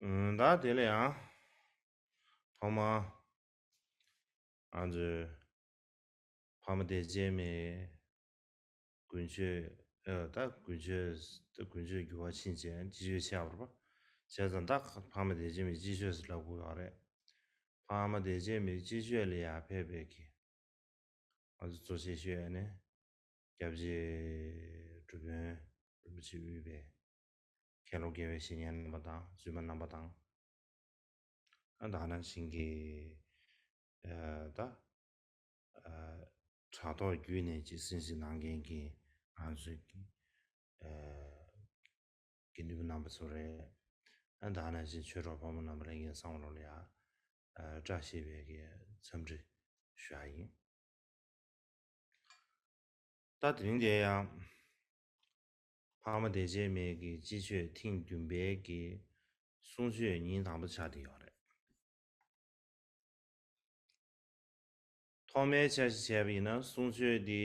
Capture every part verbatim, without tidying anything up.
ཨུམ། ད་དེ་ལ་ཡང་ཕ་མ། ང་ཚོའི་ཕ་མ་དེ་རྗེས་མའི་དགུན་ཆོས། ཨ། ད་དགུན་ཆོས། ད་དགུན་ཆོས་འགྱུར་བ་ཕྱིན་བྱས་སྤྱི་ཆོས་ཆགས་པ་རེད་པ། བྱས་ཙང་ད་ཕ་མ་དེ་རྗེས་མའི་སྤྱི་ཆོས་ཟེར་ལབ་དགོས་ཡོད་རེད། ཕ་མ་དེ་རྗེས་མའི་སྤྱི་ཆོས་ལ་ཡར་ཕེབས་པའི་གི། ང་ཚོ་གཙོ་ཆེ་ཤོས་ནི་སྐྱབས་རྗེ་འབྲུག་པ་རིན་པོ་ཆེ་དབུས་པའི་མཁན་སློབ་དགེ་བའི་བཤེས་གཉེན་རྣམ་པ་དང་བཙུན་མ་རྣམ་པ་དང་། ཨ། ད་ག་ནང་བཞིན་གྱི། ཨ། ད། ཨ། དྲ་ཐོག་བརྒྱུད་ནས་ཅིག་གསན་གཟིགས་གནང་མཁན་གྱི་ང་ཚོའི་གི། ཨ། དགེ་འདུན་པ་རྣམ་པ་ཚོ་རེད། ཨ། ད་ག་ནང་བཞིན་ཆོས་གྲོགས་ཕོ་མོ་རྣམ་པ་ལྷན་རྒྱས་ཚང་མ་ལོ་ལ་ཡ། ཨ། བཀྲ་ཤིས་པའི་གི་འཚམས་འདྲི་ཞུ་ཡ་ཡིན། ད་དེ་རིང་དེ་ཡང་ཕ་མ་དེ་རྗེས་མའི་གི་སྤྱི་ཆོས་ཐེངས་བདུན་པའི་གི་གསུང་ཆོས་ཉིན་དང་པོ་ཆགས་བསྡད་ཡོད་རེད། ཐོག་མའི་ཆ་ཞིག་བྱས་པ་ཡིན་ན་གསུང་ཆོས་འདི་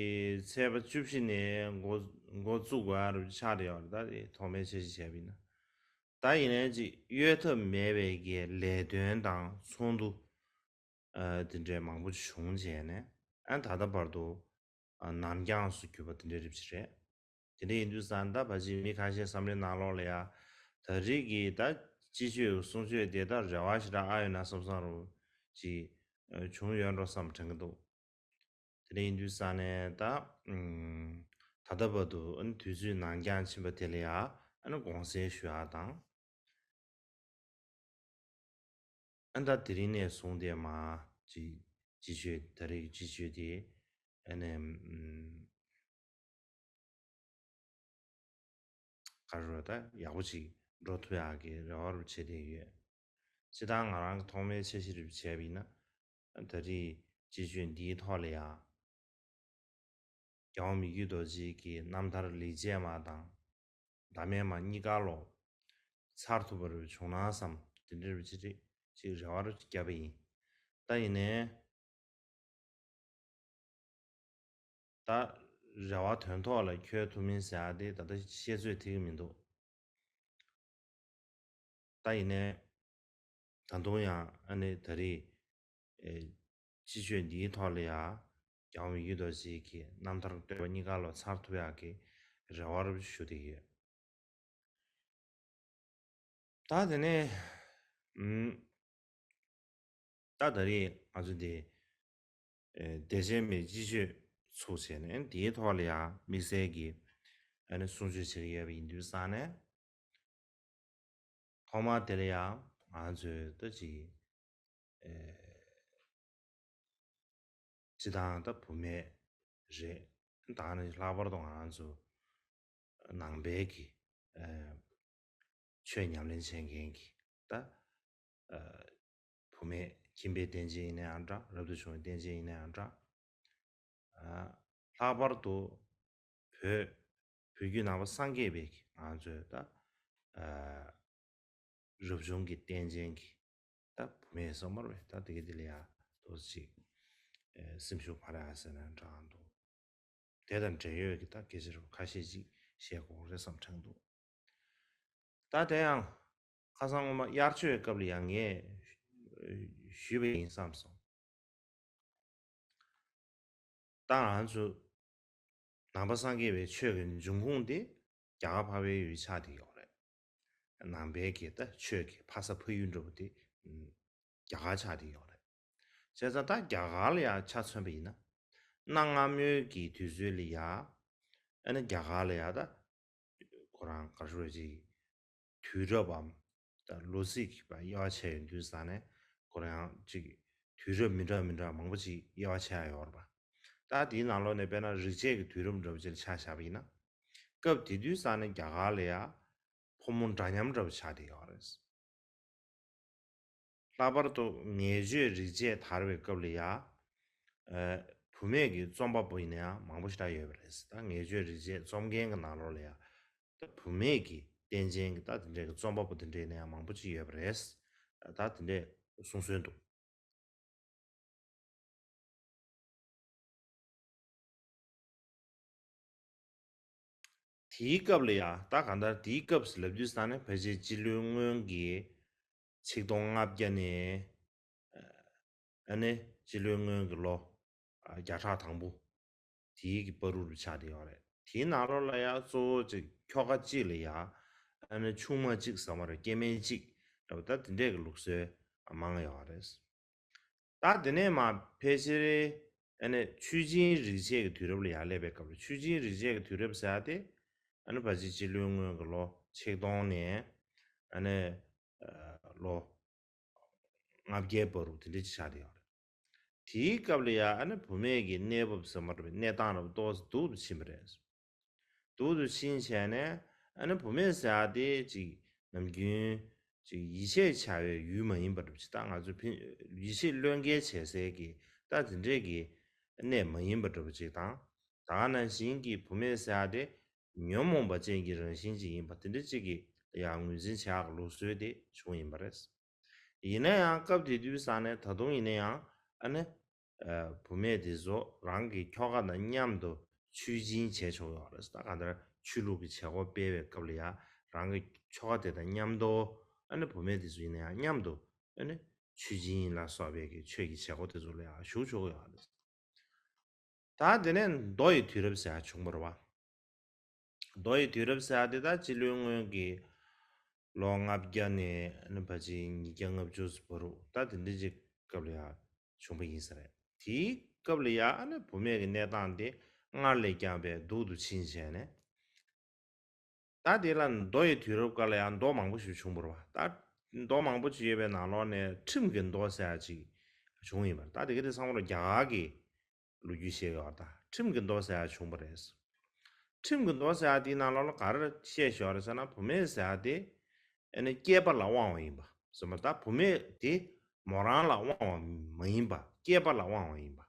ཚེས་པ་བཅུ་བཞི་ནས་འགོ་འགོ་བཙུགས་དགོས་ཡ་རུ་ཆགས་བསྡད་ཡོད་རེད། ད་དེ་ཐོག་མའི་ཆ་ཞིག་བྱས་པ་ཡིན་ན། ད་ཡིན་ནའི་ཅིག་གཡོལ་ཐབས་མེད་པའི་གི་ལས་དོན་དང་ཚོགས་འདུ། ཨ། དེ་འདྲའི་མང་པོ་བྱུང་བྱས་ནས། ཨ། ད་ལྟ་བར་དུ། ཨ། ནར་འགྱངས་སུ་གྱུར་པ་དེ་འདྲའི་རིགས་ཅིག་རེད། དེ་འདྲ་ཡིན་དུས་ཙང་ད་ཕལ་ཆེར་མི་ཁ་ཤས་བསམ་བློའི་ནང་ལོགས་ལ་ཡ། ད་རེས་ཀྱི་ད་སྤྱི་ཆོས་གསུང་ཆོས་དེ་ད་རེ་བ་ཞེ་དྲག་ཨ་ཡོད་ན་བསམ་བསམ་རུ་ཅིག་ཨ། བྱུང་ཡོད་འགྲོ་བསམ་དྲན་གྱི་འདུག་དེ་འདྲ་ཡིན་དུས་ཙང་ནས་ད། ཨུམ། ད་ལྟ་བར་དུ། ཨ་ནི་དུས་ཚོད་ནར་འགྱངས་ཕྱིན་པ་དེ་ལ་ཡ། ཨ་ནི་དགོངས་སེལ་ཞུ་ཡ་དང་། ཨ། ད་དེ་རིང་ནས་བཟུང་སྟེ་མར་ཅིག་སྤྱི་ཆོས། ད་རེས་ཀྱི་སྤྱི་ཆོས་དེ། ཨ་ནི། ཨུམ། ག་རེ་ཟེར། ད་ཡག་པོ་ཅིག་འགྲོ་ཐུབ་ཡག་གི་རེ་བ་རུ་བྱེད་བསྡད་ཡོད། སྤྱིར་བཏང་ང་རང་གི་ཐོག་མའི་འཆར་གཞི་རུ་བྱས་པ་ཡིན་ན། ད་རེས་སྤྱི་ཆོས་འདིའི་ཐོག་ལ་ཡ། རྒྱལ་དབང་མི་བསྐྱོད་རྡོ་རྗེ་གི་རྣམ་ཐར་ལེགས་སྤྱད་མ་དང་། ཟླ་མེད་མ་གཉིས་ཀ་ལོ་ཚར་ཐུབ་པ་རུ་བྱུང་ན་བསམ། དེ་འདྲ་རུ་ཅིག་ཅིག་རེ་བ་རུ་བརྒྱབ་པ་ཡིན། ད་ཡིན་ནའི། ད་རེ་བ་དོན་ཐོག་ལ་འཁྱོལ་ཐུབ་མིན་ཟེར་ཡ་དེ་ད་ལྟ་བཤད་ཚོད་ཐིག་གི་མི་འདུག་ད་ཡིན་ནའི། ད་དུང་ཡང་ཨ་ནི་ད་རེས། ཨེ། སྤྱི་ཆོས་འདིའི་ཐོག་ལ་ཡ། རྒྱལ་བ་མི་བསྐྱོད་རྡོ་རྗེ་གི་རྣམ་ཐར་བསྟོད་པ་གཉིས་ཀ་ལོ་ཚར་ཐུབ་ཡག་གི་རེ་བ་རུ་ཞུ་བསྡད་ཡོད། ད་དེ་ནས། ཨུམ། ད་ད་རེས་ང་ཚོ་འདི། ཨེ། བདེ་ཆེན་པའི་སྤྱི་ཆོས་ཚུགས་བྱས་ནས་དེའི་ཐོག་ལ་ཡང་དམིགས་བསལ་གྱི་ཨ་ནི་གསུང་ཆོས་བྱེད་ཀྱི་ཡོད་པ་ཡིན་དུས་ཙང་ནས། ཐོག་མར་དེ་ལ་ཡང་ང་ཚོས་ད་ཅིག་ཨེ། སྤྱིར་བཏང་ད་བུད་མེད་རེད། ད་ནི་ལྷག་པར་དུ་ང་རང་ཚོ་ནང་པའི་གི། ཨ། ཆོས་ཉམས་ལེན་བྱེད་མཁན་གྱི་ད། ཨ། བུད་མེད་ཁྱིམ་པའི་རྟེན་ཅན་ཡིན་ན་ཡང་འདྲ། རབ་ཏུ་བྱུང་བའི་རྟེན་ཅན་ཡིན་ན་ཡང་འདྲ། ཨ། ལྷག་པར་དུ་བོད། བོད་བརྒྱུད་ནང་པ་སངས་རྒྱས་པའི་གི་ང་ཚོའི་ད། ཨ། རབ་བྱུང་གི་རྟེན་ཅན་གྱི་ད་བུད་མེད་སོགས་མ་རེད་པས། ད་དེ་ག་དེ་ལ་ཡ་ཏོག་ཙམ་ཅིག་ཨེ། སེམས་ཤུགས་འཕར་ཡ་ཟེར་ན་འདྲ་འདུག་དེ་དང་འབྲེལ་ཡོད་ཀྱི་ད་སྐད་ཆ་རུ་ཁ་ཤས་ཅིག་བཤད་དགོས་རེད་བསམ་དྲན་འདུག་ད་དེ་ཡང་ཁ་སང་སྔོན་མ་དབྱར་ཆོས་སྐབས་ལ་ཡང་ངས་ཞུས་པ་ཡིན་བསམ་སོང་། ད་ང་ཚོ་ནང་པ་སངས་རྒྱས་པའི་ཆོས་ཀྱི་འབྱུང་ཁུངས་དེ་རྒྱ་གར་འཕགས་པའི་ཡུལ་ཆགས་བསྡད་ཡོད་རེད། ནང་པའི་གི་ད་ཆོས་ཀྱི་ཕ་ས་ཕ་ཡུལ་འདྲ་པོ་དེ་རྒྱ་གར་ཆགས་བསྡད་ཡོད་རེད། བྱས་ཙང་ད་རྒྱ་གར་ལ་ཡ་ཆ་མཚོན་པ་ཡིན་ན། གནའ་སྔ་མོའི་གི་དུས་ཚོད་ལ་ཡ། ཨ་ནི་རྒྱ་གར་ལ་ཡ་ད། ཁོ་རང་ག་རེ་ཟེར་ཅིག་དུས་རབས་བམ། ད་ལོ་ཚིགས་ཀྱི་དབྱེ་བ་ཕྱེ་ཡོང་དུས་ཙང་ནས་ཁོ་རང་ཅིག་དུས་རབས་མི་འདྲ་མི་འདྲ་མང་པོ་ཅིག་དབྱེ་བ་ཕྱེ་ཡ་ཡོད་རེད་པ། ད་དེའི་ནང་ལོགས་ནས་དཔེར་ན་རིག་བྱེད་ཀྱི་དུས་རབས་འདྲ་པོ་ཅིག་ལ་ཆ་བཞག་པ་ཡིན་ན། སྐབས་དེ་དུས་ཙང་ནས་རྒྱ་གར་ལ་ཡ་ཕོ་མོ་འདྲ་མཉམ་འདྲ་པོ་ཆགས་བསྡད་ཡོད་རེད། ལྷག་པར་དུ་ངེས་བརྗོད་རིག་བྱེད་དར་བའི་སྐབས་ལ་ཡ། ཨ། བུད་མེད་ཀྱི་རྩོམ་པ་པོ་ཡིན་ན་ཡང་མང་པོ་ཞེ་དྲག་ཡོད་པ་རེད། ད་ངེས་བརྗོད་རིག་བྱེད་རྩོམ་མཁན་གྱི་ནང་ལོགས་ལ་ཡ། ད་བུད་མེད་ཀྱི་རྟེན་ཅན་གྱི་ད་དེ་འདྲའི་གི་རྩོམ་པ་པོ་དེ་འདྲ་ཡིན་ན་ཡང་མང་པོ་ཅིག་ཡོད་པ་རེད། ད་དེ་འདྲས་གསུང་སྲོལ་འདུག་དེའི་སྐབས་ལ་ཡ། ད་གང་ལྟར་དེའི་སྐབས་སུ་ལབ་དུས་ཙང་ནས་ཕལ་ཆེར་སྤྱི་ལོའི་སྔོན་གྱི། ཆིག་སྟོང་ལྔ་བརྒྱ་ནས་ཨ་ནི་སྤྱི་ལོའི་སྔོན་གྱི་ལོ་བརྒྱ་ཕྲག་དང་པོ་དེའི་གི་བར་དུ་ཆགས་བསྡད་ཡོད་རེད། དེའི་ནང་ལོགས་ལ་ཡང་གཙོ་བོ་ཅིག་ཁྱོ་ག་གཅིག་ལ་ཡང་ཨ་ནི་ཆུང་མ་གཅིག་ཟེར་བ་རེད། སྐྱེ་དམན་གཅིག་འདྲ་བོ་ད་དེ་འདྲས་ཀྱི་ལུགས་སྲོལ་མང་ཡོད་རེད། ད་དེ་ནས་མར་ཕལ་ཆེར་ཨ་ནི་ཆུ་སྦྱིན་རིག་བྱེད་ཀྱི་དུས་རབས་ལ་ཡར་སླེབས་པའི་སྐབས་ལ། ཆུ་སྦྱིན་རིག་བྱེད་ཀྱི་དུས་རབས་ཟེར་ཡ་དེ་ཨ་ནི་ཕལ་ཆེར་སྤྱི་ལོའི་སྔོན་གྱི་ལོ་ཆིག་སྟོང་ནས་ཨ་ནི་ལོ་ལྔ་བརྒྱའི་བར་དུ་དེ་འདྲ་ཅིག་ཆགས་བསྡད་ཡོད་རེད། དེའི་སྐབས་ལ་ཡང་ཨ་ནི་བུད་མེད་ཀྱི་གནས་བབ་ཟེར་མ་རེད་པས། གནས་སྟངས་རབ་ཏོག་ཙམ་སྡུག་ཏུ་ཕྱིན་པ་རེད། སྡུག་ཏུ་ཕྱིན་བྱས་ནས་ཨ་ནི་བུད་མེད་ཟེར་ཡ་དེ་ཅིག་ནམ་རྒྱུན་ཅིག་ཡིད་ཆེས་བྱ་བའི་ཡུལ་མ་ཡིན་པ་འདྲ་པོ་ཅིག་ད་ང་ཚོ་ཕན་ཡིད་ཆེས་བློས་འགེལ་བྱེད་སའི་གི་ད་དེ་འདྲས་ཀྱི་གནས་མ་ཡིན་པ་འདྲ་པོ་ཅིག་དང་། ད་ག་ནང་བཞིན་གྱི་བུད་མེད་ཟེར་ཡ་དེ་ཉོན་མོངས་པ་ཅན་གྱི་རང་བཞིན་ཅིག་ཡིན་པ་དེ་འདྲ་ཅིག་གི་ཡང་ངོས་འཛིན་བྱེད་ཡག་གི་ལུགས་སྲོལ་དེ་བྱུང་ཡིན་པ་རེད། ཡིན་ན་ཡང་སྐབས་དེ་དུས་ས་ནས་ད་དུང་ཡིན་ན་ཡང་ཨ་ནི་ཨ་བུད་མེད་དེ་ཚོ་རང་གི་ཁྱོ་ག་དང་མཉམ་དུ་ཆུ་སྦྱིན་བྱས་ཆོག་ཡོད་རེད། ད་གང་ལྟར་ཆོས་ལུགས་ཀྱི་བྱེད་སྒོ་སྤེལ་བའི་སྐབས་ལ་ཡང་རང་གི་ཁྱོ་ག་དེ་དང་མཉམ་དུ་ཨ་ནི་བུད་མེད་དེ་ཚོ་ཡིན་ན་ཡང་མཉམ་དུ་ཨ་ནི་ཆུ་སྦྱིན་ལ་སོགས་པའི་གི་ཆོས་ཀྱི་བྱེད་སྒོ་དེ་ཚོ་ལ་ཡང་ཞུགས་ཆོག་ཡོད་རེད། ད་དེ་ནས་མདོ་ཡི་དུས་རབས་ཟེར་ཡ་བྱུང་བ་རེད་བ། མདོ་ཡི་དུས་རབས་ཟེར་ཡ་དེ་ད་སྤྱི་ལོའི་སྔོན་གྱི་ལོ་ལྔ་བརྒྱ་ནས་ཨ་ནི་ཕལ་ཆེར་ཉིས་བརྒྱ་ལྔ་བཅུ་བར་དུ་ད་དེ་འདྲ་ཅིག་སྐབས་ལ་ཡང་བྱུང་བ་ཡིན་ས་རེད། དེའི་སྐབས་ལ་ཡང་ཨ་ནི་བུད་མེད་ཀྱི་གནས་སྟངས་དེ་སྔར་ལས་ཀྱང་དཔེ་སྡུག་ཏུ་ཕྱིན་བྱས་ནས། ད་དེ་ལ་མདོ་ཡི་དུས་རབས་སྐབས་ལ་ཡང་མདོ་མང་པོ་ཞིག་བྱུང་བ་རེད་བ། ད་མདོ་མང་པོ་ཅིག་ཡོད་པའི་ནང་ལོགས་ནས་ཁྲིམས་ཀྱི་མདོ་ཟེར་ཡ་ཅིག་བྱུང་ཡིན་པ་རེད། ད་དེ་ག་དེ་ཚང་མ་ལ་རྒྱ་གར་གྱི་ལོ་རྒྱུས་བཤད་ཡོད་པ་དང་ཁྲིམས་ཀྱི་མདོ་ཟེར་ཡ་བྱུང་བ་རེད། ཁྲིམས་ཀྱི་མདོ་ཟེར་ཡ་དེའི་ནང་ལོགས་ལ་ག་རེ་བཤད་ཡོད་རེད་ཟེར་ན། བུད་མེད་ཟེར་ཡ་དེ་ཨ་ནི་སྐྱེས་པ་ལ་དབང་བ་ཡིན་པ་ཟེར་མ། ད་བུད་མེད་དེ་མོ་རང་ལ་དབང་བ་མ་ཡིན་པ་སྐྱེས་པ་ལ་དབང་བ་ཡིན་པ།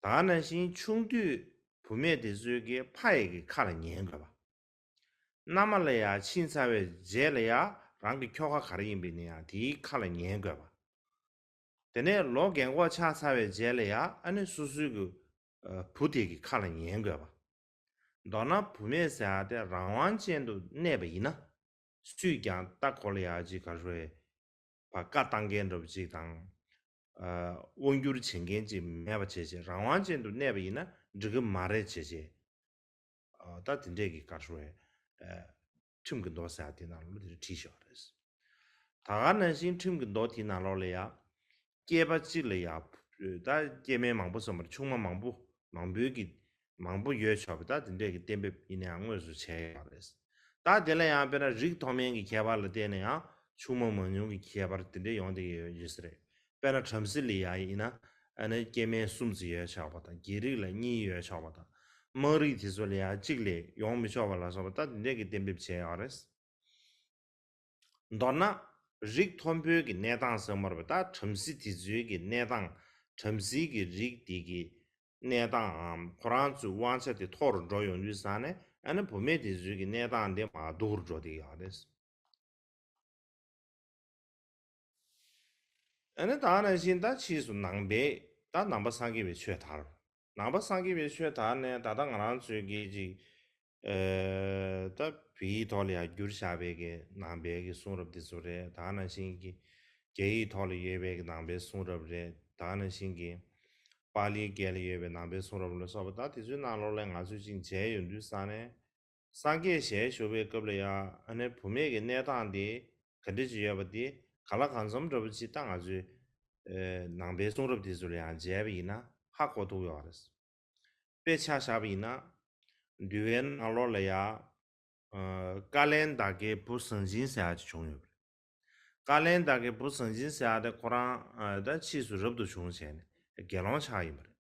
ད་ག་ནང་བཞིན་ཆུང་དུས་བུད་མེད་དེ་ཚོའི་གི་ཕ་ཡི་གི་ཁ་ལ་ཉན་དགོས་པ། མནའ་མ་ལ་ཡང་ཕྱིན་ཚར་བའི་རྗེས་ལ་ཡང་རང་གི་ཁྱོ་ག་ག་རེ་ཡིན་པ་ཡིན་ན་ཡང་དེའི་ཁ་ལ་ཉན་དགོས་པ། དེ་ནས་ལོ་རྒན་གོག་ཆགས་ཚར་བའི་རྗེས་ལ་ཡང་ཨ་ནི་སོ་སོའི་གི་ཨ་བུ་དེ་གི་ཁ་ལ་ཉན་དགོས་པ། མདོར་ན་བུད་མེད་ཟེར་ཡ་དེ་རང་དབང་ཅན་དུ་གནས་པ་ཡིན་ན། སུས་ཀྱང་ད་ཁོ་ལ་ཡ་ཅིག་ག་རེ་ཟེར་བ། བཀའ་བཏང་མཁན་འདྲ་པོ་ཅིག་དང་། ཨ་དབང་བསྒྱུར་བྱེད་མཁན་ཅིག་མེད་པ་བྱས་བྱས་རང་དབང་ཅན་དུ་གནས་པ་ཡིན་ན་འགྲིག་གི་མ་རེད་བྱས་བྱས། ཨ་ད་དེ་འདྲས་ཀྱི་ག་རེ་ཟེར་བ། ཨ་ཁྲིམས་ཀྱི་མདོ་ཟེར་ཡ་དེ་ནང་ལོགས་ལ་དེ་འདྲ་བྲིས་བཞག་པ་རེད། ད་ག་ནང་བཞིན་ཁྲིམས་ཀྱི་མདོ་དེའི་ནང་ལོགས་ལ་ཡ། སྐྱེས་པ་གཅིག་ལ་ཡ། ད་སྐྱེ་དམན་མང་པོ་ཟེར་བ་རེད། ཆུང་མ་མང་པོ་མང་པོའི་གི་མང་པོ་ཡོད་ཆོག་པ་ད་དེ་འདྲས་ཀྱི་གཏན་འབེབས་ཡིན་ན་ཡང་དངོས་སུ་བྱས་ཡོད་རེད། ད་དེ་ལ་ཡང་དཔེར་ན་རིགས་མཐོ་དམན་གྱི་ཁྱད་པར་ལ་བརྟེན་ནས་ཡང་ཆུང་མ་མང་ཉུང་གི་ཁྱད་པར་དེ་འདྲས་ཡོང་བསྡད་ཀྱི་ཡོད་ཡོད་ས་རེད། དཔེར་ན་བྲམ་ཟེ་ལ་ཡ་ཡིན་ན་ཨ་ནི་སྐྱེ་དམན་གསུམ་ཙམ་ཡོད་ཆོག་པ་དང་། རྒྱལ་རིགས་ལ་གཉིས་ཡོད་ཆོག་པ་དང་། དམངས་རིགས་དེ་ཚོ་ལ་ཡ་གཅིག་ལས་ཡོང་མི་ཆོག་པ་ལ་སོགས་པ་ད་དེ་འདྲས་ཀྱི་གཏན་འབེབས་བྱས་ཡོད་རེད། མདོར་ན། རིགས་མཐོན་པོའི་གི་གནས་སྟངས་ཟེར་མ་རེད་པ། ད་བྲམ་ཟེ་དེ་ཚོའི་གི་གནས་སྟངས། བྲམ་ཟེ་གི་རིགས་དེ་གི་གནས་སྟངས་འམ་ཁོ་རང་ཚོའི་དབང་ཆ་དེ་མཐོ་རུ་འགྲོ་ཡོང་དུས་ཙང་ནས་ཨ་ནི་བུད་མེད་དེ་ཚོའི་གི་གནས་སྟངས་དེ་མར་སྡུག་རུ་འགྲོ་བསྡད་ཡོད་རེད། ཨ་ནི་ད་ནང་བཞིན་ད་ཕྱིས་སུ་ནང་པའི་ད་ནང་པ་སངས་རྒྱས་པའི་ཆོས་དར། ནང་པ་སངས་རྒྱས་པའི་ཆོས་དར་ནས་ད་ལྟ་ང་རང་ཚོའི་གི་ཅིག་ཨ་ད་བོད་ཡིག་ཐོག་ལ་ཡང་བསྒྱུར་བཞག་པའི་གི་ནང་པའི་གི་གསུང་རབ་དེ་ཚོ་རེད། ད་ནང་བཞིན་གི་རྒྱ་ཡིག་ཐོག་ལ་ཡོད་པའི་གི་ནང་པའི་གསུང་རབ་རེད། ད་ནང་བཞིན་གི་པཱ་ལིའི་སྐད་ལ་ཡོད་པའི་ནང་པའི་གསུང་རབ་ལ་སོགས་པ་ད་དེ་ཚོའི་ནང་ལོགས་ལ་ང་ཚོས་ཅིག་མཇལ་ཡོང་དུས་ཙང་ནས། སངས་རྒྱས་ཞལ་བཞུགས་པའི་སྐབས་ལ་ཡང་ཨ་ནི་བུད་མེད་ཀྱི་གནས་སྟངས་དེ་ག་འདྲ་ཅིག་ཡོད་པ་དེ་ག་ལ་གང་འཚམ་འདྲ་པོ་ཅིག་ད་ང་ཚོའི་ཨེ་ནང་པའི་གསུང་རབ་དེ་ཚོ་ལ་ཡང་མཇལ་བ་ཡིན་ན་ཧ་གོ་ཐུབ་ཡོད་རེད། དཔེ་ཆ་བཞག་པ་ཡིན་ན། འདུལ་བའི་ནང་ལོགས་ལ་ཡང་ཨ་ཀ་ལན་ད་ཀའི་བུ་ཟང་ཆེན་ཟེར་ཡག་ཅིག་བྱུང་ཡོད་པ་རེད། ཀ་ལན་ད་ཀའི་བུ་ཟང་ཆེན་ཟེར་ཡག་དེ་ཁོ་རང་ཨ་ད་ཕྱིས་སུ་རབ་ཏུ་བྱུང་བྱས་ནས་དགེ་སློང་ཆགས་ཡིན་པ་རེད།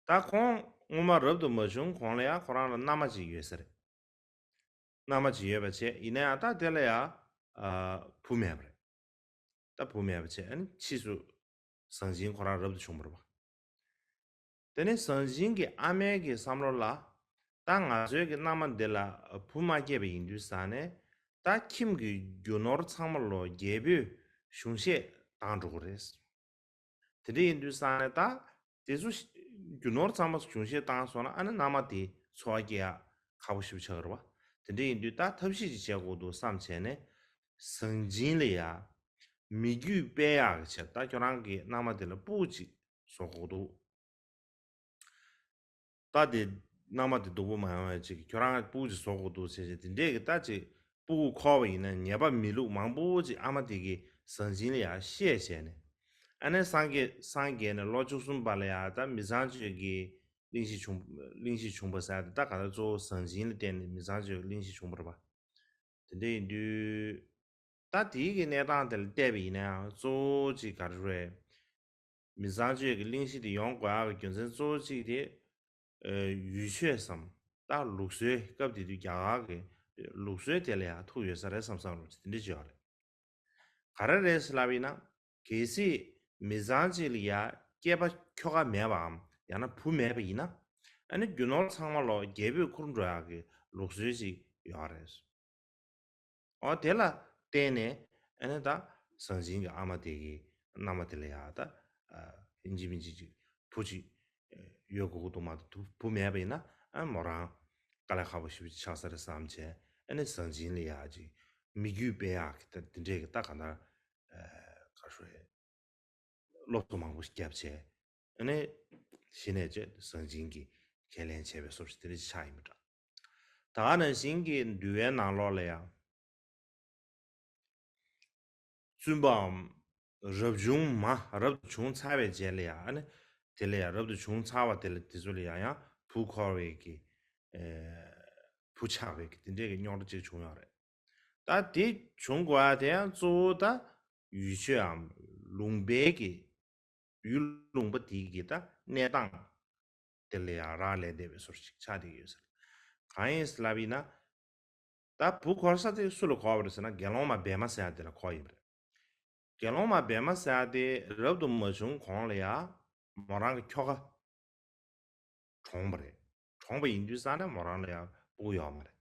ད་ཁོང་སྔོན་མ་རབ་ཏུ་མ་བྱུང་གོང་ལ་ཡང་ཁོ་རང་ལ་མནའ་མ་ཅིག་ཡོད་ས་རེད། མནའ་མ་ཅིག་ཡོད་པ་བྱས། ཡིན་ན་ཡང་ད་དེ་ལ་ཡང་ཨ་བུ་མེད་པ་རེད། ད་བུ་མེད་པ་བྱས་ཨ་ནི་ཕྱིས་སུ་ཟང་ཆེན་ཁོ་རང་རབ་ཏུ་བྱུང་བ་རེད་པ། དེ་ནས་ཟང་ཆེན་གྱི་ཨ་མའི་གི་བསམ་བློ་ལ། ད་ང་ཚོའི་གི་མནའ་མ་འདི་ལ་བུ་མ་སྐྱེས་པ་ཡིན་དུས་ཙང་ནས། ད་ཁྱིམ་གྱི་རྒྱུ་ནོར་ཚང་མ་ལོ་རྒྱལ་པོས་གཞུང་བཞེས་བཏང་འགྲོ་གི་རེད། དེ་འདྲ་ཡིན་དུས་ཙང་ནས་ད་དེ་ཚོ་རྒྱུ་ནོར་ཚང་མ་གཞུང་བཞེས་བཏང་སོང་ན་ཨ་ནི་མནའ་མ་དེ་འཚོ་བ་སྐྱེལ་ཡག་ཁག་པོ་ཞེ་པོ་ཆགས་ཀྱི་རེད་པ། དེ་འདྲ་ཡིན་དུས་ད་ཐབས་ཤེས་ཅིག་བྱེད་དགོས་འདུག་བསམ་བྱས་ནས། ཟངས་སྦྱིན་ལ་ཡ་མི་རྒྱུད་སྤེལ་ཡག་གི་ཆེད་ད་ཁྱོད་རང་གི་མནའ་མ་དེ་ལ་སྤུ་གུ་ཅིག་བཟོ་དགོས་འདུག་ད་དེ་མནའ་མ་དེ་སྡུག་པོ་མ་ཡོང་བ་ཅིག་ཁྱོད་རང་སྤུ་གུ་ཅིག་བཟོ་དགོས་འདུག་ཟེར་བྱས་དེ་འདྲས་ཀྱི་ད་ཅིག་སྤུ་གུ་འཁོར་བ་ཡིན་ན་ཉེས་པ་མི་བླུག་མང་པོ་ཅིག་ཨ་མ་དེ་གི་ཟངས་སྦྱིན་ལ་ཡ་བཤད་བྱས་ནས་ཨ་ནི་སངས་རྒྱས་སངས་རྒྱས་ནས་ལོ་བཅུ་གསུམ་པ་ལ་ཡ་ད་མི་ཚངས་སྤྱོད་ཀྱི་གླེང་གཞི་བྱུང་གླེང་གཞི་བྱུང་བ་ཟེར་ཡ་དེ་ད་ག་ད་གཙོ་བོ་ཟངས་སྦྱིན་ལ་བརྟེན་ནས་མི་ཚངས་སྤྱོད་ཀྱི་གླེང་གཞི་བྱུང་བ་རེད་པ། དེ་འདྲ་ཡིན་དུས་ད་དེའི་གི་གནས་སྟངས་དེ་ལ་བལྟས་པ་ཡིན་ན་ཡང་གཙོ་བོ་ཅིག་ག་རེ་རེད། མི་ཚངས་སྤྱོད་ཀྱི་གླེང་གཞི་དེ་ཡོང་དགོས་ཡག་གི་རྒྱུ་མཚན་གཙོ་བོ་གཅིག་དེ། ཡུལ་ཆོས་སམ། ད་ལུགས་སྲོལ་སྐབས་དེ་དུས་རྒྱ་གར་གྱི་ལུགས་སྲོལ་དེ་ལ་ཡང་ཐུག་ཡོད་ས་རེད་བསམ་བསམ་རུ་དེ་འདྲ་ཅིག་ཡོད་རེད། ག་རེ་རེད་ཟེར་ལབ་ཡིན་ན། གལ་སྲིད་མི་ཚངས་སྤྱོད་ལ་ཡང་སྐྱེས་པ་ཁྱོ་ག་མེད་པའམ་ཡང་ན་བུ་མེད་པ་ཡིན་ན། ཨ་ནི་རྒྱུ་ནོར་ཚང་མ་ལོ་རྒྱལ་པོས་ཁུར་འགྲོ་ཡག་གི་ལུགས་སྲོལ་ཅིག་ཡོད་རེད། ཨོ་དེ་ལ་བརྟེན་ནས་ཨ་ནི་ད་ཟངས་སྦྱིན་གྱི་ཨ་མ་དེ་གི་མནའ་མ་དེ་ལ་ཡ་ད་ཨ་ཡིན་གཅིག་མིན་གཅིག་ཅིག་བུ་གཅིག་ཡོད་དགོས་ཀྱི་འདུག་མ་གཏོགས་བུ་མེད་པ་ཡིན་ན་ཨ་མོ་རང་དཀའ་ལས་ཁག་པོ་ཞེ་པོ་ཅིག་ཆགས་ས་རེད་བསམ་བྱས་ཨ་ནི་ཟངས་སྦྱིན་ལ་ཡ་ཅིག་མི་རྒྱུད་སྤེལ་ཡག་གི་ད་དེ་འདྲས་ཀྱི་ད་ག་ན་ག་རེ་ཞུ་ཡས། སློབ་གསོ་མང་པོ་ཞིག་བརྒྱབ་བྱས། ཨ་ནི། གཞི་ནས་བཅས་ཟངས་སྦྱིན་གྱིས་ཁས་ལེན་བྱས་པའི་སོར་ཞིག་དེ་འདྲ་ཞིག་ཆགས་ཡིན་པ་འདྲ། ད་ག་ནང་བཞིན་གྱི་འདུལ་བའི་ནང་ལོགས་ལ་ཡང་། བཙུན་པའམ། རབ་བྱུང་མ་རབ་ཏུ་བྱུང་ཚར་བའི་རྗེས་ལ་ཡང་ཨ་ནི། དེ་ལ་ཡང་རབ་ཏུ་བྱུང་ཚར་བ་དེ་ལ་དེ་ཚོ་ལ་ཡང་ཡང་བུ་འཁོར་བའི་གི། བུ་ཆགས་པའི་གི་དེ་འདྲའི་གི་རྙོག་དྲ་ཅིག་བྱུང་ཡོད་རེད། ད་དེ་བྱུང་དགོས་ཡ་དེ་ཡང་གཙོ་བོ་ད་ཡུལ་ཆོས་འམ་ལུང་པའི་གི་ཡུལ་ལུང་པ་དེའི་གི་ད་གནས་སྟངས་དེ་ལ་ཡང་རག་ལས་བསྡད་པའི་བཟོ་འདྲ་ཅིག་ཆགས་བསྡད་ཀྱི་ཡོད་ཟེར། གང་ཡིན་ཟེར་ལབ་ཡིན་ན། ད་བུ་འཁོར་ས་དེ་སུ་ལ་གོ་བ་རེད་ཟེར་ན་དགེ་སློང་མ་བེ་མ་ཟེར་ཡ་དེ་ལ་གོ་ཡིན་པ་རེད། དགེ་སློང་མ་བེ་མ་ཟེར་ཡ་དེ་རབ་ཏུ་མ་བྱུང་གོང་ལ་ཡ་མོ་རང་གི་ཁྱོ་ག་གྲོངས་པ་རེད། གྲོངས་པ་ཡིན་དུས་ཙང་ནས་མོ་རང་ལ་ཡང་སྤུ་གུ་ཡོད་མ་རེད།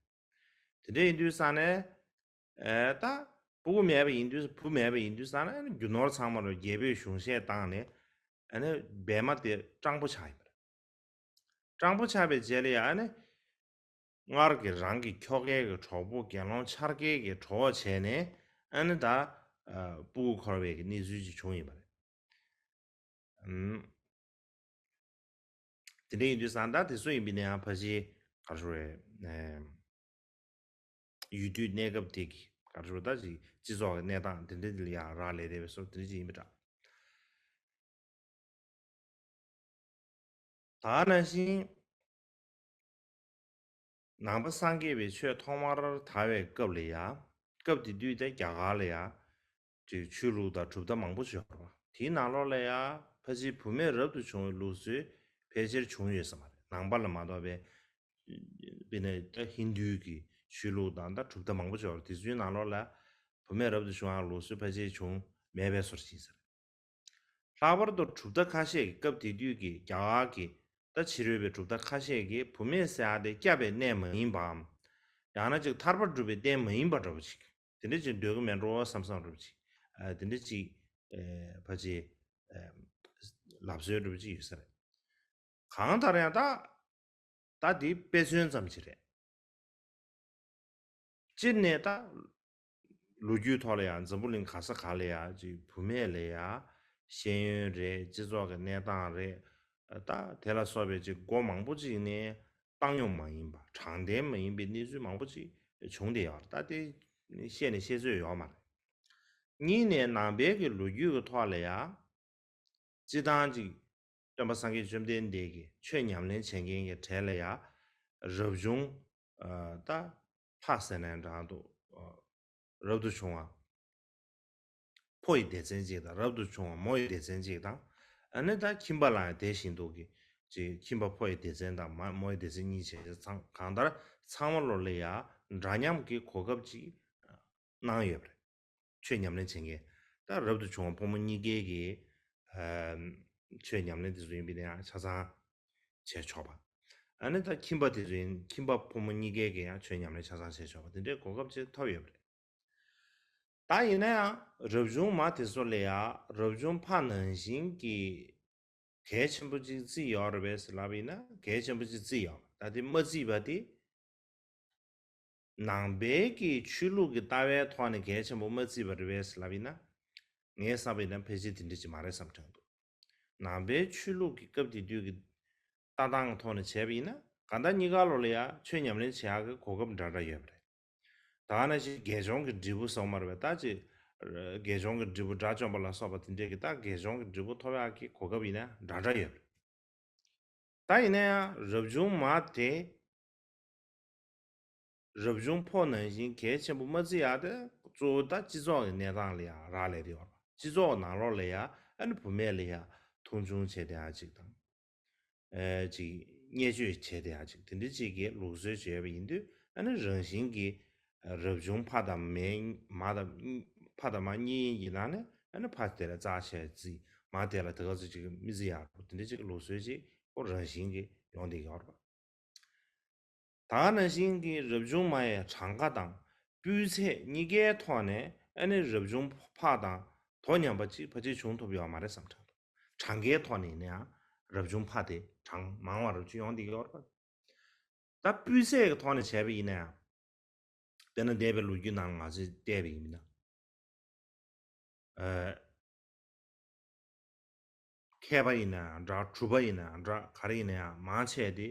དེ་འདྲ་ཡིན་དུས་ཙང་ནས། ཨེ་ད། སྤུ་གུ་མེད་པ་ཡིན་དུས་བུ་མེད་པ་ཡིན་དུས་ཙང་ནས་རྒྱུ་ནོར་ཚང་མ་ལོ་རྒྱལ་པོས་གཞུང་བཞེས་བཏང་ནས། ཨ་ནི་བེ་མ་དེ་སྤྲང་པོ་ཆགས་ཡིན་པ་རེད། སྤྲང་པོ་ཆགས་པའི་རྗེས་ལ་ཡང་ཨ་ནི། སྔར་གྱི་རང་གི་ཁྱོ་གའི་གི་གྲོགས་པོ་དགེ་སློང་འཆར་ཀའི་གི་གྲོགས་བྱས་ནས་ཨ་ནི་ད། སྤུ་གུ་འཁོར་བའི་གི་གནས་ཚུལ་ཅིག་བྱུང་ཡིན་པ་རེད། ཨུམ། དེ་འདྲ་ཡིན་དུས་ཙང་ད་དེ་སུ་ཡིན་པའི་ནའང་ཕལ་ཆེར་ག་རེ་ཞུ་དགོས་རེད། ཡུལ་དུས་གནས་སྐབས་དེ་གི་ག་རེ་ཞུ་དགོས་ད་ཅིག་སྤྱི་ཚོགས་ཀྱི་གནས་སྟངས་དེ་འདྲ་དེ་ལ་ཡང་རག་ལས་བསྡད་པའི་བཟོ་འདྲ་དེ་འདྲ་ཅིག་ཡིན་པ་འདྲ། ད་ནང་བཞིན། ནང་པ་སངས་རྒྱས་པའི་ཆོས་ཐོག་མར་དར་བའི་སྐབས་ལ་ཡ། སྐབས་དེ་དུས་དེ་རྒྱ་གར་ལ་ཡ། ཅིག་ཆོས་ལུགས་དང་གྲུབ་མཐའ་མང་པོ་ཡོད་རེད་པ། དེའི་ནང་ལོགས་ལ་ཡ། ཕལ་ཆེར་བུད་མེད་རབ་ཏུ་བྱུང་བའི་ལུགས་སྲོལ་ཕལ་ཆེར་བྱུང་ཡོད་ས་མ་རེད། ནང་པ་ལ་མ་གཏོགས་པའི། དཔེར་ན་ད་ཧིན་རྡུའི་གི་ཆོས་ལུགས་དང་ད་གྲུབ་མཐའ་མང་པོ་ཡོད་རེད། དེ་ཚོའི་ནང་ལོགས་ལ། བུད་མེད་རབ་ཏུ་བྱུང་བའི་ལུགས་སྲོལ་ཕལ་ཆེར་བྱུང་མེད་པའི་བཟོ་འདྲ་ཞིག་ཡིན་ས་རེད། ལྷག་པར་དུ་གྲུབ་མཐའ་ཁ་ཤས་ཀྱིས་སྐབས་དེ་དུས་ཀྱི་རྒྱ་གར་གྱི་ད་ཕྱི་རོལ་པའི་གྲུབ་མཐའ་ཁ་ཤས་ཀྱིས་བུད་མེད་ཟེར་ཡ་དེ་སྐྱབས་པའི་གནས་མ་ཡིན་པའམ། ཡང་ན་ཅིག་ཐར་པར་སྒྲུབ་པའི་རྟེན་མ་ཡིན་པ་འདྲ་བོ་ཅིག་དེ་འདྲ་ཅིག་འདོད་ཀྱི་མེད་འགྲོ་བསམ་བསམ་འདྲ་བོ་ཅིག་ཨ་དེ་འདྲ་ཅིག་ཨ་ཕལ་ཆེར་ཨ་ལབ་སྲོལ་འདྲ་བོ་ཅིག་ཡོད་ས་རེད། གང་ལྟར་ཡང་ད། ད་འདི་དཔེ་མཚོན་ཙམ་ཅིག་རེད། སྤྱིར་ནས་ད། ལོ་རྒྱུས་ཐོག་ལ་ཡང་འཛམ་བུ་གླིང་ག་ས་ག་ལ་ཡང་ཅིག་བུད་མེད་ལ་ཡང་ཤེས་ཡོན་རེད། སྤྱི་ཚོགས་ཀྱི་གནས་སྟངས་རེད། ད་དེ་ལ་སོགས་པའི་ཅིག་སྒོ་མང་པོ་ཅིག་ནས་བཏང་སྙོམས་མ་ཡིན་པ་དྲང་བདེན་མ་ཡིན་པའི་གནས་ཚུལ་མང་པོ་ཅིག་བྱུང་བསྡད་ཡོད་རེད། ད་དེ་བཤད་ནས་བཤད་ཚོད་ཡོད་མ་རེད། གཉིས་ནས་ནང་པའི་གི་ལོ་རྒྱུས་ཀྱི་ཐོག་ལ་ཡང་། སྤྱིར་བཏང་ཅིག་སྟོན་པ་སངས་རྒྱས་བཅོམ་ལྡན་འདས་ཀྱིས་ཆོས་ཉམས་ལེན་བྱེད་མཁན་གྱི་གྲས་ལ་ཡང་རབ་བྱུང་ཨ་ད་ཕ་ཟེར་ནའི་འདྲ་འདུག་ཨ་རབ་ཏུ་བྱུང་བ་ཕོ་ཡི་སྡེ་ཚན་གཅིག་དང་། རབ་ཏུ་བྱུང་བ་མོ་ཡི་སྡེ་ཚན་གཅིག་དང་། ཨ་ནི་ད་ཁྱིམ་པ་ལའང་དེ་བཞིན་དུ་གི་ཅིག་ཁྱིམ་པ་ཕོ་ཡི་སྡེ་ཚན་དང་མ་མོ་ཡི་སྡེ་ཚན་གཉིས་བྱས་ཚང་གང་ལྟར་ཚང་མ་ལོ་ལ་ཡང་འདྲ་མཉམ་གྱི་གོ་སྐབས་ཅིག་གནང་ཡོད་པ་རེད། ཆོས་ཉམས་ལེན་བྱེད་མཁན། ད་རབ་ཏུ་བྱུང་བ་ཕོ་མོ་གཉིས་ཀའི་གི་ཨ་ཆོས་ཉམས་ལེན་དེ་ཚོ་ཡིན་པ་ཡིན་ན་ཡང་ཆ་ཚང་བྱས་ཆོག་པ། ཨ་ནི་ད་ཁྱིམ་པ་དེ་ཚོ་ཡིན། ཁྱིམ་པ་ཕོ་མོ་གཉིས་ཀའི་གི་ཡང་ཆོས་ཉམས་ལེན་ཆ་ཚང་བྱས་ཆོག་པ་དེ་འདྲའི་གོ་སྐབས་ཅིག་ཐོབ་ཡོད་པ་རེད། ད་ཡིན་ན་ཡང་རབ་བྱུང་མ་དེ་ཚོ་ལ་ཡང་རབ་བྱུང་ཕ་ནང་བཞིན་གྱི་གལ་ཆེན་པོ་ཅིག་བརྩིས་ཡོད་རེད་པས་ལབ་ཡིན་ན་གལ་ཆེན་པོ་ཅིག་བརྩིས་ཡོད་མ་རེད། ད་དེ་མ་བརྩིས་པ་དེ། ནང་པའི་གི་ཆོས་ལུགས་ཀྱི་ལྟ་བའི་ཐོག་ནས་གལ་ཆེན་པོ་མ་བརྩིས་པ་རེད་པས་ལབ་ཡིན་ན། ངས་བསམ་པ་ཡིན་ན་ཕལ་ཆེར་དེ་འདྲ་ཅིག་མ་རེད་བསམ་དྲན་འདུག་ནང་པའི་ཆོས་ལུགས་ཀྱི་སྐབས་དེ་དུས་ཀྱི་ལྟ་སྟངས་ཀྱི་ཐོག་ནས་བྱས་པ་ཡིན་ན། གང་ལྟར་གཉིས་ཀ་ལོགས་ལ་ཡ་ཆོས་ཉམས་ལེན་བྱེད་ཡག་གི་གོ་སྐབས་འདྲ་འདྲ་ཡོད་པ་རེད། ད་ག་ནང་བཞིན་དགེ་སྦྱོང་གི་འབྲས་བུ་ཟེར་བ་མ་རེད་པས། ད་ཅིག་དགེ་སྦྱོང་གི་འབྲས་བུ་དགྲ་བཅོམ་པ་ལ་སོགས་པ་དེ་འདྲས་ཀྱི་ད་དགེ་སྦྱོང་གི་འབྲས་བུ་ཐོབ་ཡག་གི་གོ་སྐབས་ཡིན་ན་འདྲ་འདྲ་ཡོད་པ་རེད། ད་ཡིན་ན་ཡང་རབ་བྱུང་མ་དེ། རབ་བྱུང་ཕོ་ནང་བཞིན་གལ་ཆེན་པོ་མ་བརྩི་ཡག་དེ་གཙོ་བོ་ད་སྤྱི་ཚོགས་ཀྱི་གནས་སྟངས་ལ་ཡང་རག་ལས་དེ་ཡོད་རེད། སྤྱི་ཚོགས་ནང་ལོགས་ལ་ཡང་ཨ་ནི་བུད་མེད་ལ་ཡང་མཐོང་ཆུང་བྱས་བསྡད་ཡག་ཅིག་དང་། ཨེ་ཅིག་བརྙས་བཅོས་བྱས་བསྡད་ཡག་ཅིག་དེ་འདྲ་ཅིག་གི་ལུགས་སྲོལ་ཅིག་ཡོད་པ་ཡིན་དུས། ཨ་ནི་རང་བཞིན་གྱིས་རབ་བྱུང་ཕ་དང་མའི་མ་དང་ཕ་དང་མ་གཉིས་ཀྱི་ནང་ནས་ཨ་ནི་ཕ་དེ་ལ་རྩ་ཆེ་བརྩི། མ་དེ་ལ་དེ་ག་ཚོད་ཅིག་མི་བརྩི་ཡག་དེ་འདྲ་ཅིག་གི་ལུགས་སྲོལ་ཅིག་ཁོ་རང་བཞིན་གྱིས་ཡོང་བསྡད་ཡོད་རེད་པ། ད་ག་ནང་བཞིན་གྱི་རབ་བྱུང་མ་ཡི་གྲངས་ཀ་དང་སྤུས་ཚད་གཉིས་ཀའི་ཐོག་ནས་ཨ་ནི་རབ་བྱུང་ཕ་དང་དོ་མཉམ་པ་ཅིག་ཕལ་ཆེར་བྱུང་ཐུབ་ཡོད་མ་རེད་བསམ་དྲན་འདུག་གྲངས་ཀའི་ཐོག་ནས་ཡིན་ན་ཡང་རབ་བྱུང་ཕ་དེ་གྲངས་མང་བ་རུ་ཅིག་ཡོང་བསྡད་ཡོད་རེད་པ། ད་སྤུས་ཚད་ཀྱི་ཐོག་ནས་བྱས་པ་ཡིན་ན་ཡང་། དཔེར་ན་འདས་པའི་ལོ་རྒྱུས་ནང་ང་ཚོས་བལྟས་པ་ཡིན་ན། ཨ། མཁས་པ་ཡིན་ན་ཡང་འདྲ། གྲུབ་པ་ཡིན་ན་ཡང་འདྲ། ག་རེ་ཡིན་ན་ཡང་མང་ཆེ་དེ་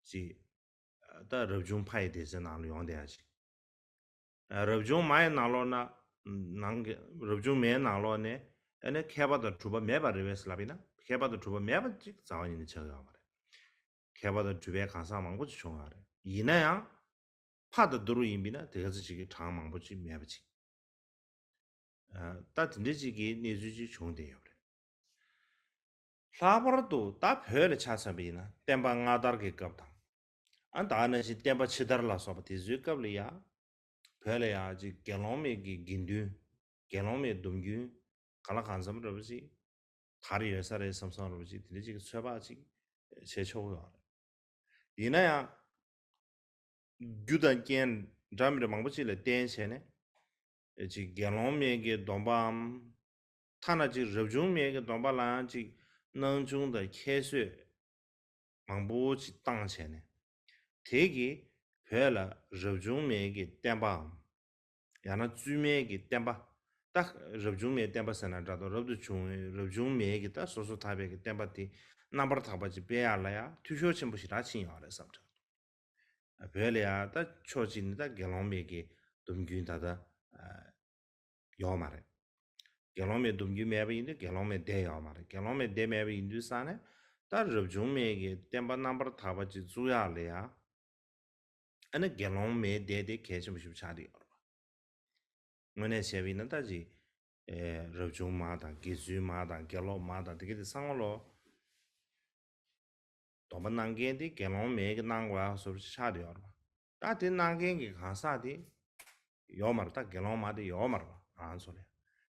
ཅིག་ད་རབ་བྱུང་ཕ་ཡི་སྡེ་ཚན་ནང་ལ་ཡོང་བསྡད་ཡ་ཅིག་རབ་བྱུང་མ་ཡི་ནང་ལོགས་ན། ནང་གི་རབ་བྱུང་མའི་ནང་ལོགས་ནས་ཨ་ནི་མཁས་པ་དང་གྲུབ་པ་མེད་པ་རེད་པས་ལབ་ཡིན་ན། མཁས་པ་དང་གྲུབ་པ་མེད་པ་ཅིག་རྩ་བ་ཉིད་ནས་ཆགས་ཡོད་མ་རེད། མཁས་པ་དང་གྲུབ་པའི་གང་ཟག་མང་པོ་ཅིག་བྱུང་ཡོད་རེད། ཡིན་ན་ཡང་། ཕ་དང་བསྡུར་བ་ཡིན་པས་ན་དེ་ག་ཚོད་ཅིག་གི་གྲངས་མང་པོ་ཅིག་མེད་པ་ཅིག་ཨ། ད་དེ་འདྲ་ཅིག་གི་གནས་ཚུལ་ཅིག་བྱུང་བསྡད་ཡོད་རེད། ལྷག་པར་དུ་ད་བོད་ལ་ཆ་མཚོན་པ་ཡིན་ན་བསྟན་པ་སྔ་དར་གྱི་སྐབས་དང་། ཨ། ད་ག་ནང་བཞིན་བསྟན་པ་ཕྱི་དར་ལ་སོགས་པ་དེ་ཚོའི་སྐབས་ལ་ཡ། བོད་ལ་ཡ་ཅིག་དགེ་སློང་མའི་གི་དགེ་འདུན། དགེ་སློང་མའི་སྡོམ་རྒྱུན། གང་ལ་གང་འཚམ་འདྲ་པོ་ཅིག་ག་རེ་ཡོད་ས་རེད་བསམ་བསམ་འདྲ་པོ་ཅིག་དེ་འདྲ་ཅིག་གི་ཚོད་དཔག་ཅིག་བྱེད་ཆོག་གི་ཡོད་རེད། ཡིན་ན་ཡང་། རྒྱུ་དང་རྐྱེན་འདྲ་མི་འདྲ་མང་པོ་ཅིག་ལ་བརྟེན་བྱས་ནས། ཅིག་དགེ་སློང་མའི་གི་སྡོམ་པའམ། ཐ་ན་ཅིག་རབ་བྱུང་མའི་གི་སྡོམ་པ་ལའང་ཅིག་སྣང་ཆུང་དང་ཁྱད་གསོད་མང་པོ་ཅིག་བཏང་བྱས་ནས། དེ་གིས་བོད་ལ་རབ་བྱུང་མའི་གི་བསྟན་པའམ། ཡང་ན་བཙུན་མའི་གི་བསྟན་པ། ད་རབ་བྱུང་མའི་བསྟན་པ་ཟེར་ན་འདྲ་འདུག་རབ་ཏུ་བྱུང་བའི་རབ་བྱུང་མའི་གི་ད་སོ་སོར་ཐར་པའི་གི་བསྟན་པ་དེ་རྣམ་པར་དག་པ་ཅིག་སྤེལ་ཡག་ལ་ཡང་འཐུས་ཤོར་ཆེན་པོ་ཞེ་དྲག་ཕྱིན་ཡོད་རེད་བསམ་དྲན། བོད་ལ་ཡང་ད་ཕྱོགས་གཅིག་ནས་ད་དགེ་སློང་མའི་གི་སྡོམ་རྒྱུན་ད་ལྟ་ཡོད་མ་རེད། དགེ་སློང་མའི་སྡོམ་རྒྱུན་མེད་པ་ཡིན་དུས་དགེ་སློང་མའི་སྡེ་ཡོད་མ་རེད། དགེ་སློང་མའི་སྡེ་མེད་པ་ཡིན་དུས་ཙང་ནས་ད་རབ་བྱུང་མའི་གི་བསྟན་པ་རྣམ་པར་དག་པ་ཅིག་བཙུགས་ཡག་ལ་ཡང་། ཨ་ནི་དགེ་སློང་མའི་སྡེ་དེ་གལ་ཆེན་པོ་ཞིག་ཆགས་བསྡད་ཡོད་རེད་པ། དངོས་གནས་བྱས་པ་ཡིན་ན་ད་ཅིག་ཨེ། རབ་བྱུང་མ་དང་དགེ་ཚུལ་མ་དང་དགེ་སློབ་མ་དང་དེ་ག་དེ་ཚང་མ་ལོ། སྡོམ་པ་གནང་མཁན་དེ་དགེ་སློང་མའི་གི་གནང་དགོས་ཡག་བཟོ་འདྲ་ཆགས་བསྡད་ཡོད་རེད་པ། ད་དེ་གནང་མཁན་གྱི་གང་ཟག་དེ་ཡོད་མ་རེད། ད་དགེ་སློང་མ་དེ་ཡོད་མ་རེད་པ། ང་ཚོ་ལ་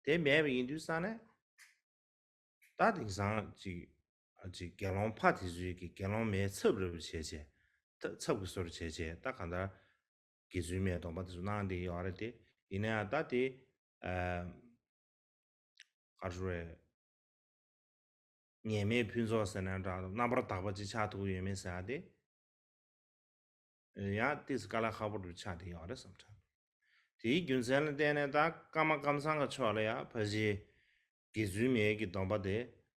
དེ་མེད་པ་ཡིན་དུས་ཙང་ནས། ད་དེང་སང་ཅིག་ཅིག་དགེ་སློང་ཕ་དེ་ཚོས་ཀྱི་དགེ་སློང་མའི་ཚབ་རེ་བ་བྱས་བྱས། ད་ཚབ་ཀྱི་བཟོ་འདྲ་བྱས་བྱས། ད་གང་ལྟར་དགེ་ཚུལ་མའི་སྡོམ་པ་དེ་ཚོ་གནང་བསྡད་ཡོད་རེད་དེ། ཡིན་ན་ཡང་ད་དེ་ཨ། ག་རེ་ཟེར། ངེས་མེད་ཕུན་ཚོགས་ཟེར་ན་འདྲ། རྣམ་པར་དག་པ་ཅིག་ཆགས་ཐུབ་ཀྱི་ཡོད་མེད་ཟེར་ཡག་དེ། ཡང་ཏོག་ཙམ་དཀའ་ལས་ཁག་པོ་འདྲ་ཆགས་བསྡད་ཡོད་རེད་བསམ་དྲན། དེའི་རྒྱུ་མཚན་ལ་བརྟེན་ནས་ད་ཀརྨ་ཀཾ་ཚང་གི་ཕྱོགས་ལ་ཡང་ཕལ་ཆེར་དགེ་ཚུལ་མའི་གི་སྡོམ་པ་དེ་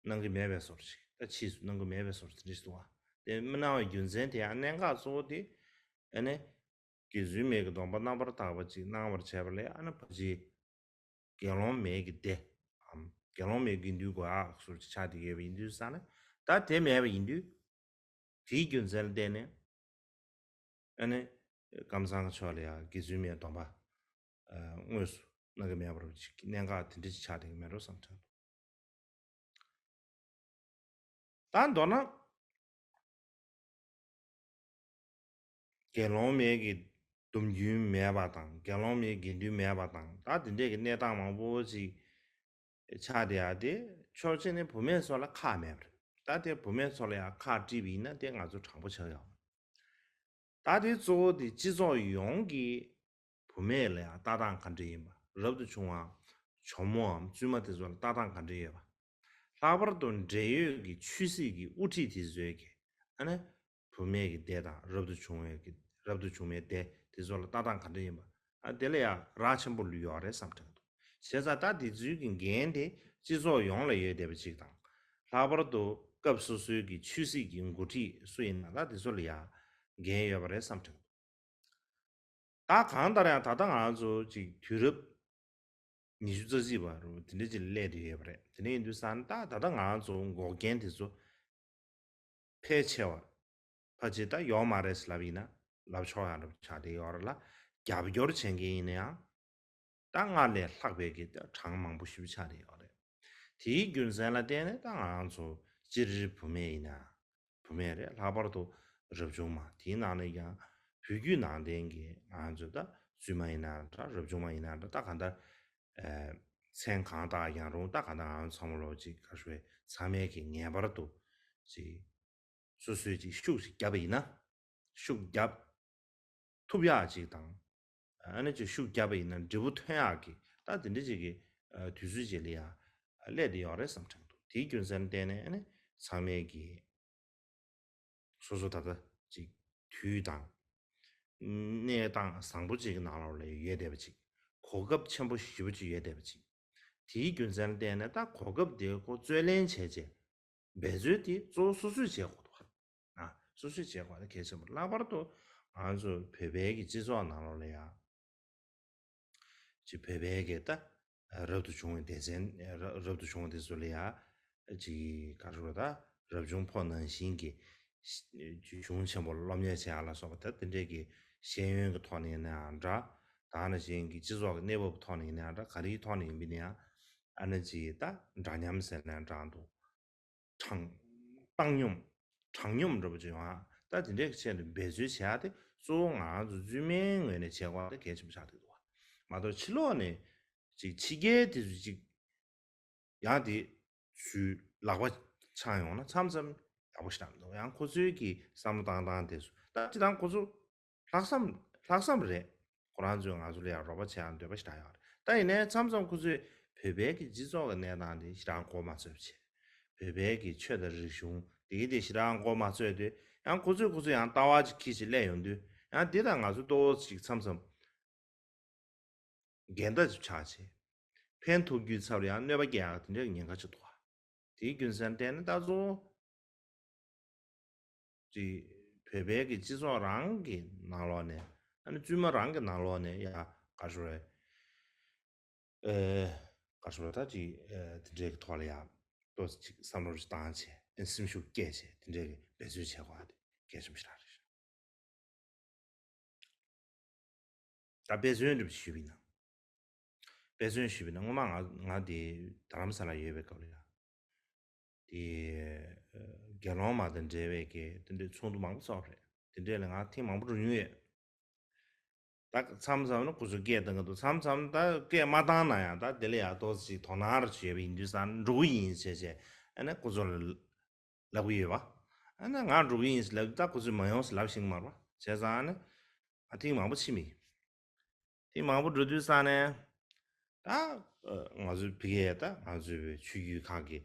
གནང་གི་མེད་པའི་བཟོ་འདྲ་ཞིག་ད་ཕྱིས་སུ་གནང་གི་མེད་པའི་བཟོ་འདྲ་དེ་འདྲ་ཞིག་འདུག་པ། དེ་མི་གནང་བའི་རྒྱུ་མཚན་དེ་ཡང་གནད་འགག་གཙོ་བོ་དེ་ཨ་ནི་དགེ་ཚུལ་མའི་གི་སྡོམ་པ་རྣམ་པར་དག་པ་ཅིག་གནང་བར་བྱས་པ་ལས་ཨ་ནི་ཕལ་ཆེར་དགེ་སློང་མའི་གི་སྡེ་འམ་དགེ་སློང་མའི་དགེ་འདུན་དགོས་ཡག་བཟོ་འདྲ་ཆགས་བསྡད་ཡོད་པ་ཡིན་དུས་ཙང་ནས། ད་དེ་མེད་པ་ཡིན་དུས། དེའི་རྒྱུ་མཚན་ལ་བརྟེན་ནས་ཨ་ནི་ཀཾ་ཚང་ཕྱོགས་ལ་ཡང་དགེ་ཚུལ་མའི་སྡོམ་པ་དངོས་སུ་གནང་གི་མེད་པར་ཅིག་གནད་འགག་དེ་འདྲ་ཅིག་ཆགས་བསྡད་ཀྱི་མེད་འགྲོ་བསམ་དྲན་འདུག་ད་མདོར་ན། དགེ་སློང་མའི་གི་སྡོམ་རྒྱུན་མེད་པ་དང་། དགེ་སློང་མའི་དགེ་འདུན་མེད་པ་དང་། ད་དེ་འདྲས་ཀྱི་གནས་སྟངས་མང་པོ་ཅིག་ཆགས་བསྡད་ཡག་དེ་ཕྱོགས་གཅིག་ནས་བུད་མེད་ཚོ་ལ་ཁག་མེད་པ་རེད། ད་དེ་བུད་མེད་ཚོ་ལ་ཡང་ཁག་དཀྲིས་པ་ཡིན་ན་དེ་ང་ཚོ་དྲང་པོ་ཆགས་ཡོད་མ་རེད། ད་དེ་གཙོ་བོ་དེ་སྤྱི་ཚོགས་ཡོངས་ཀྱི་བུད་མེད་ལ་ཡང་ལྟ་སྟངས་ག་འདྲ་ཡིན་པ། རབ་ཏུ་བྱུང་བའམ་ཇོ་མོའམ་བཙུན་མ་དེ་ཚོ་ལ་ལྟ་སྟངས་ག་འདྲ་ཡོད་པ། ལྷག་པར་དུ་འབྲེལ་ཡོད་ཀྱི་ཆོས་སྲིད་ཀྱི་དབུ་ཁྲིད་དེ་ཚོས་ཀྱི་ཨ་ནི་བུད་མེད་ཀྱི་སྡེ་དང་། རབ་ཏུ་བྱུང་བའི་ཀྱི་ རབ་ཏུ་བྱུང་བའི་སྡེ་དེ་ཚོ་ལ་ལྟ་སྟངས་ག་འདྲ་ཡིན་པ། ཨ་དེ་ལ་ཡང་རག་ཆེན་པོ་ལུས་ཡོད་རེད་བསམ་དྲན་འདུག་བྱས་ཙང་ད་དེ་ཚོའི་གི་འགན་དེ་སྤྱི་ཚོགས་ཡོངས་ལ་ཡོད་བསྡད་པ་ཅིག་དང་། ལྷག་པར་དུ་སྐབས་སོ་སོའི་གི་ཆོས་སྲིད་ཀྱི་འགོ་ཁྲིད་སུ་ཡིན་ན་ད་དེ་ཚོ་ལ་ཡང་འགན་ཡོད་པ་རེད་བསམ་དྲན་འདུག་ད་གང་ལྟར་ཡང་ད་ལྟ་ང་ཚོ་ཅིག་དུས་རབས་ཉི་ཤུ་རྩ་གཅིག་པ་རུ་དེ་འདྲ་ཅིག་སླེབས་བསྡད་ཡོད་པ་རེད། དེ་འདྲ་ཡིན་དུས་ཙང་ད་ད་ལྟ་ང་ཚོ་འགོག་རྐྱེན་དེ་ཚོ་ཕལ་ཆེ་བ་ཕལ་ཆེར་ད་ཡོད་མ་རེད་ཟེར་ལབ་ཡིན་ན་ལབ་ཆོག་ཡ་འདྲ་པོ་ཆགས་བསྡད་ཡོད་རེད་ལ། རྒྱབ་སྐྱོར་བྱེད་མཁན་ཡིན་ན་ཡང་ད་སྔར་ལས་ལྷག་པའི་གི་གྲངས་མང་པོ་ཞིག་ཆགས་བསྡད་ཡོད་རེད། དེའི་རྒྱུ་མཚན་ལ་བརྟེན་ནས་ད་ང་ཚོ་སྤྱིར་བུད་མེད་ཡིན་ན་བུད་མེད་རེད། ལྷག་པར་དུ་རབ་བྱུང་མ་དེའི་ནང་ནས་ཀྱང་བོད་བརྒྱུད་ནང་བསྟན་གྱི་ང་ཚོ་ད་བཙུན་མ་ཡིན་ན་འདྲ་རབ་བྱུང་མ་ཡིན་ན་འདྲ་ད་གང་ལྟར་ཨེ་མཚན་གང་བཏགས་ཀྱང་རུང་ད་གང་ལྟར་ང་ཚོ་ཚང་མ་ལོ་ཅིག་ག་ཤོད་ཚང་མས་ཀྱི་ངེས་པར་དུ་ཅིག་སོ་སོས་ཅིག་ཤུགས་ཤིག་བརྒྱབ་པ་ཡིན་ན་ཤུགས་བརྒྱབ་ཐུབ་ཡག་ཅིག་དང་། ཨ་ནི་ཅིག་ཤུགས་བརྒྱབ་པ་ཡིན་ན་འབྲས་བུ་ཐོན་ཡག་གི་ད་དེ་འདྲ་ཅིག་གི་ཨ་དུས་ཚོད་ཅིག་ལ་ཡ་སླེབས་བསྡད་ཡོད་རེད་བསམ་དྲན་འདུག་དེའི་རྒྱུ་མཚན་བརྟེན་ནས་ཨ་ནི་ཚང་མས་ཀྱི་སོ་སོ་ད་ལྟ་ཅིག་དུས་དང་གནས་སྟངས་བཟང་པོ་ཅིག་གི་ནང་ལོགས་ལ་ཡོད་བསྡད་པ་ཅིག་གོ་སྐབས་ཆེན་པོ་ཞེ་པོ་ཅིག་ཡོད་བསྡད་པ་ཅིག་དེའི་རྒྱུ་མཚན་ལ་བརྟེན་ནས་ད་གོ་སྐབས་དེ་ཁོ་རྩོད་ལེན་བྱས་རྗེས་འབད་རྩོལ་དེ་གཙོ་བོ་སོ་སོས་བྱེད་དགོས་འདུག་ཨ། སོ་སོས་བྱེད་དགོས་དེ་གལ་ཆེན་པོ། ལྷག་པར་དུ་ང་ཚོ་བོད་པའི་གི་སྤྱི་ཚོགས་ནང་ལོགས་ལ་ཡ། ཅིག་བོད་པའི་གི་ད་རབ་ཏུ་བྱུང་བའི་སྡེ་ཚན་རབ་ཏུ་བྱུང་བ་དེ་ཚོ་ལ་ཡ། ཅིག་ག་རེ་ཟེར་ད་རབ་བྱུང་ཕོ་ནང་བཞིན་གྱི་གཞུང་ཆེན་པོ་སློབ་གཉེར་བྱེད་ཡ་ལ་སོགས་པ་ད་དེ་འདྲའི་གི་ཤེས་ཡོན་གྱི་ཐོག་ནས་ཡིན་ན་ཡང་འདྲ། ད་ནང་བཞིན་གྱི་སྤྱི་ཚོགས་ཀྱི་གནས་བབ་ཐོག་ནས་ཡིན་ན་ཡང་འདྲ། ག་རེའི་ཐོག་ནས་ཡིན་པ་ཡིན་ན་ཡང་ཨ་ནི་ཅིག་ད་འདྲ་མཉམ་ཟེར་ན་ཡང་འདྲ་འདུག་དྲང་། བཏང་སྙོམས། དྲང་སྙོམས་འདྲ་པོ་ཅིག་ཡོང་ཨ། ད་དེ་འདྲའི་ཆེད་དུ་འབད་རྩོལ་བྱེད་ཡ་དེ་གཙོ་བོ་ང་ཚོ་བཙུན་མའི་ངོས་ནས་བྱེད་དགོས་པ་དེ་གལ་ཆེན་པོ་ཆགས་བསྡད་འདུག་བ། མ་གཏོགས་ཕྱི་ལོགས་ནས་ཅིག་ཕྱི་རྒྱལ་དེ་ཚོས་ཅིག་ཡང་དེ་ཚུར་ལག་པ་འཆང་ཡོང་ན་མཚམས་མཚམས་ཡག་པོ་ཞིག་རག་མི་འདུག་ཡང་ཁོ་ཚོའི་གི་བསམ་བློ་བཏང་སྟངས་དེ་ཚོ་ད་སྤྱིར་བཏང་ཁོ་ཚོ་ལྷག་བསམ་ལྷག་བསམ་རེད། ཁོ་རང་ཚོས་ང་ཚོ་ལ་ཡང་རོགས་པ་བྱེད་ཡང་འདོད་པ་ཞིག་རག་ཡོད་རེད། ད་ཡིན་ནའི་མཚམས་མཚམས་ཁོ་ཚོས་བོད་པའི་གི་སྤྱི་ཚོགས་ཀྱི་གནས་སྟངས་དེ་ཞེ་དྲག་མགོ་མ་ཚོས་བྱས། བོད་པའི་གི་ཆོས་དང་རིག་གཞུང་དེ་གི་དེ་ཞེ་དྲག་མགོ་མ་ཚོས་དུས་ཡང་ཁོ་ཚོས་ཁོ་ཚོས་ཡང་ལྟ་བ་ཅིག་ཁྱེར་ཅིག་སླེབས་ཡོང་དུས་ཡང་དེ་དང་ང་ཚོ་ཏོག་ཙམ་ཅིག་མཚམས་མཚམས་འགལ་ཟླ་ཅིག་ཆགས་བྱས། ཕན་ཐོགས་རྒྱུའི་ཚབ་ལ་ཡང་གནོད་པ་སྐྱེལ་ཡག་དེ་འདྲའི་ཉེན་ཁ་ཅིག་འདུག་བ། དེའི་རྒྱུ་མཚན་བརྟེན་ནས་ད་གཙོ་བོ་ཅིག་བོད་པའི་གི་སྤྱི་ཚོགས་རང་གི་ནང་ལོགས་ནས་ཨ་ནི་བཙུན་མ་རང་གི་ནང་ལོགས་ནས་ཡ་ག་རེ་ཟེར་ཨེ་ག་རེ་ཟེར་ད་ཅིག་ཨེ་དེ་འདྲའི་གི་ཐོག་ལ་ཡ་ཏོག་ཙམ་ཅིག་བསམ་བློ་ཅིག་བཏང་བྱས་ཨེ་སེམས་ཤུགས་སྐྱེད་བྱས་དེ་འདྲའི་གི་འབད་རྩོལ་བྱེད་དགོས་པ་དེ་གལ་ཆེན་པོ་ཞིག་རང་རེད། ད་དཔེ་མཚོན་འགྲུབ་ཞུས་པ་ཡིན་ན། དཔེ་མཚོན་ཞུས་པ་ཡིན་ན་སྔོན་མ་ང་ང་དེ་རྡ་རམ་ས་ལ་ཡོད་པའི་སྐབས་ལ་ཡ། དེ་དགེ་སློང་མ་དང་འབྲེལ་བའི་གི་དེ་འདྲའི་ཚོགས་འདུ་མང་པོ་ཚོགས་པ་རེད། དེ་འདྲས་ལ་ང་ཐེངས་མང་པོ་འགྲོ་མྱོང་ཡོད། ད་མཚམས་མཚམས་ནི་ཁོ་ཚོས་སྐད་བཏང་གི་འདུག་མཚམས་མཚམས་ད་སྐད་མ་བཏང་ན་ཡང་ད་དེ་ལ་ཡང་ཏོག་ཙམ་དོ་སྣང་རེ་བྱས་པ་ཡིན་དུས་ཙང་འགྲོ་གི་ཡིན་ཞེས་བྱས་ཨ་ནི་ཁོ་ཚོ་ལ་ལབ་ཀྱི་ཡོད་པ། ཨ་ནི་ང་འགྲོ་གི་ཡིན་ཞེས་ལབ་དུས་ད་ཁོ་ཚོས་མ་ཡོང་ཞེས་ལབ་ཤེས་ཀྱི་མ་རེད་པ། བྱས་ཙང་ཨ་ནི་ང་ཐེངས་མང་པོ་ཕྱིན་པ་ཡིན། ཐེངས་མང་པོ་འགྲོ་དུས་ཙང་ནས་ད་ང་ཚོའི་ཕ་གིའི་ད་ང་ཚོའི་ཆོས་བརྒྱུད་ཁག་གི་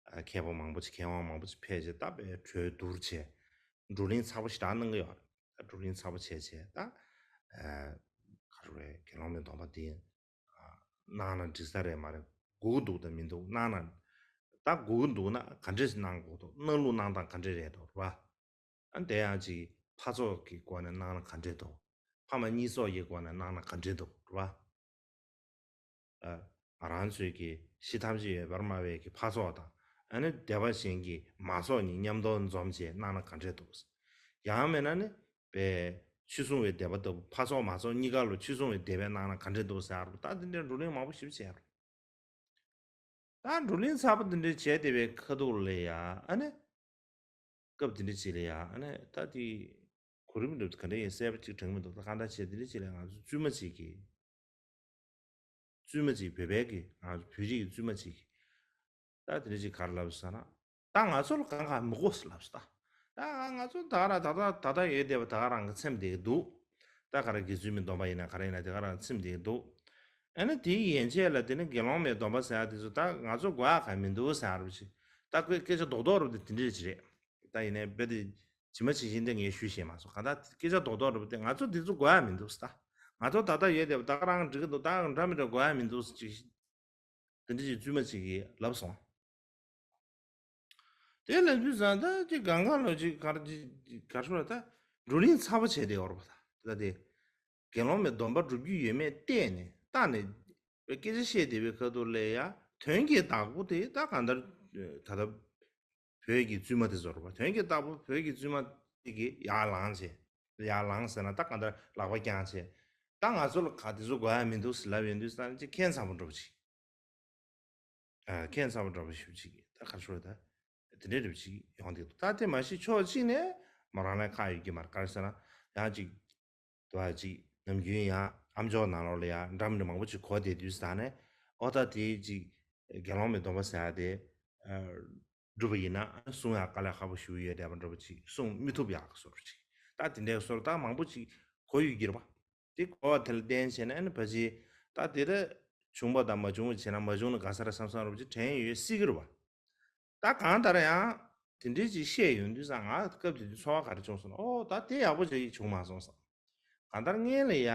མཁས་པ་མང་པོ་ཅིག་མཁས་དབང་མང་པོ་ཅིག་ཕེབས་བྱས་ད་དཔེ་གྲོས་བསྡུར་བྱས་བགྲོ་གླེང་ཚ་པོ་ཞེ་དྲག་གནང་གི་ཡོད་རེད། ད་བགྲོ་གླེང་ཚ་པོ་བྱས་བྱས་ད་ག་རེ་རེད། དགེ་སློང་མའི་སྡོམ་པ་འདི་གནང་ན་འགྲིག་ས་རེད་མ་རེད། དགོས་ཀྱི་འདུག་དང་མི་འདུག་གནང་ན་ད་དགོས་ཀྱི་འདུག་ན་ག་འདྲས་གནང་དགོས་འདུག་གནང་ལུགས་གནང་སྟངས་ག་འདྲས་རེད་འདུག་རེད་པ། ཨ་དེ་ཡང་ཅིག་ཕར་ཚོགས་ཀྱི་སྒོ་ནས་གནང་ན་ག་འདྲས་འདུག་ཕ་མ་གཉིས་ཚོགས་ཀྱི་སྒོ་ནས་གནང་ན་ག་འདྲས་འདུག་རེད་པ། ཨ་ང་རང་ཚོའི་གི་གཞི་ཐམས་ཅད་ཡོད་པར་སྨྲ་བའི་གི་ཕར་ཚོགས་དང་ཨ་ནི་སྡེ་པ་གཞན་གྱི་མ་ཚོགས་གཉིས་མཉམ་དུ་འཛོམས་བྱས་གནང་ན་ག་འདྲས་འདུག་ཡང་མིན་ན་ནི་པའི་ཆོས་སྲུང་བའི་སྡེ་པ་ལྟ་བུ་ཕར་ཚོགས་མ་ཚོགས་གཉིས་ཀ་ལ་ཆོས་སྲུང་བའི་སྡེ་པས་གནང་ན་ག་འདྲས་འདུག་ཟེར་རུ་ད་འདི་འདྲའི་བགྲོ་གླེང་མང་པོ་ཞིག་བྱས་རུ། ད་བགྲོ་གླེང་ཚ་པོ་འདི་འདྲའི་བྱས་བསྡད་པའི་ཁ་ཐུག་ལ་ཡ་ཨ་ནི། སྐབས་འདི་འདྲ་ཅིག་ལ་ཡ་ཨ་ནི་ད་དེ་གོ་རིམ་འདྲ་ག་འདྲ་ཡིན་གསལ་པོ་ཅིག་དྲན་གྱི་མི་འདུག་ད་གང་ལྟར་བྱས་འདི་འདྲ་ཅིག་ལ་ང་ཚོ་བཙུན་མ་ཅིག་གིས་བཙུན་མ་ཅིག་བོད་པའི་གི་ང་ཚོ་བོད་རིགས་ཀྱི་བཙུན་མ་ཅིག་གིས་ད་འདི་འདྲ་ཅིག་ག་རེ་ལབ་ཟེར་ན། ད་ང་ཚོ་ལ་གང་གང་མི་དགོས་ཟེར་ལབ་སོང་། ད་ད་ང་ཚོ་ད་ག་རང་ད་ད་ད་ད་ཡོད་བསྡད་པ་ད་ག་རང་གི་ཚིམ་བསྡད་ཀྱི་འདུག་ད་ག་རང་དགེ་ཚུལ་མའི་སྡོམ་པ་ཡིན་ན་ག་རེ་ཡིན་ན་དེ་ག་རང་ཚིམ་བསྡད་ཀྱི་འདུག་ཨ་ནི་དེའི་ཡན་ཆད་ལ་དེ་ནི་དགེ་སློང་མའི་སྡོམ་པ་ཟེར་ཡ་དེ་ཚོ་ད་ང་ཚོ་དགོས་ཡག་གང་མི་འདུག་ཟེར་ཡ་རུ་ཅིག་ད་ཁོས་སྐད་ཆ་རྡོག་རྡོག་རུ་དེ་དེ་འདྲས་ཅིག་རེད། ད་ཡིན་ནའི་རྦད་དེ་ ཇི་མ་ཇི་བཞིན་དེ་ངས་ཞུས་ཤེས་མ་སོང་། གང་ལྟར་སྐད་ཆ་རྡོག་རྡོག་རེད་པ། དེ་ང་ཚོ་འདི་ཚོ་དགོས་ཡ་མི་འདུག་ཟེར། ད་ང་ཚོ་ད་ལྟ་ཡོད་བསྡད་པ་ད་ག་རང་འགྲིག་གི་འདུག་ད་ག་འདྲ་མི་འདྲ་དགོས་ཡ་མི་འདུག་ཟེར་ཅིག་དེ་འདྲ་ཅིག་བཙུན་མ་ཅིག་གིས་ལབ་སོང་། དེ་ལབ་དུས་ཙང་ད་ཅིག་གང་ག་ལོ་ཅིག་གར་ཅིག་གར་ཤོར་ད་བགྲོ་གླེང་ཚ་པོ་བྱས་བསྡད་ཡོད་རེད་པ། ད་ད་དེ་དགེ་སློང་མའི་སྡོམ་པ་སྒྲུབ་རྒྱུ་ཡོད་མེད་བལྟས་ནས་བལྟས་ནས་སྐད་ཆ་བཤད་བསྡད་པའི་ཁ་ཐུག་ལ་ཡ་དོན་གྱི་བདག་པོ་དེ་ད་གང་ལྟར་ད་ལྟ་བོད་ཀྱི་བཙུན་མ་དེ་ཚོ་རེད་པ། དོན་གྱི་བདག་པོ་བོད་ཀྱི་བཙུན་མ་དེ་གིས་ཡར་ལངས་བྱས། ཡར་ལངས་ཟེར་ན་ད་གང་ལྟར་ལག་པ་བརྐྱངས་བྱས། ད་ང་ཚོ་ལ་ག་དེ་ཚོ་དགོས་ཡ་མི་འདུག་ཟེར་ལབ་ཡོང་དུས་ཙང་ཅིག་ཁྱད་མཚར་པོ་འདྲ་པོ་ཅིག་ཨ། ཁྱད་མཚར་པོ་འདྲ་པོ་ཞིག་ཅིག་ད་ག་རེ་ཞུ་དགོས་ད། དེ་འདྲའི་འདྲ་པོ་ཅིག་ཡོང་གི་འདུག་ད་དེ་མ་གཞི་ཕྱོགས་གཅིག་ནས་མོ་རང་ལ་ཁག་ཡོད་ཀྱི་མ་རེད། ག་རེ་ཟེར་ན་ཡང་ཅིག་དུ་བ་ཅིག་ནམ་རྒྱུན་ཡང་ཨ་མཆོག་ནང་ལོགས་ལ་ཡང་འདྲ་མི་འདྲ་མང་པོ་ཅིག་གོ་བསྡད་དུས་ཙང་ནས། ཨོ་ད་དེ་ཅིག་དགེ་སློང་མའི་སྡོམ་པ་ཟེར་ཡ་དེ་ཨ་སྒྲུབ་པ་ཡིན་ན་ཨ་སྲུང་ཡ་དཀའ་ལས་ཁག་པོ་ཞིག་ཡོད་བསྡད་པ་འདྲ་པོ་ཅིག་སྲུང་མི་ཐུབ་ཡག་གི་བཟོ་འདྲ་ཅིག་ད་དེ་འདྲའི་བཟོ་འདྲ་ད་མང་པོ་ཅིག་གོ་ཡོད་ཀྱི་རེད་པ། དེ་གོ་བ་དེ་ལ་བརྟེན་བྱས་ནས་ཨ་ནི་ཕལ་ཆེར་ད་དེ་ལ་བྱུང་པ་དང་མ་བྱུང་བ་བྱས་ན་མ་བྱུང་ན་དགའ་ས་རེད་བསམ་བསམ་འདྲ་པོ་ཅིག་དྲན་ཡོད་སྲིད་ཀྱི་རེད་པ། ད་གང་ལྟར་ཡང་དེ་འདྲའི་ཅིག་བཤད་ཡོང་དུས་ཙང་ང་སྐབས་དེ་དུས་ཚོར་བ་ག་རེ་བྱུང་སོང་ན། ཨོ་ད་དེ་ཡག་པོ་ཅིག་བྱུང་མ་སོང་བསམ། གང་ལྟར་སྔོན་ལ་ཡ་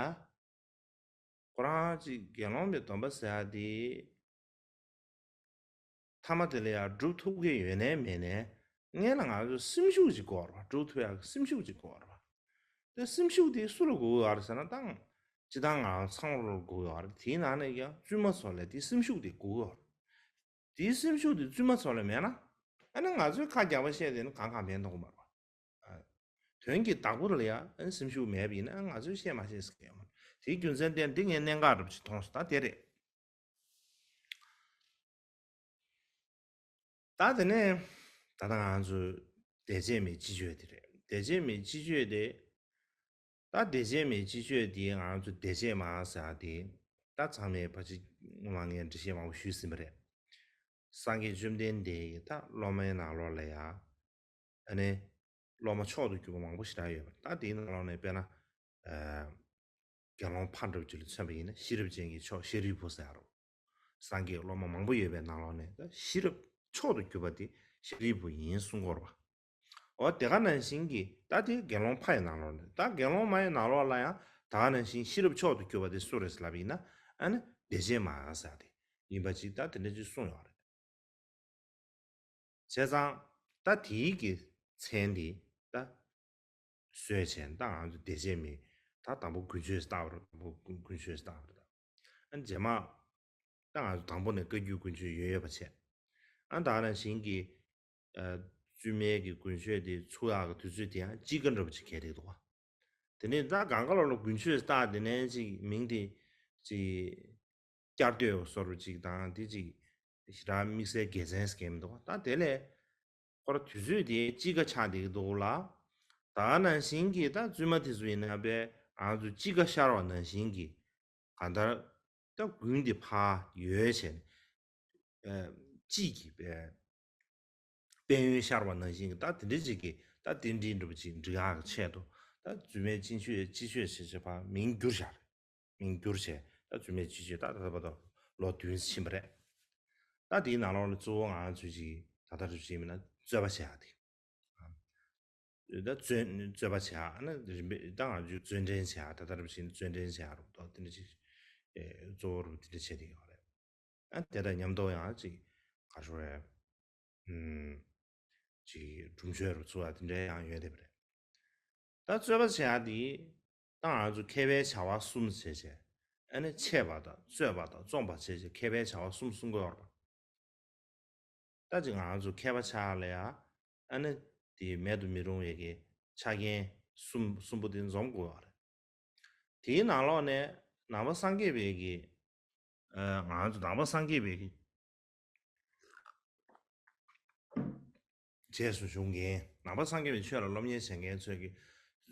ཁོ་རང་ཅིག་དགེ་སློང་མའི་སྡོམ་པ་ཟེར་ཡ་དེ་མཐའ་མ་དེ་ལ་ཡ་སྒྲུབ་ཐུབ་ཀྱི་ཡོད་ནའི་མེད་ནའི་སྔོན་ལ་ང་ཚོ་སེམས་ཤུགས་ཅིག་དགོས་རེད་པ། སྒྲུབ་ཐུབ་ཡག་གི་སེམས་ཤུགས་ཅིག་དགོས་རེད་པ། དེ་སེམས་ཤུགས་དེ་སུ་ལ་དགོས་ཀྱི་ཡོད་རེད་ཟེར་ན་ད་སྤྱིར་བཏང་ང་ཚང་མ་ལ་དགོས་ཀྱི་ཡོད་རེད། དེའི་ནང་ནས་ཀྱང་བཙུན་མ་ཚོ་ལ་དེ་སེམས་ཤུགས་དེ་དགོས་ཀྱི་ཡོད་རེད། དེའི་སེམས་ཤུགས་དེ་བཙུན་མ་ཚོ་ལ་མེད་ན་ཨ་ནི་ང་ཚོས་ཁ་རྒྱག་པ་བཤད་དེ་ནི་གང་གང་ཕན་ཐོགས་མ་རེད། ཨ། དོན་གྱི་བདག་པོ་ལ་ཡང་ཨ་ནི་སེམས་ཤུགས་མེད་པ་ཡིན་ན་ཨ་ང་ཚོས་བཤད་མ་བཤད་ཟེར་གྱི་ཡོད་མ་རེད། དེའི་རྒྱུ་མཚན་དེ་འདི་ངས་གནད་འགག་འདྲ་པོ་ཅིག་མཐོང་སོང་། ད་དེ་རེད། ད་དེ་ནས་ད་ལྟ་ང་ཚོ་བདེ་བྱེད་མའི་སྤྱི་སྤྱོད་དེ་རེད། བདེ་བྱེད་མའི་སྤྱི་སྤྱོད་དེ། ད་བདེ་བྱེད་མའི་སྤྱི་སྤྱོད་དེ་ང་ཚོ་བདེ་བྱེད་མ་ཟེར་ཡ་དེ་ད་ཚང་མས་ཕལ་ཆེར་སྔོན་མ་ངས་འགྲེལ་བཤད་མང་པོ་ཞུས་ཟིན་པ་རེད། སངས་རྒྱས་བཅོམ་ལྡན་འདས་ཀྱི་ད་སློབ་མའི་ནང་ལོགས་ལ་ཡ་ཨ་ནི་སློབ་མ་མཆོག་ཏུ་གྱུར་པ་མང་པོ་ཞེ་དྲག་ཡོད་པ། ད་དེའི་ནང་ལོགས་ནས་དཔེར་ན་ཨ་དགེ་སློང་ཕ་འདྲ་པོ་ཅིག་ལ་མཚོན་པ་ཡིན་ན་ཤེས་རབ་ཅན་གྱི་མཆོག་ཤཱ་རིའི་བུ་ཟེར་ཡ་རོ། སངས་རྒྱས་སློབ་མ་མང་པོ་ཡོད་པའི་ནང་ལོགས་ནས་ད་ཤེས་རབ་མཆོག་ཏུ་གྱུར་པ་དེ་ཤཱ་རིའི་བུ་ཡིན་གསུང་གི་ཡོད་རེད་པ། འོ་དེ་ག་ནང་བཞིན་གྱི་ད་དེ་དགེ་སློང་ཕ་ཡི་ནང་ལོགས་ནས། ད་དགེ་སློང་མ་ཡི་ནང་ལོགས་ལ་ཡང་ད་ག་ནང་བཞིན་ཤེས་རབ་མཆོག་ཏུ་གྱུར་པ་དེ་སུ་རེད་ཟེར་ལབ་པ་ཡིན་ན་ཨ་ནི་བདེ་བྱེད་མ་ཟེར་ཡ་དེ་ཡིན་པ་ཅིག་ད་དེ་འདྲ་ཅིག་གསུངས་ཡོད་རེད། བྱས་ཙང་ད་དེའི་གི་མཚན་དེ་ད་བཟོས་བྱས་ད་ང་ཚོ་བདེ་བྱེད་མའི་ད་དང་པོ་དཀོན་མཆོག་ཟེར་བཏགས་པ་རེད། དང་པོ་དཀོན་མཆོག་ཟེར་བཏགས་པ་རེད། ད་རྗེས་མ་ད་ང་ཚོ་དང་པོ་ནས་བཀའ་བརྒྱུད་དཀོན་མཆོག་ཡོད་ཡོད་པ་བྱས། ཨ་ད་ག་ནང་བཞིན་གྱི་ཨ་བཙུན་མའི་གི་དཀོན་མཆོག་དེ་ཚུགས་ཡག་གི་དུས་ཚོད་དེ་ཡང་དཔྱིད་ཀ་འདྲ་པོ་ཅིག་གལ་ཏེ་འདུག་བ། དེ་ནས་ད་གང་ག་ལོག་ལ་དཀོན་མཆོག་བཏགས་དེ་ནས་ཅིག་མིང་དེ་ཅིག་བསྐྱར་ཟློས་བཟོ་འདྲ་ཅིག་དང་དེ་ཅིག་ཞེ་དྲག་དམིགས་བསལ་དགེ་མཚན་ཟེར་མཁན་མི་འདུག་བ། ད་དེ་ལས་ཁོ་ར་དུས་ཚོད་དེ་དཔྱིད་ཀ་ཆགས་བསྡད་ཀྱི་འདུག་ལ། ད་ག་ནང་བཞིན་གྱི་ད་བཙུན་མ་དེ་ཚོ་ཡིན་ན་དཔེ་ང་ཚོ་དཔྱིད་ཀ་ཤར་བ་ནང་བཞིན་གྱི་གང་ལྟར་ད་དགུན་དེ་ཕར་ཡོལ་བྱས་ནས་ཨ་དཔྱིད་ཀྱི་དཔལ་དཔལ་ཡོན་ཤར་བ་ནང་བཞིན་གྱི་ད་དེ་འདྲ་ཅིག་གི་ད་རྟེན་འབྲེལ་འདྲ་པོ་ཅིག་འགྲིག་ཡག་གི་ཆེད་དུ་ད་བཙུན་མའི་སྤྱི་སྤྱོད་སྤྱི་སྤྱོད་བྱེད་བྱེད་ཕར་མིང་བསྒྱུར་བཞག་རེད། མིང་བསྒྱུར་བྱས་ད་བཙུན་མའི་སྤྱི་སྤྱོད་ད་ད་ལྟ་བར་དུ་ལོ་བདུན་ཕྱིན་པ་རེད། ད་དེའི་ནང་ལོགས་ལ་གཙོ་བོ་ང་ཚོས་ཅིག་ད་ལྟ་རུ་ཅིག་མིན་ན་རྩོད་པ་བྱེད་ཡག་དེ། ད་རྩོད་རྩོད་པ་བྱེད་ཡག་ཨ་ནི་རིམ་པས་ད་ང་ཚོས་རྩོད་འགྲན་བྱེད་ཡག་ད་ལྟ་རུ་ཕྱིན་རྩོད་འགྲན་བྱེད་ཡག་རུ་ད་དེ་འདྲ་ཅིག་ཨེ་གཙོ་བོ་རུ་དེ་འདྲ་བྱེད་བསྡད་ཡོད་རེད། ཨ་དེ་དང་མཉམ་དུ་ཡང་ཅིག་ག་རེ་ཞུ་དགོས་རེད། ཨུམ། ཅིག་སྒྲུབ་མཆོད་རུ་ཚུགས་པ་དེ་འདྲ་ཡང་ཡོད་བསྡད་པ་རེད། ད་རྩོད་པ་བྱེད་ཡག་དེ་ད་ང་ཚོ་མཁས་པའི་བྱ་བ་གསུམ་བྱས་བྱས་ཨ་ནི་འཆད་པ་དང་རྩོད་པ་དང་རྩོམ་པ་བྱས་བྱས་མཁས་པའི་བྱ་བ་གསུམ་གསུང་གི་ཡོད་རེད། ད་ཅིག་ང་ཚོ་མཁས་པ་ཆགས་ཡག་ལ་ཡ་ཨ་ནི་དེ་མེད་དུ་མི་རུང་བའི་གི་ཆ་རྐྱེན་གསུམ་གསུམ་པོ་དེ་འཛོམས་དགོས་པ་རེད། དེའི་ནང་ལོགས་ནས་ནང་པ་སངས་རྒྱས་པའི་གི་ཨ་ང་ཚོ་ནང་པ་སངས་རྒྱས་པའི་གི་རྗེས་སུ་བཟུང་མཁན་ནང་པ་སངས་རྒྱས་པའི་ཆོས་ལ་སློབ་གཉེར་བྱེད་མཁན་ཚོས་ཀྱི་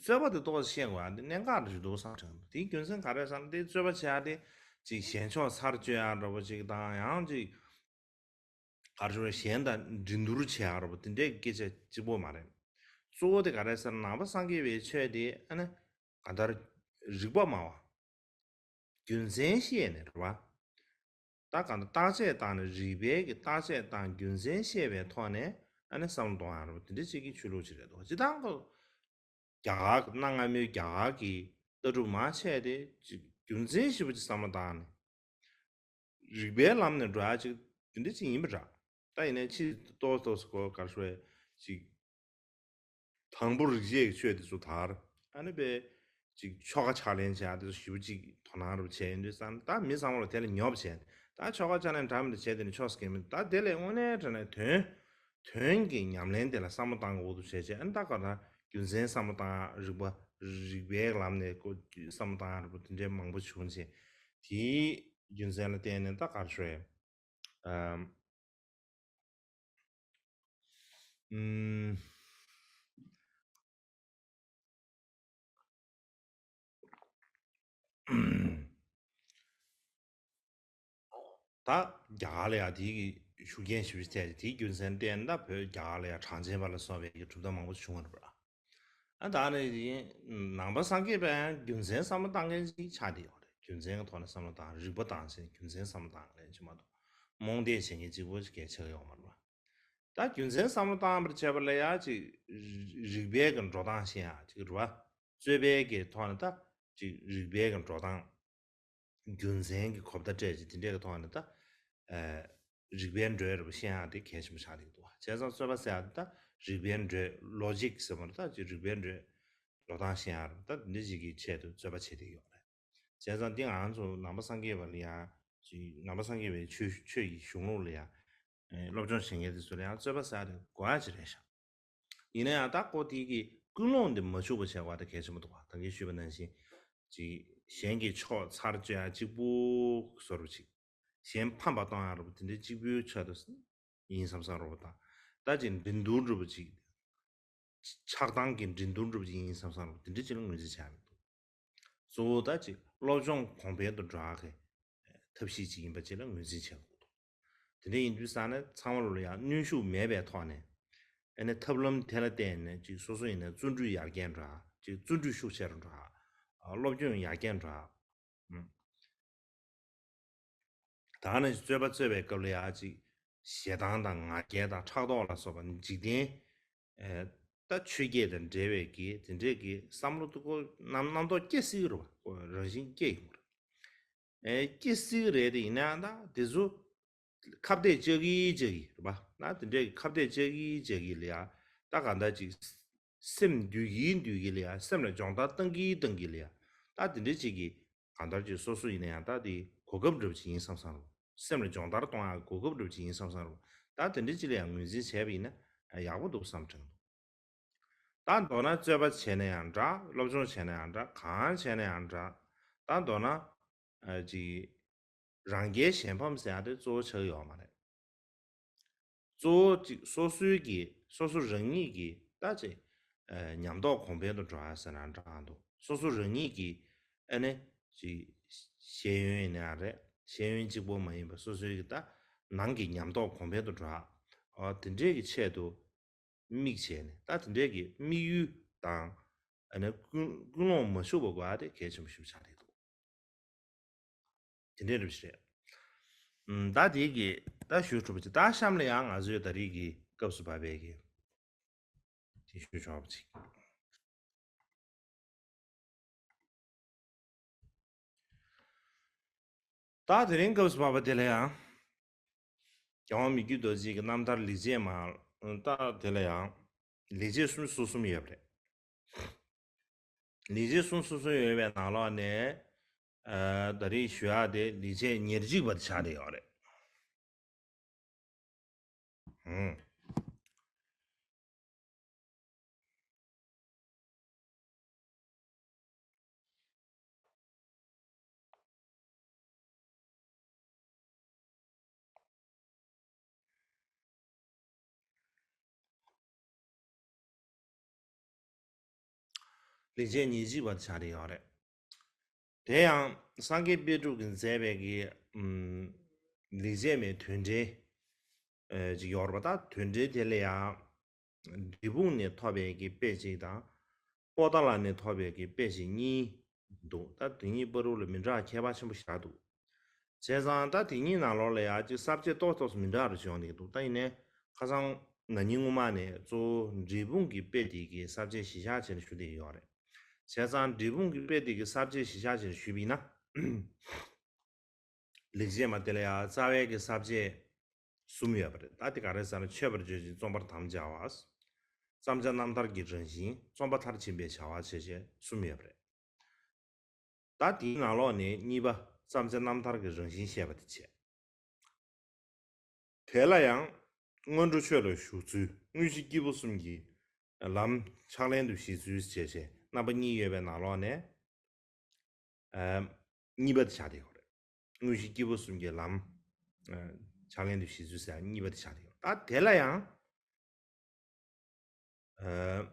རྩོད་པ་དེ་ཏོག་ཙམ་བཤད་དགོས་ཡག་དེ་གནད་འགག་རེད་འདུག་བསམ་དྲན་འདུག་དེའི་རྒྱུ་མཚན་ག་རེ་ཟེར་ན་དེ་རྩོད་པ་བྱེད་ཡག་དེ་ཅིག་གཞན་ཕྱོགས་ཚར་གཅོད་ཡག་འདྲ་པོ་ཅིག་དང་ཡང་ཅིག་ག་རེ་ཞུ་རེད། གཞན་དང་འགྲན་བསྡུར་བྱེད་ཡག་རེད་པ། དེ་འདྲའི་སྐད་ཆ་གཅིག་པོ་མ་རེད། གཙོ་བོ་དེ་ག་རེ་ཟེར་ན་ནང་པ་སངས་རྒྱས་པའི་ཆོས་དེ་ཨ་ནི་གང་ལྟར་རིགས་པ་སྨྲ་བ། རྒྱུ་མཚན་བཤད་ནས་རེད་པ། ད་གང་ལྟར་བརྟག་དཔྱད་བཏང་ནས་རིགས་པའི་གི་བརྟག་དཔྱད་བཏང་རྒྱུ་མཚན་བཤད་པའི་ཐོག་ནས་ཨ་ནི་བསམ་བློ་གཏོང་ཡག་རེད་པ། དེ་འདྲ་བྱེད་ཀྱི་ཆོས་ལུགས་ཅིག་རེད་འདུག་སྤྱིར་བཏང་གི་ རྒྱ་གར་གྱི་གནའ་སྔ་མོའི་རྒྱ་གར་གྱི་ལྟ་གྲུབ་མང་ཆེ་དེ་ཅིག་རྒྱུ་མཚན་ཞིབ་པོ་ཅིག་བསམ་བློ་བཏང་ནས། རིགས་པའི་ལམ་ནས་འགྲོ་ཡ་ཅིག་དེ་འདྲ་ཅིག་ཡིན་པ་འདྲ། ད་ཡིན་ནའི་ཕྱིས་ཏོག་ཏོག་སུ་གོ་གར་ཤོད་ཅིག་དང་པོ་རིག་བྱེད་ཀྱི་ཆོས་དེ་ཚོ་དར། ཨ་ནི་པའི་ཅིག་ཆོ་ག་ཕྱག་ལེན་བྱ་དེ་ཚོ་ཞིབ་པོ་ཅིག་དོ་སྣང་རུ་བྱས་ཡིན་དུས་ཙང་ད་མི་ཚང་མ་ལ་དེ་ལ་ཉོབ་བྱས། ད་ཆོ་ག་ཕྱག་ལེན་འདྲ་མི་འདྲ་བྱས་དེ་ནི་ཆོག་སྐད་མིན། ད་དེ་ལས་དངོས་གནས་དྲང་གནས་དོན་དོན་གྱི་ཉམས་ལེན་དེ་ལ་བསམ་བློ་བཏང་དགོས་འདུག་བྱས་བྱས། ཨ་ནི་ད་ག་ད་རྒྱུ་མཚན་བསམ་བློ་བཏང་རིག་པ་རིག་པའི་ལམ་ནས་ཀོ་བསམ་བློ་བཏང་རིག་པ་དེ་འདྲའི་མང་པོ་བྱུང་བྱས། དེའི་རྒྱུ་མཚན་ལ་བརྟེན་ནས་ད་གར་ཤོད། ཨམ། ཨམ། ད་རྒྱ་གར་ལ་ཡང་དེའི་གི་ཤུགས་རྐྱེན་ཞེ་པོ་ཅིག་ཐེབས་ཏེ། དེའི་རྒྱུ་མཚན་བརྟེན་ད་བོད་རྒྱ་གར་ལ་ཡང་གྲངས་ཅན་པ་ལ་སོགས་པའི་གི་གྲུབ་མཐའ་མང་པོ་བྱུང་བ་རེད་པ། ཨ་ད་ནི་དེ་ནང་པ་སངས་རྒྱས་པ་ཡང་རྒྱུ་མཚན་བསམ་བློ་བཏང་མཁན་ཅིག་ཆགས་བསྡད་ཡོད་རེད། རྒྱུ་མཚན་གྱི་ཐོག་ནས་བསམ་བློ་བཏང་། རིགས་པ་བཏང་ཟེར་རྒྱུ་མཚན་བསམ་བློ་བཏང་མཁན་ཅིག་མ་གཏོགས་རྨོངས་དད་བྱེད་མཁན་གཅིག་པོ་ཅིག་གལ་ཆེ་གི་ཡོད་མ་རེད་པ། ད་རྒྱུ་མཚན་བསམ་བློ་བཏང་བར་བྱས་པ་ལ་ཡང་ཅིག་རིགས་པའི་གི་འགྲོ་སྟངས་ཤེས་ཡ་ཅིག་རེད་པ། རྩོད་པའི་གི་ཐོག་ནས་ད་ཅིག་རིགས་པའི་གི་འགྲོ་སྟངས། རྒྱུ་མཚན་གྱི་གོ་བརྡ་སྤྲད་ཅིག་དེ་འདྲའི་གི་ཐོག་ནས་ད། ཨ། རིགས་པའི་འགྲོས་རེད་པ། ཤེས་ཡ་དེ་གལ་ཆེན་པོ་ཆགས་ཀྱི་འདུག་བ། བྱས་ཙང་རྩོད་པ་ཟེར་ཡ་དེ་ད་རིགས་པའི་འགྲོས། ལོ་ཇིག་ཟེར་བ་རེད། ད་ཅིག་རིགས་པའི་འགྲོས། འགྲོ་སྟངས་ཤེས་ཡ་རེད། ད་འདི་ཅིག་གི་ཆེད་དུ་རྩོད་པ་བྱེད་བསྡད་ཡོད་རེད། བྱས་ཙང་འདི་ང་ཚོ་ནང་པ་སངས་རྒྱས་པ་ལ་ཡ། ཅིག་ནང་པ་སངས་རྒྱས་པའི་ཆོས་ཆོས་ཀྱི་གཞུང་ལུགས་ལ་ཡ། ཨེ། སློབ་སྦྱོང་བྱེད་མཁན་དེ་ཚོ་ལ་ཡང་རྩོད་པ་ཟེར་ཡ་དེ་དགོས་ཡ་ཅིག་རེད་ཤག་ཡིན་ན་ཡང་ད་ཁོ་དེ་གི་ཀུན་སློང་དེ་མ་འཆུག་པ་བྱེད་དགོས་པ་དེ་གལ་ཆེན་པོ་འདུག་བ། ད་གིན་ཞུས་པ་ནང་བཞིན་ཅིག་གཞན་གྱི་ཕྱོགས་ཚར་གཅོད་ཡ་གཅིག་པུ་བཟོ་འདྲ་ཅིག་གཞན་ཕམ་པ་གཏོང་ཡ་འདྲ་པོ་དེ་འདྲའི་གཅིག་པུའི་ཆེད་དུ་ཡིན་བསམ་བསམ་འདྲ་པོ་དང་། ད་ཅིག་འགྲན་བསྡུར་འདྲ་པོ་ཅིག་ཆགས་སྡང་གི་འགྲན་བསྡུར་འདྲ་པོ་ཅིག་ཡིན་བསམ་བསམ་འདྲ་པོ་དེ་འདྲ་ཅིག་ལ་ངོས་འཛིན་བྱེད་ཡ་མི་འདུག་གཙོ་བོ་ད་ཅིག་སློབ་སྦྱོང་གོང་འཕེལ་དུ་འགྲོ་ཡག་གི་ཐབས་ཤེས་ཅིག་ཡིན་པ་ཅིག་ལ་ངོས་འཛིན་བྱེད་དགོས་འདུག་དེ་འདྲ་ཡིན་དུས་ཙང་ནས་ཚང་མ་ལོ་ལ་ཡང་གནོན་ཤུགས་མེད་པའི་ཐོག་ནས། ཨ་ནི་ཐབས་ལམ་དེ་ལ་བརྟེན་ནས་ཅིག་སོ་སོ་ཡིན་ན་བརྩོན་འགྲུས་ཡར་རྒྱས་འགྲོ་ཡག་ཅིག་བརྩོན་འགྲུས་ཤུགས་ཆེ་རུ་འགྲོ་ཡག་སློབ་སྦྱོང་ཡར་རྒྱས་འགྲོ་ཡག་ད་ནི་རྩོད་པ་རྩོད་པའི་སྐབས་ལ་ཡ་ཅིག་ཞེ་སྡང་དང་ང་རྒྱལ་དང་ཕྲག་དོག་ལ་སོགས་པ་འཇིག་རྟེན། ཨེ། ད་ཆོས་བརྒྱད་དང་འབྲེལ་བའི་གི་དེ་འདྲས་ཀྱི་བསམ་བློ་དུ་ཀོ་རྣམ་རྣམ་རྟོག་སྐྱེ་སྲིད་ཀྱི་རེད་བ། ཁོ་རང་བཞིན་སྐྱེ་ཡོང་གི་རེད། ཨེ། སྐྱེ་སྲིད་ཀྱི་རེད་དེ། ཡིན་ནའང་ད་དེ་ཚོ་ཁ་གཏད་བཅག་གི་བཅག་གི་རེད་བ། ད་དེ་འདྲས་ཀྱི་ཁ་གཏད་བཅག་གི་བཅག་གི་ལ་ཡ་ད་གང་ལྟར་ཅིག་སེམས་འདུལ་གྱིན་འདུལ་གྱིན་ལ་ཡ། སེམས་ལ་སྦྱོང་བརྡར་བཏང་གིན་བཏང་གིན་ལ་ཡ། ད་དེ་འདྲ་ཅིག་གི་གང་ལྟར་ཅིག་སོ་སོ་ཡིན་ན་ཡང་ད་དེ་གོ་སྐབས་འདྲ་པོ་ཅིག་ཡིན་བསམ་བསམ་རེད། སེམས་ལ་སྦྱོང་བརྡར་གཏོང་ཡག་གོ་སྐབས་འདྲ་པོ་ཅིག་ཡིན་བསམ་བསམ་རེད། ད་དེ་འདྲ་ཅིག་ལ་ཡང་ངོས་འཛིན་བྱས་པ་ཡིན་ན་ཡག་པོ་འདུག་བསམ་དྲན་འདུག་ད་མདོར་ན་རྩོད་པ་བྱས་ན་ཡང་འདྲ། སློབ་སྦྱོང་བྱས་ན་ཡང་འདྲ། གང་བྱས་ན་ཡང་འདྲ། ད་མདོར་ན། ཨ། ཅིག་རང་རྒྱལ་གཞན་ཕམ་ཟེར་ཡག་དེ་གཙོ་བོ་ཆགས་ཀྱི་ཡོད་མ་རེད། གཙོ་བོ་ཅིག་སོ་སོའི་གི་སོ་སོ་རང་ཉིད་ཀྱི་ད་ཅིག་ཨ། ཉམས་རྟོགས་གོང་འཕེལ་དུ་འགྲོ་ཡ་ཟེར་ན་འདྲ་འདུག་སོ་སོ་རང་ཉིད་ཀྱི་ཨ་ནི་ཅིག་ཤེས་ཡོན་ཡིན་ན་རེད། ཤེས་ཡོན་གཅིག་པོ་མ་ཡིན་པ་སོ་སོའི་གི་ད་ནང་གི་ཉམས་རྟོགས་གོང་འཕེལ་དུ་འགྲོ་ཡ། ཨ། དེ་འདྲའི་གི་ཆེད་དུ་དམིགས་བྱས་ནས། ད་དེ་འདྲའི་གི་དམིགས་ཡུལ་དང་ཨ་ནི་ཀུན་ཀུན་སློང་མ་འཆུག་པ་དགོས་ཡ་དེ་གལ་ཆེན་པོ་ཞིག་ཆགས་བསྡད་འདུག་དེ་འདྲའི་རིམ་བཞིན་རེད། ཨུམ། ད་དེ་གི་ད་ཞུ་གྲུབ་ཅིག་ད་གཤམ་ལ་ཡང་ང་ཚོའི་ད་རེས་ཀྱི་སྐབས་སུ་བབས་པའི་གི་དེ་ཞུ་ཆོག་པ་ཅིག་ད་དེ་རིང་སྐབས་སུ་བབས་པ་དེ་ལ་ཡང་། རྒྱལ་དབང་མི་བསྐྱོད་རྡོ་རྗེ་གི་རྣམ་ཐར་ལེགས་བྱས་མ། ད་དེ་ལ་ཡང་ལེགས་བྱས་སུམ་ཅུ་སོ་གསུམ་ཡོད་པ་རེད། ལེགས་བྱས་སུམ་ཅུ་སོ་གསུམ་ཡོད་པའི་ནང་ལོགས་ནས། ཨ། ད་རེས་ཞུ་ཡག་དེ་ལེགས་བྱས་ཉེར་གཅིག་པ་དེ་ཆགས་བསྡད་ཡོད་རེད། ཧུམ། ལེགས་བྱས་ཉེར་གཅིག་པ་དེ་ཆགས་བསྡད་ཡོད་རེད། དེ་ཡང་སངས་རྒྱས་དཔལ་སྤྲུལ་གྱིས་མཛད་པའི་གི། ཨུམ། ལེགས་བྱས་མའི་དོན་འགྲེལ། ཨེ། ཅིག་ཡོད་རེད་པ། ད་དོན་འགྲེལ་དེ་ལ་ཡང་འབྲས་སྤུངས་ནས་ཐོབ་པའི་གི་དཔེ་གཅིག་དང་། པོ་ཏཱ་ལ་ནས་ཐོབ་པའི་གི་དཔེ་གཅིག་གཉིས་འདུག་ད་དེ་གཉིས་བར་དུ་ལ་མི་འདྲ་ཁྱད་པར་ཆེན་པོ་ཞེ་དྲག་འདུག་བྱས་ཙང་ད་དེ་གཉིས་ནང་ལོགས་ལ་ཡང་ཅིག་ས་བཅད་ཏོག་ཏོག་ཙམ་མི་འདྲ་རུ་བྱུང་བསྡད་འདུག་ད་ཡིན་ནའི་ཁ་སང་ ན་ནིང་སྔོན་མ་ནས་གཙོ་བོ་འབྲས་སྤུངས་ཀྱི་དཔེ་དེ་གི་ས་བཅད་གཞི་བཞག་བྱས་ནས་ཞུ་བསྡད་ཡོད་རེད། བྱས་ཙང་འབྲས་སྤུངས་ཀྱི་དཔེ་དེ་གི་ས་བཅད་གཞི་བཞག་བྱས་ནས་ཞུས་པ་ཡིན་ན། ལེགས་བཤད་མ་དེ་ལ་ཡང་རྩ་བའི་གི་ས་བཅད་གསུམ་ཡོད་པ་རེད། ད་དེ་ག་རེ་ཟེར་ན། མཆོད་པར་བརྗོད་ཅིང་རྩོམ་པར་དམ་བཅའ་བ། བརྩམ་བྱ་རྣམ་ཐར་གྱི་རང་བཞིན། རྩོམ་པ་མཐར་ཕྱིན་པའི་བྱ་བ་བྱས་བྱས་གསུམ་ཡོད་པ་རེད། ད་དེའི་ནང་ལོགས་ནས་གཉིས་པ་བརྩམ་བྱ་རྣམ་ཐར་གྱི་རང་བཞིན་བཤད་པ་དེ་བྱས། དེ་ལ་ཡང་སྔོན་འགྲོ་ཆོས་ལ་ཞུགས་ཚུལ། དངོས་གཞི་སྐྱེས་བུ་གསུམ་གྱི་ལམ་ཕྱག་ལེན་དུ་བཞེས་ཚུལ་བྱས་བྱས་རྣམ་པ་གཉིས་ཡོད་པའི་ནང་ལོགས་ནས། ཨ། གཉིས་པ་དེ་ཆགས་བསྡད་ཡོད་རེད། དངོས་གཞི་སྐྱེས་བུ་གསུམ་གྱི་ལམ། ཨ། ཕྱག་ལེན་དུ་བཞེས་ཚུལ་ཟེར་ཡ་གཉིས་པ་དེ་ཆགས་བསྡད་ཡོད་རེད། ད་དེ་ལ་ཡང་། ཨ།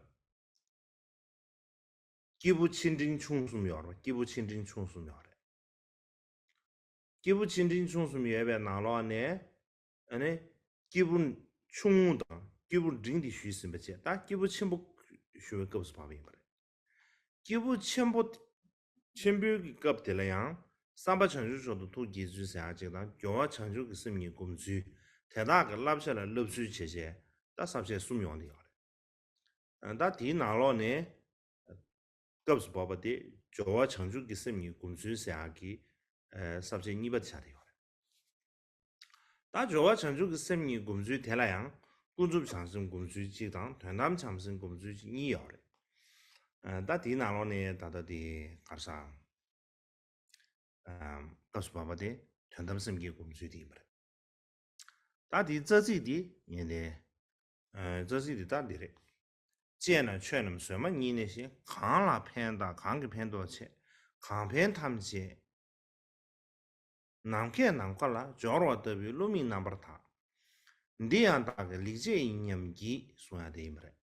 སྐྱེས་བུ་ཆེ་འབྲིང་ཆུང་གསུམ་ཡོད་རེད། སྐྱེས་བུ་ཆེ་འབྲིང་ཆུང་གསུམ་ཡོད་རེད། སྐྱེས་བུ་ཆེ་འབྲིང་ཆུང་གསུམ་ཡོད་པའི་ནང་ལོགས་ནས། ཨ་ནི། སྐྱེས་བུ་ཆུང་ངུ་དང་སྐྱེས་བུ་འབྲིང་དེ་ཞུས་ཟིན་པ་བྱས། ད་སྐྱེས་བུ་ཆེན་པོ་ཞུ་བའི་སྐབས་སུ་བབས་པ་ཡིན་པ་རེད། སྐྱེས་བུ་ཆེན་པོ། ཆེན་པོའི་གི་སྐབས་དེ་ལ་ཡང་། བསམ་པ་བྱང་ཆུབ་མཆོག་ཏུ་ཐུགས་བསྐྱེད་ཚུལ་ཟེར་ཡག་ཅིག་དང་། སྦྱོར་བ་བྱང་ཆུབ་ཀྱི་སེམས་ཀྱི་སྒོམ་ཚུལ། དེ་དག་གི་བསླབ་བྱ་ལ་བསླབ་ཚུལ་བྱས་བྱས། ད་ས་བཅད་གསུམ་ཡོང་བསྡད་ཡོད་རེད། ད་དེའི་ནང་ལོགས་ནས་སྐབས་སུ་བབས་པ་དེ་སྦྱོར་བ་བྱང་ཆུབ་ཀྱི་སེམས་ཉིད་སྒོམ་ཚུལ་ཟེར་ཡག་གི་ས་བཅད་གཉིས་པ་དེ་ཆགས་བསྡད་ཡོད་རེད། ད་སྦྱོར་བ་བྱང་ཆུབ་ཀྱི་སེམས་ཉིད་སྒོམ་ཚུལ་དེ་ལ་ཡང་ཀུན་རྫོབ་བྱམས་སེམས་སྒོམ་ཚུལ་གཅིག་དང་དོན་དམ་བྱམས་སེམས་སྒོམ་ཚུལ་གཅིག་གཉིས་ཡོད་རེད། ད་དེའི་ནང་ལོགས་ནས་ད་ལྟ་དེ་ག་རེ་ཟེར། སྐབས་སུ་བབས་པ་དེ་དོན་དམ་སེམས་བསྐྱེད་སྒོམ་ཚུལ་དེ་ཡིན་པ་རེད། ད་དེའི་རྩ་ཚིག་དེ་ཡིན་ཏེ། རྩ་ཚིག་དེ་ད་འདི་རེད། དཔྱད་ན་ཆོས་རྣམས་བཟོད་མ་ཉིད་ནས་ཞེས། གང་ལ་ཕན་དང་གང་གིས་ཕན་འདོགས་བྱེད། གང་ཕན་ཐམས་ཅད་ནམ་མཁའི་ནམ་མཁའ་ལ། སྦྱོར་བ་ལྟ་བུའི་བསླུ་མེད་རྣམ་པར་དག། འདི་ཡང་བདག་གི་ལེགས་བྱས་ཡིན་སྙམ་བགྱིད། གསུང་ཡ་དེ་ཡིན་པ་རེད།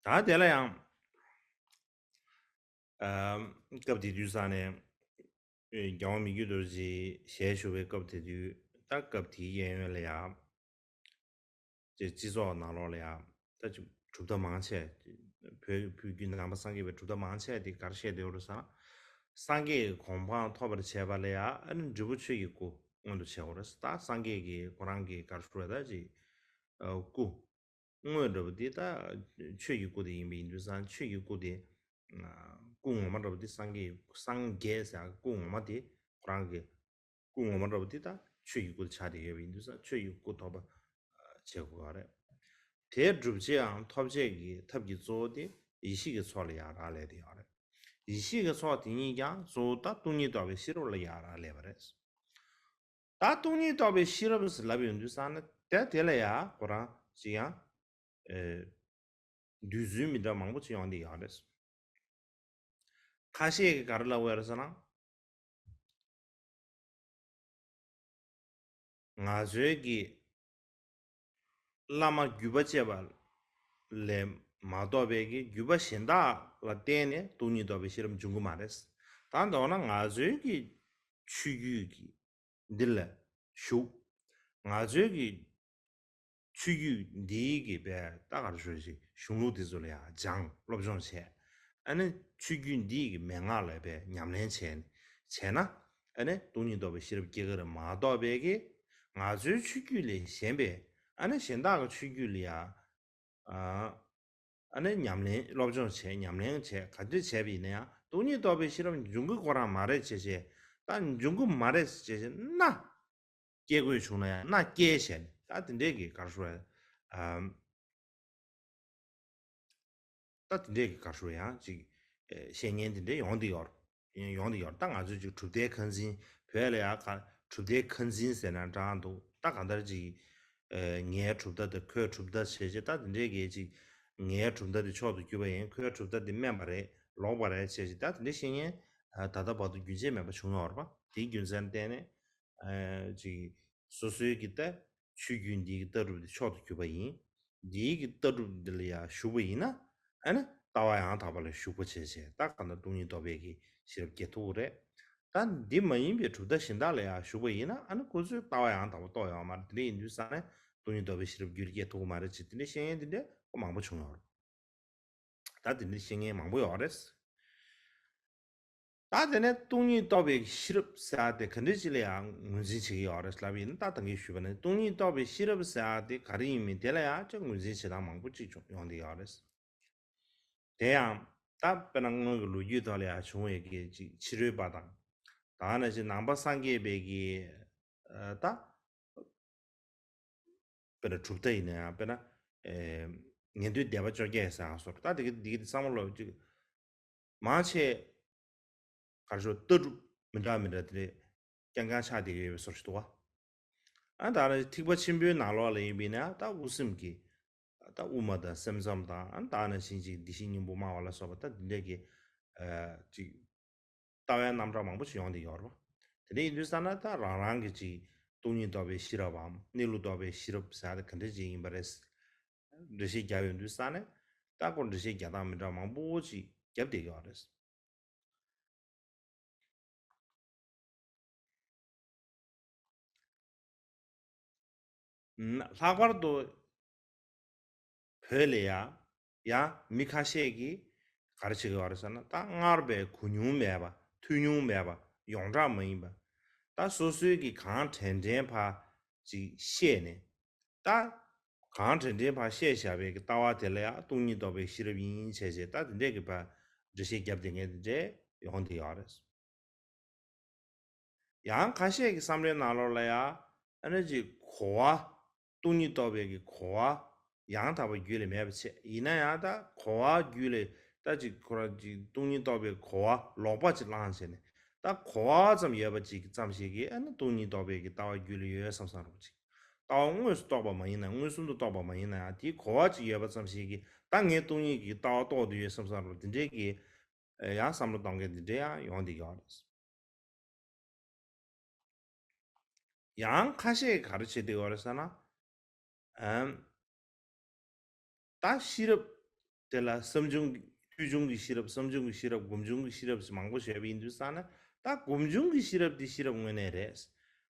ད་དེ་ལ་ཡང་། ཨ། སྐབས་དེ་དུས་ས་ནས། ཨེ། རྒྱལ་དབང་མི་བསྐྱོད་རྡོ་རྗེ་ཞལ་བཞུགས་པའི་སྐབས་དེ་དུས། ད་སྐབས་དེའི་གཡས་གཡོན་ལ་ཡང་། ཅེས་སྤྱི་ཚོགས་ནང་ལོགས་ལ་ཡང་ད་ཅིག་གྲུབ་མཐའ་མང་ཆེ། བོད་བོད་བརྒྱུད་ནང་པ་སངས་རྒྱས་པའི་གྲུབ་མཐའ་མང་ཆེ་དེ་ག་རེ་བཤད་བསྡད་ཡོད་རེད་ཟེར་ན། སངས་རྒྱས་ཀྱི་གོ་འཕང་ཐོབ་པར་བྱེད་པ་ལ་ཡང་། ཨ་ནི་འབྲས་བུ་ཆོས་ཀྱི་སྐུ་མངོན་དུ་བྱེད་དགོས་རེད། ད་སངས་རྒྱས་ཀྱི་ཁོ་རང་གི་ག་རེ་ཞུ་དགོས་རེད། ད་ཅིག་ཨ། སྐུ་དངོས་འདྲ་བོ་དེ་ད་ཆོས་ཀྱི་སྐུ་དེ་ཡིན་པ་ཡིན་དུས་ཙང་། ཆོས་ཀྱི་སྐུ་དེ། ཨ། སྐུ་ངོ་མ་འདྲ་བོ་དེ་སངས་རྒྱས། སངས་རྒྱས་ཟེར་སྐུ་ངོ་མ་དེ་ཁོ་རང་གི། སྐུ་ངོ་མ་འདྲ་བོ་དེ་ད་ཆོས་ཀྱི་སྐུ་ཆགས་བསྡད་ཡོད་པ་ཡིན་དུས་ཙང་། ཆོས་ཀྱི་སྐུ་ཐོབ་པ་བྱེད་དགོས་པ་རེད། དེ་སྒྲུབ་བྱེད་ཡང་ཐོབ་བྱེད་ཀྱི་ཐབས་ཀྱི་གཙོ་བོ་དེ་ཡེ་ཤེས་ཀྱི་ཚོགས་ལ་ཡང་རག་ལས་བསྡད་ཡོད་རེད། ཡེ་ཤེས་ཀྱི་ཚོགས་དེ་ཉིད་ཀྱང་གཙོ་བོ་ད་སྟོང་ཉིད་རྟོགས་པའི་ཤེས་རབ་ལ་ཡང་རག་ལས་པ་རེད། ད་སྟོང་ཉིད་རྟོགས་པའི་ཤེས་རབ་ཟེར་ལབ་ཡོང་དུས་ཙང་ནི། དེ་དེ་ལ་ཡང་ཁོ་རང་ཅིག་ཡང་། ཨེ། འདོད་ཚུལ་མི་འདྲ་མང་པོ་ཅིག་ཡོང་བསྡད་ཡོད་རེད། ཁ་ཤས་ཀྱིས་ག་རེ་ལབ་ཡོད་རེད་ཟེར་ན། ང་ཚོའི་གི་བླ་མ་བརྒྱུད་པ་བཅས་པ་ལས་མ་གཏོགས་པའི་གི་བརྒྱུད་པ་གཞན་དག་ལ་བརྟེན་ནས་སྟོང་ཉིད་རྟོགས་པའི་ཤེས་རབ་འབྱུང་གི་མ་རེད། ད་མདོར་ན་ང་ཚོའི་གི་ཆོས་བརྒྱུད་ཀྱི་འདི་ལ་ཞུགས། ང་ཚོའི་གི་ཆོས་བརྒྱུད་འདིའི་གི་བའི་ད་ག་རེ་ཞུ་ཞིག་གཞུང་ལུགས་དེ་ཚོ་ལ་ཡང་སྦྱངས། སློབ་སྦྱོང་བྱས། ཨ་ནི་ཆོས་བརྒྱུད་འདིའི་གི་མན་ངག་ལ་བའི་ཉམས་ལེན་བྱས་ནས། བྱས་ན། ཨ་ནི་སྟོང་ཉིད་རྟོགས་པའི་ཤེས་རབ་སྐྱེ་གི་རེད་མ་གཏོགས་པའི་གི། ང་ཚོའི་ཆོས་བརྒྱུད་ལས་གཞན་པའི། ཨ་ནི་གཞན་དག་གི་ཆོས་བརྒྱུད་ལ་ཡང་། ཨ། ཨ་ནི་ཉམས་ལེན་སློབ་སྦྱོང་བྱས། ཉམས་ལེན་བྱས། ག་འདྲ་བྱས་པ་ཡིན་ན་ཡང་སྟོང་ཉིད་རྟོགས་པའི་ཤེས་རབ་འབྱུང་གི་ཁོ་རང་མ་རེད་བྱས་བྱས། ད་འབྱུང་གི་མ་རེད་བྱས་བྱས་ན། སྐྱེ་དགོས་བྱུང་ན་ཡང་ན་སྐྱེ་བྱས་ནས། ད་དེ་འདྲས་ཀྱི་ག་རེ་ཞུ་དགོས་རེད། ཨམ། ད་དེ་འདྲས་ཀྱི་ག་རེ་ཞུ་དགོས་རེད། ཡང་ཅིག་ཨེ། བཤད་མཁན་དེ་འདྲས་ཡོང་བསྡད་ཡོད། ཡོང་བསྡད་ཡོད། ད་ང་ཚོས་ཅིག་གྲུབ་མཐའི་ཁ་འཛིན། བོད་ལ་ཡང་ག་གྲུབ་མཐའི་ཁ་འཛིན་ཟེར་ན་འདྲ་འདུག་ད་གང་ལྟར་ཅིག་ཨེ། ངའི་གྲུབ་མཐའ་དེ་ཁོའི་གྲུབ་མཐའ་བྱས་བྱས། ད་དེ་འདྲས་ཀྱི་ཅིག་ངའི་གྲུབ་མཐའ་དེ་མཆོག་ཏུ་གྱུར་པ་ཡིན། ཁོའི་གྲུབ་མཐའ་དེ་དམན་པ་རེད། ལོག་པ་རེད་བྱས་བྱས། ད་དེ་འདྲས་བཤད་མཁན་ད་ལྟ་བར་དུ་རྒྱུན་ཆད་མེད་པ་བྱུང་ཡོད་རེད་པ། དེའི་རྒྱུ་མཚན་བརྟེན་ནས། ཨ། ཅིག་སོ་སོའི་གི་ད་ཆོས་བརྒྱུད་འདི་གི་ལྟ་གྲུབ་འདི་མཆོག་ཏུ་གྱུར་པ་ཡིན། འདིའི་གི་ལྟ་གྲུབ་འདི་ལ་ཡང་ཞུགས་པ་ཡིན་ན། ཨ་ནི་ལྟ་བ་ཡང་དག་པ་ལ་ཞུགས་པ་བྱས་བྱས། ད་གང་ལྟར་སྟོང་ཉིད་རྟོགས་པའི་གི་ཤེས་རབ་སྐྱེ་ཐུབ་ཀྱི་རེད། ད་འདི་མ་ཡིན་པའི་གྲུབ་མཐའ་གཞན་དག་ལ་ཡང་ཞུགས་པ་ཡིན་ན། ཨ་ནི་ཁོ་ཚོས་ལྟ་བ་ཡང་དག་པ་རྟོགས་ཡོད་མ་རེད། དེ་འདྲ་ཡིན་དུས་ཙང་ནས་སྟོང་ཉིད་རྟོགས་པའི་ཤེས་རབ་རྒྱུད་ལ་སྐྱེ་ཐུབ་ཀྱི་མ་རེད་ཅེས། དེ་འདྲའི་བཤད་མཁན་དེ་འདྲ་ཁོ་མང་པོ་བྱུང་ཡོད་རེད། ད་དེ་འདྲའི་བཤད་མཁན་མང་པོ་ཡོད་རེད། ད་དེ་ནས་སྟོང་ཉིད་རྟོགས་པའི་ཤེས་རབ་ཟེར་ཡ་དེ་ག་འདྲ་ཅིག་ལ་ཡང་ངོས་འཛིན་བྱེད་ཀྱི་ཡོད་རེད་ལབ་ཡིན་ན། ད་ད་གིན་ཞུས་པ་ནི་སྟོང་ཉིད་རྟོགས་པའི་ཤེས་རབ་ཟེར་ཡ་དེ་ག་རེ་ཡིན་མིན་དེ་ལ་ཡང་ཅིག་ངོས་འཛིན་བྱེད་སྟངས་མང་པོ་ཅིག་བྱུང་ཡོང་བསྡད་ཡོད་རེད། དེ་ཡང་ད་དཔེར་ན་སྔོན་གྱི་ལོ་རྒྱུས་ཐོག་ལ་ཡང་བྱུང་བའི་གི་ཅིག་ཕྱི་རོལ་པ་དང་། ད་ནང་བཞིན་ནང་པ་སངས་རྒྱས་པའི་གི་ཨ་ད་དཔེར་ན་གྲུབ་མཐའ་ཡིན་ན་ཡང་དཔེར་ན་ཨེ་ཉན་ཐོས་སྡེ་པ་བཅོ་བརྒྱད་ཟེར་ཡང་སོགས། ད་དེ་གི་དེ་གི་ཚང་མ་ལོ་ཅིག་མང་ཆེ་གར་ཤོག་ལྟ་གྲུབ་མི་འདྲ་མི་འདྲ་དེ་རེད་རྐྱང་རྐྱང་ཆགས་བསྡད་ཀྱི་ཡོད་པའི་བཟོ་ཞིག་འདུག་བ། ཨ་ད་ནི་ཐེག་པ་ཆེན་པོའི་ནང་ལོགས་ལ་ཡིན་པས་ན་ད་དབུ་སེམས་ཀྱི་ད་དབུ་མ་དང་སེམས་ཙམ་དང་ཨ་ད་ནང་བཞིན་ཅིག་བདེ་གཤེགས་སྙིང་པོ་སྨྲ་བ་ལ་སོགས་པ་ད་འདི་འདྲས་ཀྱི་ཨ་ཅིག་ལྟ་བའི་རྣམ་གྲངས་མང་པོ་ཞིག་ཡོང་བསྡད་ཡོད་རེད་བ། དེ་འདྲ་ཡིན་དུས་ཙ་ན་ད་རང་རང་གི་ཅིག་སྟོང་ཉིད་རྟོགས་པའི་ཤེས་རབ་བམ་གནས་ལུགས་རྟོགས་པའི་ཤེས་རབ་ཟེར་ཡ་དེ་ག་འདྲ་ཅིག་ཡིན་པ་རེད། འགྲེལ་བཤད་རྒྱབ་ཡོང་དུས་ཙ་ནས་ད་ཁོ་འགྲེལ་བཤད་རྒྱག་སྟངས་མི་འདྲ་མང་པོ་ཅིག་རྒྱབ་བསྡད་ཡོད་རེད། ལྷག་པར་དུ་བོད་ལ་ཡ་ཡང་མི་ཁ་ཤས་ཀྱིས་ག་རེ་བྱེད་ཀྱི་ཡོད་རེད་ཟེར་ན། ད་སྔར་བས་གོ་མྱོང་མེད་པ་ཐོས་མྱོང་མེད་པ་ཡོངས་གྲགས་མ་ཡིན་པ། ད་སོ་སོའི་གི་གང་དྲན་དྲན་ཕར་ཅིག་བཤད་ནས། ད་གང་དྲན་དྲན་ཕར་བཤད་བཞག་པའི་གི་ལྟ་བ་དེ་ལ་ཡང་སྟོང་ཉིད་རྟོགས་པའི་ཤེས་རབ་ཡིན་བྱས་བྱས། ད་དེ་འདྲས་ཀྱི་ཕར་འགྲེལ་བཤད་རྒྱབ་བསྡད་མཁན་དེ་འདྲས་ཡོང་བསྡད་ཡོད་རེད། ཡང་ཁ་ཤས་ཀྱི་བསམ་བློའི་ནང་ལོགས་ལ་ཡང་ཨ་ནི་ཅིག་གོ་བ། སྟོང་ཉིད་རྟོགས་པའི་གི་གོ་བ་ཡང་དག་པ་རྒྱུད་ལ་མེད་པ་བྱས། ཡིན་ན་ཡང་ད་གོ་བ་རྒྱུད་ལ་ད་ཅིག་ཁོ་རང་ཅིག་སྟོང་ཉིད་རྟོགས་པའི་གོ་བ་ལོག་པ་ཅིག་བླངས་བྱས་ནས། ད་གོ་བ་ཙམ་ཡོད་པ་ཅིག་ཙམ་ཞིག་གིས་ཨ་ནི་སྟོང་ཉིད་རྟོགས་པའི་གི་ལྟ་བ་རྒྱུད་ལ་ཡོད་བསམ་བསམ་རོགས་ཅིག་ལྟ་བ་དངོས་སུ་རྟོགས་པ་མ་ཡིན་ན། མངོན་སུམ་དུ་རྟོགས་པ་མ་ཡིན་ན་ཡང་དེའི་གོ་བ་ཅིག་ཡོད་པ་ཙམ་ཞིག་གིས་ད་ངས་སྟོང་ཉིད་ཀྱི་ལྟ་བ་རྟོགས་བསྡད་ཡོད་བསམ་བསམ་རོགས་འདི་འདྲའི་གི་ཡང་བསམ་བློ་གཏོང་མཁན་འདི་འདྲའི་ཡང་ཡོང་བསྡད་ཡོད་རེད། ཡང་ཁ་ཤས་ག་རེ་བྱེད་བསྡད་ཡོད་རེད་ཟེར་ན། ཨམ། ད་ཤེས་རབ་དེ་ལ་བསམ་བྱུང་། ཐོས་བྱུང་གི་ཤེས་རབ། བསམ་བྱུང་གི་ཤེས་རབ། སྒོམ་བྱུང་གི་ཤེས་རབ་ཟེར་མང་པོ་བྱས་པ་ཡིན་དུས་ཙ་ན། ད་སྒོམ་བྱུང་གི་ཤེས་རབ་དེ་ཤེས་རབ་དངོས་གནས་རེད་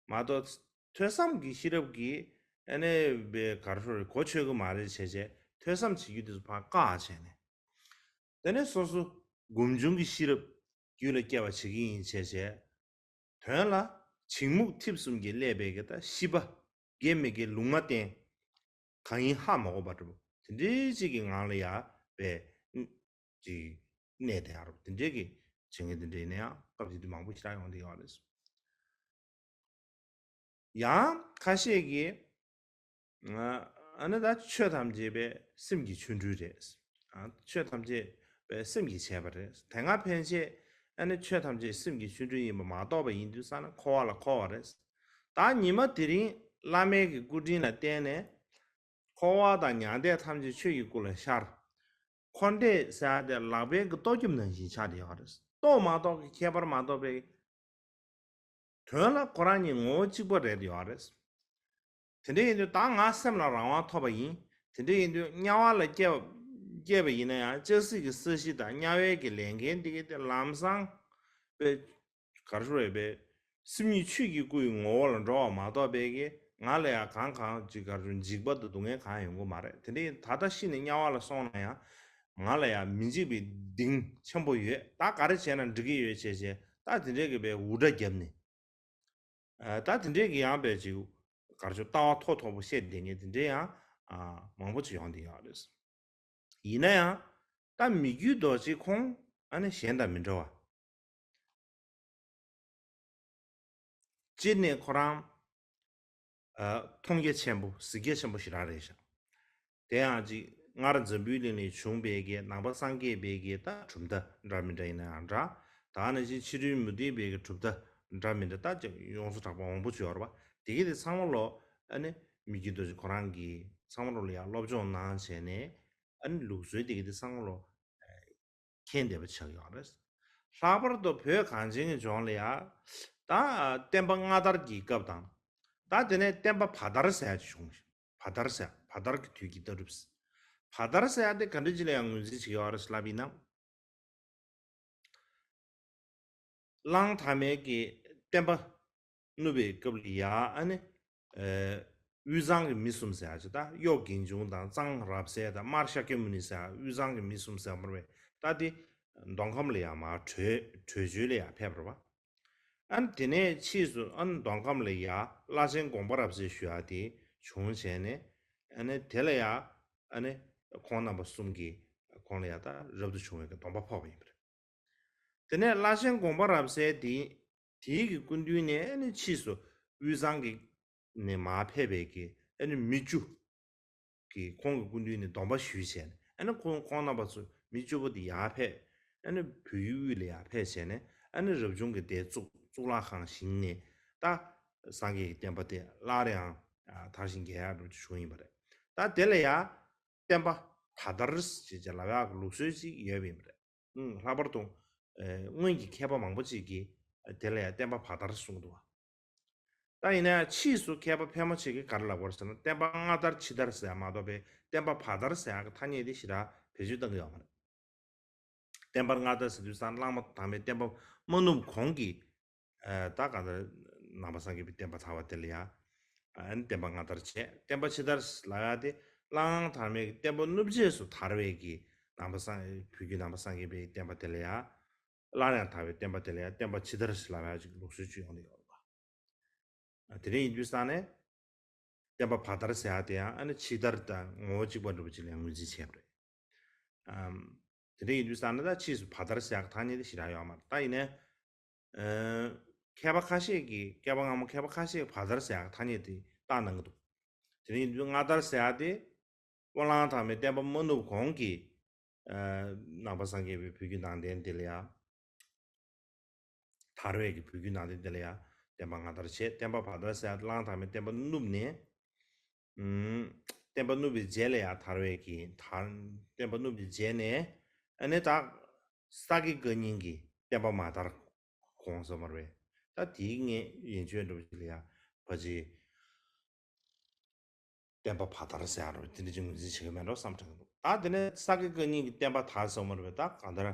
མ་གཏོགས། ཐོས་བསམ་གྱི་ཤེས་རབ་ཀྱིས་ཨ་ནི་བའི་ག་རེ་ཟེར་རེད། གོ་ཆོད་ཀྱི་མ་རེད་བྱས་བྱས། ཐོས་བསམ་བྱེད་རྒྱུ་དེ་ཚོ་ཕར་བཀག་བྱས་ནས། དེ་ནས་སོ་སོ་སྒོམ་བྱུང་གི་ཤེས་རབ་རྒྱུད་ལ་སྐྱེ་བ་བྱེད་ཀྱི་ཡིན་བྱས་བྱས། དོན་ལ་བྱིང་རྨུགས་འཐིབས་གསུམ་གྱིས་བསླད་པའི་གི་ད་ཤེས་པ་དགེ་མི་དགེ་ལུང་མ་བསྟན། གང་ཡིན་ཧ་མ་གོ་བ་འདྲ་པོ་དེ་འདྲའི་ཅིག་གི་ངང་ལ་ཡ་བས་ཅིག་གནས་དེ་ཡ་རོ་དེ་འདྲའི་གི་བྱེད་མཁན་དེ་འདྲ་ཡིན་ན་ཡང་སྐབས་དེ་དུས་མང་པོ་ཞེ་དྲག་ཡོང་བསྡད་ཡོད་རེད། ཡང་ཁ་ཤས་ཀྱིས་ཨ་ནི་ད་ཆོས་ཐམས་ཅད་པའི་སེམས་ཀྱི་ཆོ་འཕྲུལ་རེད། ཨ་ཆོས་ཐམས་ཅད་པའི་སེམས་ཀྱིས་བྱས་པ་རེད། དེ་སྔ་ཕན་ཆད་ཨ་ནི་ཆོས་ཐམས་ཅད་སེམས་ཀྱི་ཆོ་འཕྲུལ་ཡིན་པ་མ་རྟོགས་པ་ཡིན་དུས་ཙ་ན་འཁོར་བ་ལ་འཁོར་བ་རེད། ད་ཉི་མ་དེ་རིང་བླ་མའི་གི་སྐུ་དྲིན་ལ་བརྟེན་ནས་འཁོར་བ་དང་མྱང་འདས་ཐམས་ཅད་ཆོས་ཀྱི་སྐུ་ལ་ཤར། འཁོར་འདས་ཟེར་ཡ་དེ་ལག་པའི་གི་ལྟོ་རྒྱབ་ནང་བཞིན་ཆགས་བསྡད་ཡོད་རེད། རྟོགས་མ་རྟོགས་ཀྱི་ཁྱད་པར་མ་རྟོགས་པའི་དོན་ལ་ཁོ་རང་གཉིས་ངོ་བོ་གཅིག་པ་རེད་ཡོད་རེད། དེ་འདྲ་ཡིན་དུས་ད་ང་སེམས་ལ་རང་དབང་ཐོབ་པ་ཡིན། དེ་འདྲ་ཡིན་དུས་དམྱལ་བ་ལ་སྐྱེས་པ་སྐྱེས་པ་ཡིན་ན་ཡང་སྐྱ་སེར་གྱི་ས་གཞི་དང་དམྱལ་བའི་གི་ལས་འགན་འདི་གི་དེ་ལམ་སང་པའི་ག་རེ་ཟེར་རེད་པས། སེམས་ཉིད་ཆོས་ཀྱི་སྐུ་ཡི་ངོ་བོ་ལ་འགྲོ་བ་མ་གཏོགས་པའི་གི་ང་ལ་ཡང་གང་གང་ཅིག་ག་རེ་ཟེར་འཇིགས་པ་དང་སྡུག་བསྔལ་གང་ཡོང་གི་མ་རེད། དེ་འདྲ་ཡིན་ད་ལྟ་ཤི་ནས་དམྱལ་བ་ལ་སོང་ན་ཡང་ང་ལ་ཡང་མི་འཇིགས་པའི་གདེང་ཆེན་པོ་ཡོད། ད་ག་རེ་བྱས་ན་འགྲིག་གི་ཡོད་བྱས་བྱས་ད་དེ་འདྲའི་གི་པའི་འུར་སྒྲ་བརྒྱབ་ནས། ཨ་ད་དེ་འདྲའི་གི་ཡང་པའི་ཅིག་ག་རེ་ཟེར་ལྟ་བ་མཐོ་མཐོ་པོ་བཤད་བསྡད་མཁན་དེ་འདྲའི་ཡང་ཨ་མང་པོ་ཅིག་ཡོང་བསྡད་ཡོད་རེད། ཡིན་ན་ཡང་ད་མི་བསྐྱོད་རྡོ་རྗེ་ཁོང་ཨ་ནི་གཞན་དང་མི་འདྲ་བ། སྤྱིར་ནས་ཁོ་རང་ཨ་མཐོང་རྒྱ་ཆེན་པོ་གཟིགས་རྒྱ་ཆེན་པོ་ཞེ་དྲག་རེད་ཤག་དེ་ཡང་ཅིག་སྔར་འཛམ་བུའི་གླིང་ནས་བྱུང་བའི་གི་ནང་པ་སངས་རྒྱས་པའི་གི་ད་གྲུབ་མཐའ་འདྲ་མི་འདྲ་ཡིན་ན་ཡང་འདྲ། ད་ནང་བཞིན་ཕྱི་རོལ་མུ་སྟེགས་པའི་གི་གྲུབ་མཐའ་འདྲ་མི་འདྲ་ད་ཅིག་ཡོངས་སུ་གྲགས་པ་མང་པོ་ཅིག་ཡོད་རེད་པ། དེ་གི་དེ་ཚང་མ་ལོ་ཨ་ནི་མི་བསྐྱོད་རྡོ་རྗེ་ཁོ་རང་གིས་ཚང་མ་ལོ་ལ་ཡང་སློབ་སྦྱོང་གནང་བྱས་ནས་ཨ་ནི་ལུགས་སྲོལ་དེ་གི་དེ་ཚང་མ་ལོ་མཁྱེན་བསྡད་པ་ཆགས་ཡོད་རེད། ལྷག་པར་དུ་བོད་གངས་ཅན་གྱི་ལྗོངས་ལ་ཡ་ད་བསྟན་པ་སྔ་དར་གྱི་སྐབས་དང་། ད་དེ་ནས་བསྟན་པ་བར་དར་ཟེར་ཡ་ཅིག་བྱུང་། བར་དར་ཟེར་བར་དར་གྱི་དུས་ཀྱི་ལྟ་གྲུབ། བར་དར་ཟེར་ཡ་དེ་ག་འདྲ་ཅིག་ལ་ཡང་ངོས་འཛིན་བྱེད་ཀྱི་ཡོད་རེད་ལབ་ཡིན་ན། གླང་དར་མའི་གི་བསྟན་པ་བསྣུབས་པའི་སྐབས་ལ་ཡ་ཨ་ནི། ཨེ། དབུས་གཙང་གི་མི་གསུམ་ཟེར་ཡ་ཅིག་ད་གཡོ་སྒྱིན་འབྱུང་དང་གཙང་རབ་གསལ་དང་དམར་ཤཱཀྱ་མུ་ནེ་ཟེར་ཡ་དབུས་གཙང་གི་མི་གསུམ་ཟེར་བ་རེད། ད་དེ་མདོ་ཁམས་ལ་ཡ་མར་བྲོས་བྲོས་བྱོལ་ལ་ཡ་ཕེབས་པ་རེད་བ། ཨ་ནི་དེ་ནས་ཕྱིས་སུ་ཨ་ནི་མདོ་ཁམས་ལ་ཡ་བླ་ཆེན་དགོངས་པ་རབ་གསལ་ཞུ་ཡ་དེ་བྱུང་བྱས་ནས། ཨ་ནི་དེ་ལ་ཡ་ཨ་ནི་ཁོང་རྣམ་པ་གསུམ་གྱིས་ཁོང་ལ་ཡ་ད་རབ་ཏུ་བྱུང་བའི་གི་སྡོམ་པ་ཕོག་པ་ཡིན་པ་རེད། དེ་ནས་བླ་ཆེན་དགོངས་པ་རབ་གསལ་དེ་དེའི་གི་སྐུ་མདུན་ནས་ཨ་ནི་ཕྱིས་སུ་དབུས་གཙང་གི་ནས་མར་ཕེབས་པའི་གི་ཨ་ནི་མི་བཅུ་གིས་ཁོང་གི་སྐུ་མདུན་ནས་སྡོམ་པ་ཞུས་བྱས་ནས། ཨ་ནི་ཁོང་ཁོང་རྣམ་པ་ཚོ་མི་བཅུ་པོ་དེ་ཡར་ཕེབས། ཨ་ནི་བོད་ཡུལ་དབུས་ལ་ཡར་ཕེབས་བྱས་ནས། ཨ་ནི་རབ་བྱུང་གི་སྡེ་གཙུག་གཙུག་ལག་ཁང་བཞེངས་ནས། ད་སངས་རྒྱས་ཀྱི་བསྟན་པ་དེ་སླར་ཡང་ཨ་དར་ཞིང་རྒྱས་ཡག་འགྲོ་རྒྱུ་བྱུང་ཡིན་པ་རེད། ད་དེ་ལ་ཡ་བསྟན་པ་བར་དར་ཞེས་བྱ་ལབ་ཡག་གི་ལུགས་སྲོལ་ཅིག་ཡོད་པ་ཡིན་པ་རེད། ཨང་། ལྷག་པར་དུ་ཨ་སྔོན་གྱི་མཁས་པ་མང་པོ་ཅིག་གིས་དེ་ལ་ཡ་བསྟན་པ་བར་དར་གསུངས་འདུག་བ། ད་ཡིན་ན་ཡང་ཕྱིས་སུ་མཁས་པ་ཕལ་མོ་ཆེ་གིས་ག་རེ་ལབ་དགོས་རེད་ཟེར་ན། བསྟན་པ་སྔ་དར་ཕྱི་དར་ཟེར་ཡ་མ་གཏོགས་པའི་བསྟན་པ་བར་དར་ཟེར་ཡ་གི་ཐ་སྙད་དེ་ཞེ་དྲག་བེད་སྤྱོད་གཏོང་གི་ཡོད་མ་རེད། བསྟན་པ་སྔ་དར་ཟེར་དུས་ཙང་བླ་མ་དང་པོའི་བསྟན་པ་མ་ནུབ་གོང་གི་ཨ་ད་གང་ལྟར་ནང་པ་སངས་རྒྱས་པའི་བསྟན་པ་དར་བ་དེ་ལ་ཡ་ཨ་ནི་བསྟན་པ་སྔ་དར་བྱས། བསྟན་པ་ཕྱི་དར་ལབ་ཡ་དེ་བླ་མ་དང་པོའི་བསྟན་པ་ནུབ་རྗེས་སུ་དར་བའི་གི་ནང་པ་སངས་བོད་ཀྱི་ནང་པ་སངས་རྒྱས་པའི་བསྟན་པ་དེ་ལ་ཡ། སླར་ཡང་དར་བའི་བསྟན་པ་དེ་ལ་ཡང་བསྟན་པ་ཕྱི་དར་ཞེས་ལབ་ཡ་ཅིག་ལུགས་སྲོལ་ཅིག་ཡོང་གི་ཡོད་རེད་པ། དེ་འདྲ་ཡིན་དུས་ཙང་ནས་བསྟན་པ་བར་དར་ཟེར་ཡ་དེ་ཡང་ཨ་ནི་ཕྱི་དར་དང་ངོ་བོ་གཅིག་པ་འདྲ་པོ་ཅིག་ལ་ངོས་འཛིན་བྱས་པ་རེད། ཨམ། དེ་འདྲ་ཡིན་དུས་ཙང་ནས་ད་ཕྱིས་སུ་བར་དར་ཟེར་ཡ་གི་ཐ་སྙད་དེ་ཞེ་དྲག་ཡོད་མ་རེད། ད་ཡིན་ནའི་ཨ་མཁས་པ་ཁ་ཤས་ཀྱིས་བསྐལ་པ་སྔ་མོ་མཁས་པ་ཁ་ཤས་ཀྱིས་བར་དར་ཟེར་ཡ་གི་ཐ་སྙད་དེ་བཏགས་གནང་གི་འདུག་དེ་འདྲ་ཡིན་དུས་སྔ་དར་ཟེར་ཡ་དེ་དབང་བླ་མ་དང་པོའི་བསྟན་པ་མ་ནུབ་གོང་གི་ཨ་ནང་པ་སངས་རྒྱས་པའི་བོད་བརྒྱུད་ནང་བསྟན་དེ་ལ་ཡ། དར་བའི་གི་བོད་བརྒྱུད་ནང་བསྟན་དེ་ལ་ཡ་བསྟན་པ་སྔ་དར་བྱས། བསྟན་པ་བར་དར་ཟེར་ཡ་བླ་མ་དང་པོའི་བསྟན་པ་ནུབ་ནས། ཨུམ། བསྟན་པ་ནུབ་པའི་རྗེས་ལ་ཡ་དར་བའི་གི་དར། བསྟན་པ་ནུབ་པའི་རྗེས་ནས་ཨ་ནི་ད་ས་དགེ་བཀའ་རྙིང་གི་བསྟན་པ་མར་དར་གོང་སོང་བ་རེད། ད་དེའི་ངས་ཡན་ཆོད་འདྲ་པོ་ཅིག་ལ་ཡ་ཕལ་ཆེར་བསྟན་པ་བར་དར་ཟེར་ཡ་འདྲ་པོ་དེ་འདྲ་ཅིག་ངོས་འཛིན་བྱེད་ཀྱི་མེད་འགྲོ་བསམ་དྲན་གྱི་འདུག་ད་དེ་ནས་ས་དགེ་བཀའ་རྙིང་གི་བསྟན་པ་དར་སོང་བ་རེད་པས། ད་གང་ལྟར་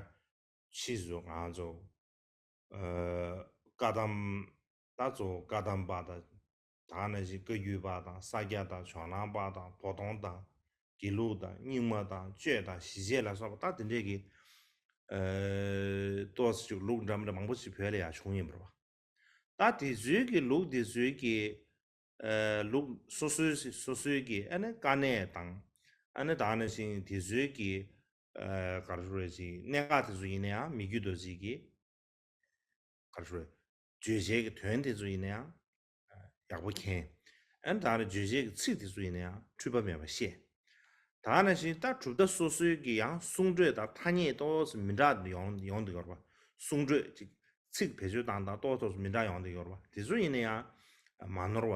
ཕྱིས་སུ་ང་ཚོ་ཨ་བཀའ་གདམས། ད་གཙོ་བོ་བཀའ་གདམས་པ་དང་། ད་ནང་བཞིན་བཀའ་བརྒྱུད་པ་དང་། ས་སྐྱ་དང་། ཇོ་ནང་པ་དང་། བོ་དོང་དང་། དགེ་ལུགས་དང་། རྙིང་མ་དང་། གཅོད་དང་། ཞི་བྱེད་ལ་སོགས་པ་ད་དེ་འདྲས་ཀྱི་ཨ་ཏོག་ཙམ་ཅིག་ལུགས་འདྲ་མི་འདྲ་མང་པོ་ཞིག་བོད་ལ་ཡང་བྱུང་ཡིན་པ་རེད་པ། ད་དེ་ཚོའི་གི་ལུགས་དེ་ཚོའི་གི་ཨ་ལུགས་སོ་སོའི་སོ་སོའི་གི་ཨ་ནི་དཀའ་གནད་དང་། ཨ་ནི་ད་ནང་བཞིན་དེ་ཚོའི་གི་ཨ་ག་རེ་ཞུ་དགོས་རེད། ཅིག་གནད་འགག་དེ་ཚོ་ཡིན་ན་ཡང་མི་བརྒྱུད་རྡོ་རྗེ་གིས་ག་རེ་ཞུ་དགོས་རེད། བརྗོད་བྱའི་གི་དོན་དེ་ཚོ་ཡིན་ན་ཡང་ཡག་པོ་མཁྱེན། ཨ་ནི་ད་ནི་བརྗོད་བྱའི་གི་ཚིག་དེ་ཚོ་ཡིན་ན་ཡང་འཁྲུལ་པ་མེད་པ་བཤད། ད་ནང་བཞིན་ད་གྲུབ་མཐའ་སོ་སོའི་གི་ཡང་གསུང་སྒྲོས་དང་ཐ་སྙད་ཏོག་ཙམ་མི་འདྲ་ཡོང་ཡོང་འདུག་ཡོད་རེད་པ། གསུང་སྒྲོས་ཅིག་ཚིག་བེད་སྤྱོད་སྟངས་དང་ཏོག་ཙམ་མི་འདྲ་ཡོང་འདུག་ཡོད་རེད་པ། དེ་ཚོ་ཡིན་ན་ཡང་མ་ནོར་བ་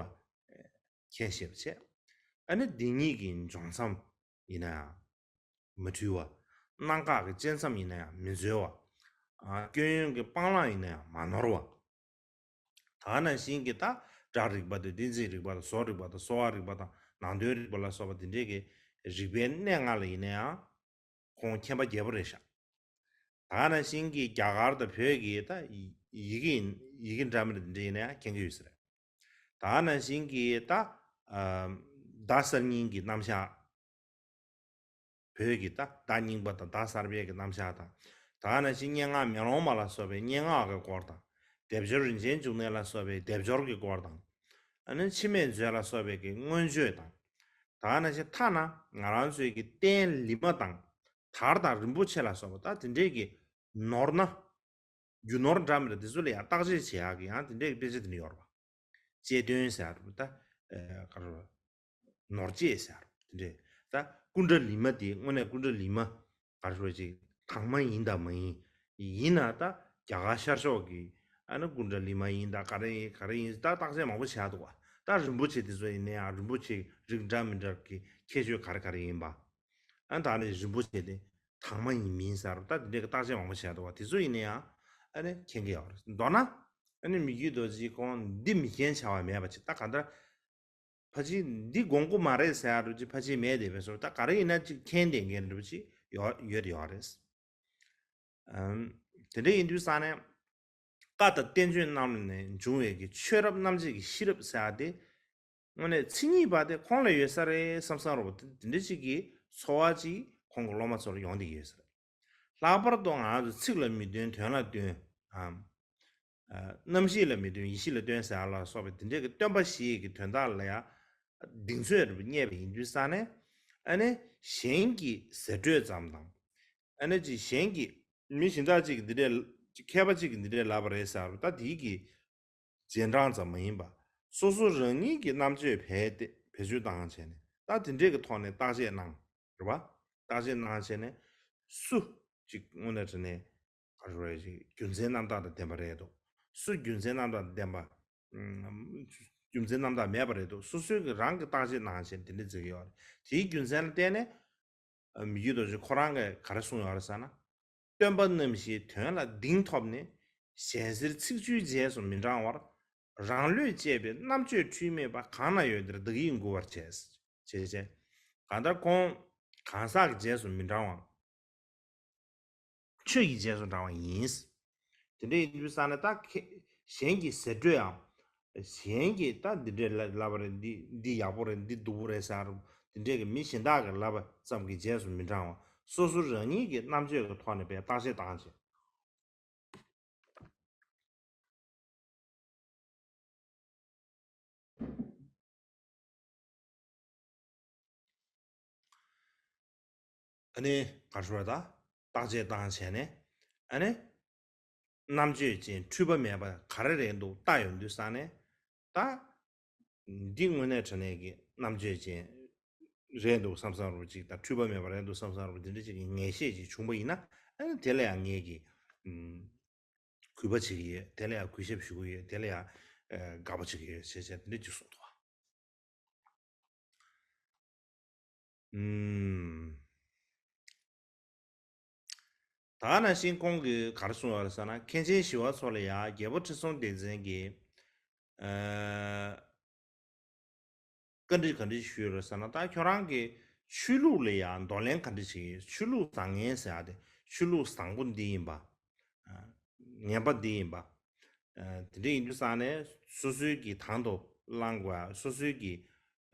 མཁྱེན་ཤེས་པ་བྱས། ཨ་ནི་འདི་ཉིད་ཀྱི་འབྱུང་མཚམས་ཡིན་ན་ཡང་མ་འཁྲུལ་བ། གནད་འགག་གི་བཅད་མཚམས་ཡིན་ན་ཡང་མི་འཛོལ་བ། ཨ་སྐྱོན་ཡོན་གྱི་སྤང་བླང་ཡིན་ན་ཡང་མ་ནོར་བ། ད་ནང་བཞིན་གྱི་ད་སྒྲ་རིག་པ་དང་། ཏིང་འཛིན་རིག་པ་དང་། བཟོ་རིག་པ་དང་། གསོ་བ་རིག་པ་དང་། ནང་དོན་རིག་པ་ལ་སོགས་པ་དེ་འདྲའི་གི་རིག་པའི་གནས་ལྔ་ལ་ཡིན་ན་ཡང་ཁོང་མཁྱེན་པ་རྒྱས་པོ་རེད་ཤག་ད་ནང་བཞིན་གྱི་རྒྱ་གར་དང་བོད་ཀྱི་ད་ཡི་གེ་ཡི་གེ་འདྲ་མི་འདྲ་དེ་འདྲ་ཡིན་ན་ཡང་མཁྱེན་གྱི་ཡོད་ས་རེད། ད་ནང་བཞིན་གྱི་ད་ཨ་བརྡ་གསར་རྙིང་གི་རྣམ་གཞག་བོད་ཀྱི་ད་བརྡ་རྙིང་པ་དང་བརྡ་གསར་པའི་གི་རྣམ་གཞག་དང་། ད་ནང་བཞིན་སྙན་ངག་མེ་ལོང་མ་ལ་སོགས་པའི་སྙན་ངག་གི་སྐོར་དང་། སྡེབ་སྦྱོར་རིན་ཆེན་འབྱུང་གནས་ལ་སོགས་པའི་སྡེབ་སྦྱོར་གྱི་སྐོར་དང་། ཨ་ནི་འཆི་མེད་མཛོད་ལ་སོགས་པའི་གི་མངོན་བརྗོད་དང་། ད་ནང་བཞིན་ཐ་ན་ང་རང་ཚོའི་གི་རྟེན་ལི་མ་དང་དར་དང་རིན་པོ་ཆེ་ལ་སོགས་པ་ད་དེ་འདྲའི་གི་ནོར་སྣ། རྒྱུ་ནོར་འདྲ་མི་འདྲ་དེ་ཚོ་ལ་ཡང་བརྟག་དཔྱད་བྱེད་ཡག་གི་ཡང་དེ་འདྲའི་དཔེ་ཆ་དེ་འདྲ་ཡོད་རེད་པ། དཔྱད་དོན་ཟེར་ཡག་རེད་པ། ད་ཨ་ག་རེ་རེད། ནོར་དཔྱད་ཟེར་ཡག་རེད་པ། དེ་འདྲའི་ད་སྐུ་འདྲ་ལི་མ་དེ་དངོས་གནས་སྐུ་འདྲ་ལི་མ་ག་རེ་རེད་ཅིག་དྭངས་མ་ཡིན་དང་མ་ཡིན། ཡིན་ན་ད་རྒྱ་གར་ཤར་ཕྱོགས་ཀྱི་ཨ་ནི་སྐུ་འདྲ་ལི་མ་ཡིན་ད་ག་རེ་ཡིན་ག་རེ་ཡིན་ད་བརྟག་དཔྱད་མང་པོ་བྱེད་ཡག་འདུག་པ། ད་རིན་པོ་ཆེ་དེ་ཚོ་ཡིན་ན་ཡང་རིན་པོ་ཆེ་རིགས་འདྲ་མི་འདྲ་གི་ཁྱད་ཆོས་ག་རེ་ག་རེ་ཡིན་པ། ཨ་ནི་ད་ནི་རིན་པོ་ཆེ་དེ་དྭངས་མ་ཡིན་མིན་ཟེར་ད་དེ་འདྲའི་གི་བརྟག་དཔྱད་མང་པོ་བྱས་འདུག་པ། དེ་ཚོ་ཡིན་ན་ཡང་ཨ་ནི་མཁྱེན་གྱི་ཡོད་རེད། མདོར་ན་ཨ་ནི་མི་བརྒྱུད་རྡོ་རྗེ་ཁོང་འདི་མི་མཁྱེན་བྱ་བ་མེད་པ་ཅིག་ད་ག་འདྲ་ཕལ་ཆེར་འདི་དགོངས་ཀྱི་མ་རེད་ཟེར་ཡག་འདྲ་ཅིག་ཕལ་ཆེར་མེད་དེ་བས་སོ། ད་ག་རེ་ཡིན་ན་ཅིག་མཁྱེན་བསྡད་མཁན་འདྲ་པོ་ཅིག་ཡོད་ཡོད་ཡོད་རེད། ཨམ། དེ་འདྲ་ཡིན་དུས་ཙང་ནས་བཀའ་དང་བསྟན་བཅོས་རྣམས་ནས་འབྱུང་བའི་གི་ཆོས་རབ་རྣམ་འབྱེད་ཀྱི་ཤེས་རབ་ཟེར་ཡག་དེ་ དངོས་གནས་མཚན་ཉིད་པ་དེ་ཁོང་ལ་ཡོད་ས་རེད་བསམ་བསམ་རོ། དེ་འདྲ་ཅིག་གི་ཚོར་བ་ཅིག་ཁོང་གི་སློབ་མ་ཚོར་ཡོང་བསྡད་ཀྱི་ཡོད་ས་རེད། ལྷག་པར་དུ་ང་ཚོ་ཚིག་ལ་མི་རྟོན་དོན་ལ་རྟོན། ཨམ། ཨ། རྣམ་ཤེས་ལ་མི་རྟོན་ཡེ་ཤེས་ལ་རྟོན་ཟེར་ཡ་ལ་སོགས་པའི་དེ་འདྲའི་གི་སྟོན་པ་བཞི་ཡི་གི་དོན་དག་ལ་ཡང་གདེང་ཚོད་རེ་རྙེད་པ་ཡིན་དུས་ཙང་ནས། ཨ་ནི་གཞན་གྱི་ཟེར་སྒྲོས་ཙམ་དང་། ཨ་ནི་ཅིག་གཞན་གྱི་མི་གཞན་དག་ཅིག་གིས་འདི་འདྲའི་ཅིག་མཁས་པ་ཅིག་གིས་འདི་འདྲའི་ལབ་པ་རེད་ཟེར་བ་ད་དེའི་གི་རྗེས་འབྲང་ཙམ་མ་ཡིན་པ། སོ་སོ་རང་ཉིད་ཀྱི་རྣམ་དཔྱོད་བེད་དེ་བེད་སྤྱོད་བཏང་བྱས་ནས་ད་དེ་འདྲའི་གི་ཐོག་ནས་བརྟག་དཔྱད་གནང་། རེད་བ། བརྟག་དཔྱད་གནང་བྱས་ནས་སུ་ཅིག་དངོས་གནས་དྲང་གནས་ག་རེ་ཞིག་རྒྱུ་མཚན་རྣམ་དག་དང་ལྡན་པ་རེད་འདུག་སུ་རྒྱུ་མཚན་རྣམ་དག་དང་ལྡན་པ། ཨམ། རྒྱུ་མཚན་རྣམ་དག་མེད་པ་རེད་འདུག་སོ་སོའི་གི་རང་གི་བརྟག་དཔྱད་གནང་བྱས་དེ་འདྲ་བྱེད་ཀྱི་ཡོད་རེད། དེའི་རྒྱུ་མཚན་ལ་བརྟེན་ནས། ཨ། མི་བསྐྱོད་རྡོ་རྗེ་ཁོ་རང་གིས་ག་རེ་གསུངས་ཡོད་རེད་ཟེར་ན། སྟོན་པ་རྣམ་བཞིའི་དོན་ལ་གདེང་ཐོབ་ནས། ཞལ་གསེར་ཚིག་བཅུའི་རྗེས་སུ་མི་འབྲང་བར། རང་བློས་དཔྱད་པའི་རྣམ་དཔྱོད་འཁྲུལ་མེད་པ་གང་ན་ཡོད་དེར་བདག་ཡིད་མགུ་བར་བྱས། བྱས་བྱས། གང་ལྟར་ཁོང་གང་ཟག་གི་རྗེས་སུ་མི་འབྲང་བ། ཆོས་ཀྱི་རྗེས་སུ་འབྲང་བ་ཡིན། དེ་འདྲ་ཡིན་དུས་ཙང་ནས་ད་ཁེ་གཞན་གྱི་ཟེར་སྒྲོས་ཡང་། གཞན་གྱིས་ད་འདི་འདྲས་ལབ་པ་རེད། འདི་འདི་ཡག་པོ་རེད། འདི་སྡུག་པོ་རེད་ཟེར། དེ་འདྲས་ཀྱི་མི་གཞན་དག་གིས་ལབ་པ་ཙམ་གྱི་རྗེས་སུ་མི་འབྲང་བ། སོ་སོ་རང་ཉིད་ཀྱི་རྣམ་དཔྱོད་ཀྱི་ཐོག་ནས་པའི་བརྟག་དཔྱད་བཏང་བྱས། ཨ་ནི་ག་རེ་ཞུ་བ་ད། བརྟག་དཔྱད་བཏང་བྱས་ནས། ཨ་ནི་རྣམ་དཔྱོད་ཅན་འཁྲུལ་པ་མེད་པ་ག་རེ་རེད་འདུག་བལྟ་ཡོང་དུས་ཙང་ནས། ད་འདི་དངོས་གནས་དྲང་གནས་ཀྱི་རྣམ་དཔྱོད་ཅན་རེད་འདུག་བསམ་བསམ་རུ་ཅིག་དང་འཁྲུལ་པ་མེད་པ་རེད་འདུག་བསམ་བསམ་རུ་འདི་འདྲ་ཅིག་གི་ངེས་ཤེས་ཅིག་བྱུང་པ་ཡིན་ན། ཨ་ནི་དེ་ལ་ཡང་ངེད་ཀྱིས། ཨུམ། གུས་པ་བྱེད་ཀྱི་ཡོད། དེ་ལ་ཡང་གུས་ཞབས་ཞུ་གི་ཡོད། དེ་ལ་ཡང་ཨ་དགའ་པོ་བྱེད་ཀྱི་ཡོད་ཞེས་བྱས་དེ་འདྲ་ཅིག་གསུངས་འདུག་བ། ཨུམ། ད་ག་ནང་བཞིན་ཁོང་གིས་ག་རེ་གསུངས་ཡོད་རེད་ཟེར་ན། མཁན་ཆེན་ཞི་བ་འཚོ་ལ་ཡང་རྒྱལ་པོ་ཁྲི་སྲོང་ལྡེ་བཙན་གྱིས། ཨ། བཀའ་འདྲི་ག་འདྲ་ཞུས་ཡོད་རེད་ཟེར་ན། ད་ཁྱོད་རང་གིས་ཆོས་ལུགས་ལ་ཡང་འདོར་ལེན་ག་འདྲ་བྱེད་ཀྱི་ཡོད། ཆོས་ལུགས་བཟང་ངན་ཟེར་ཡ་དེ་ཆོས་ལུགས་བཟང་པོ་འདི་ཡིན་པ། ཨ། ངན་པ་འདི་ཡིན་པ། ཨ། དེ་འདྲ་ཡིན་དུས་ཙང་ནས་སོ་སོའི་གི་དང་དུ་བླང་དགོས་ཡ། སོ་སོའི་གི་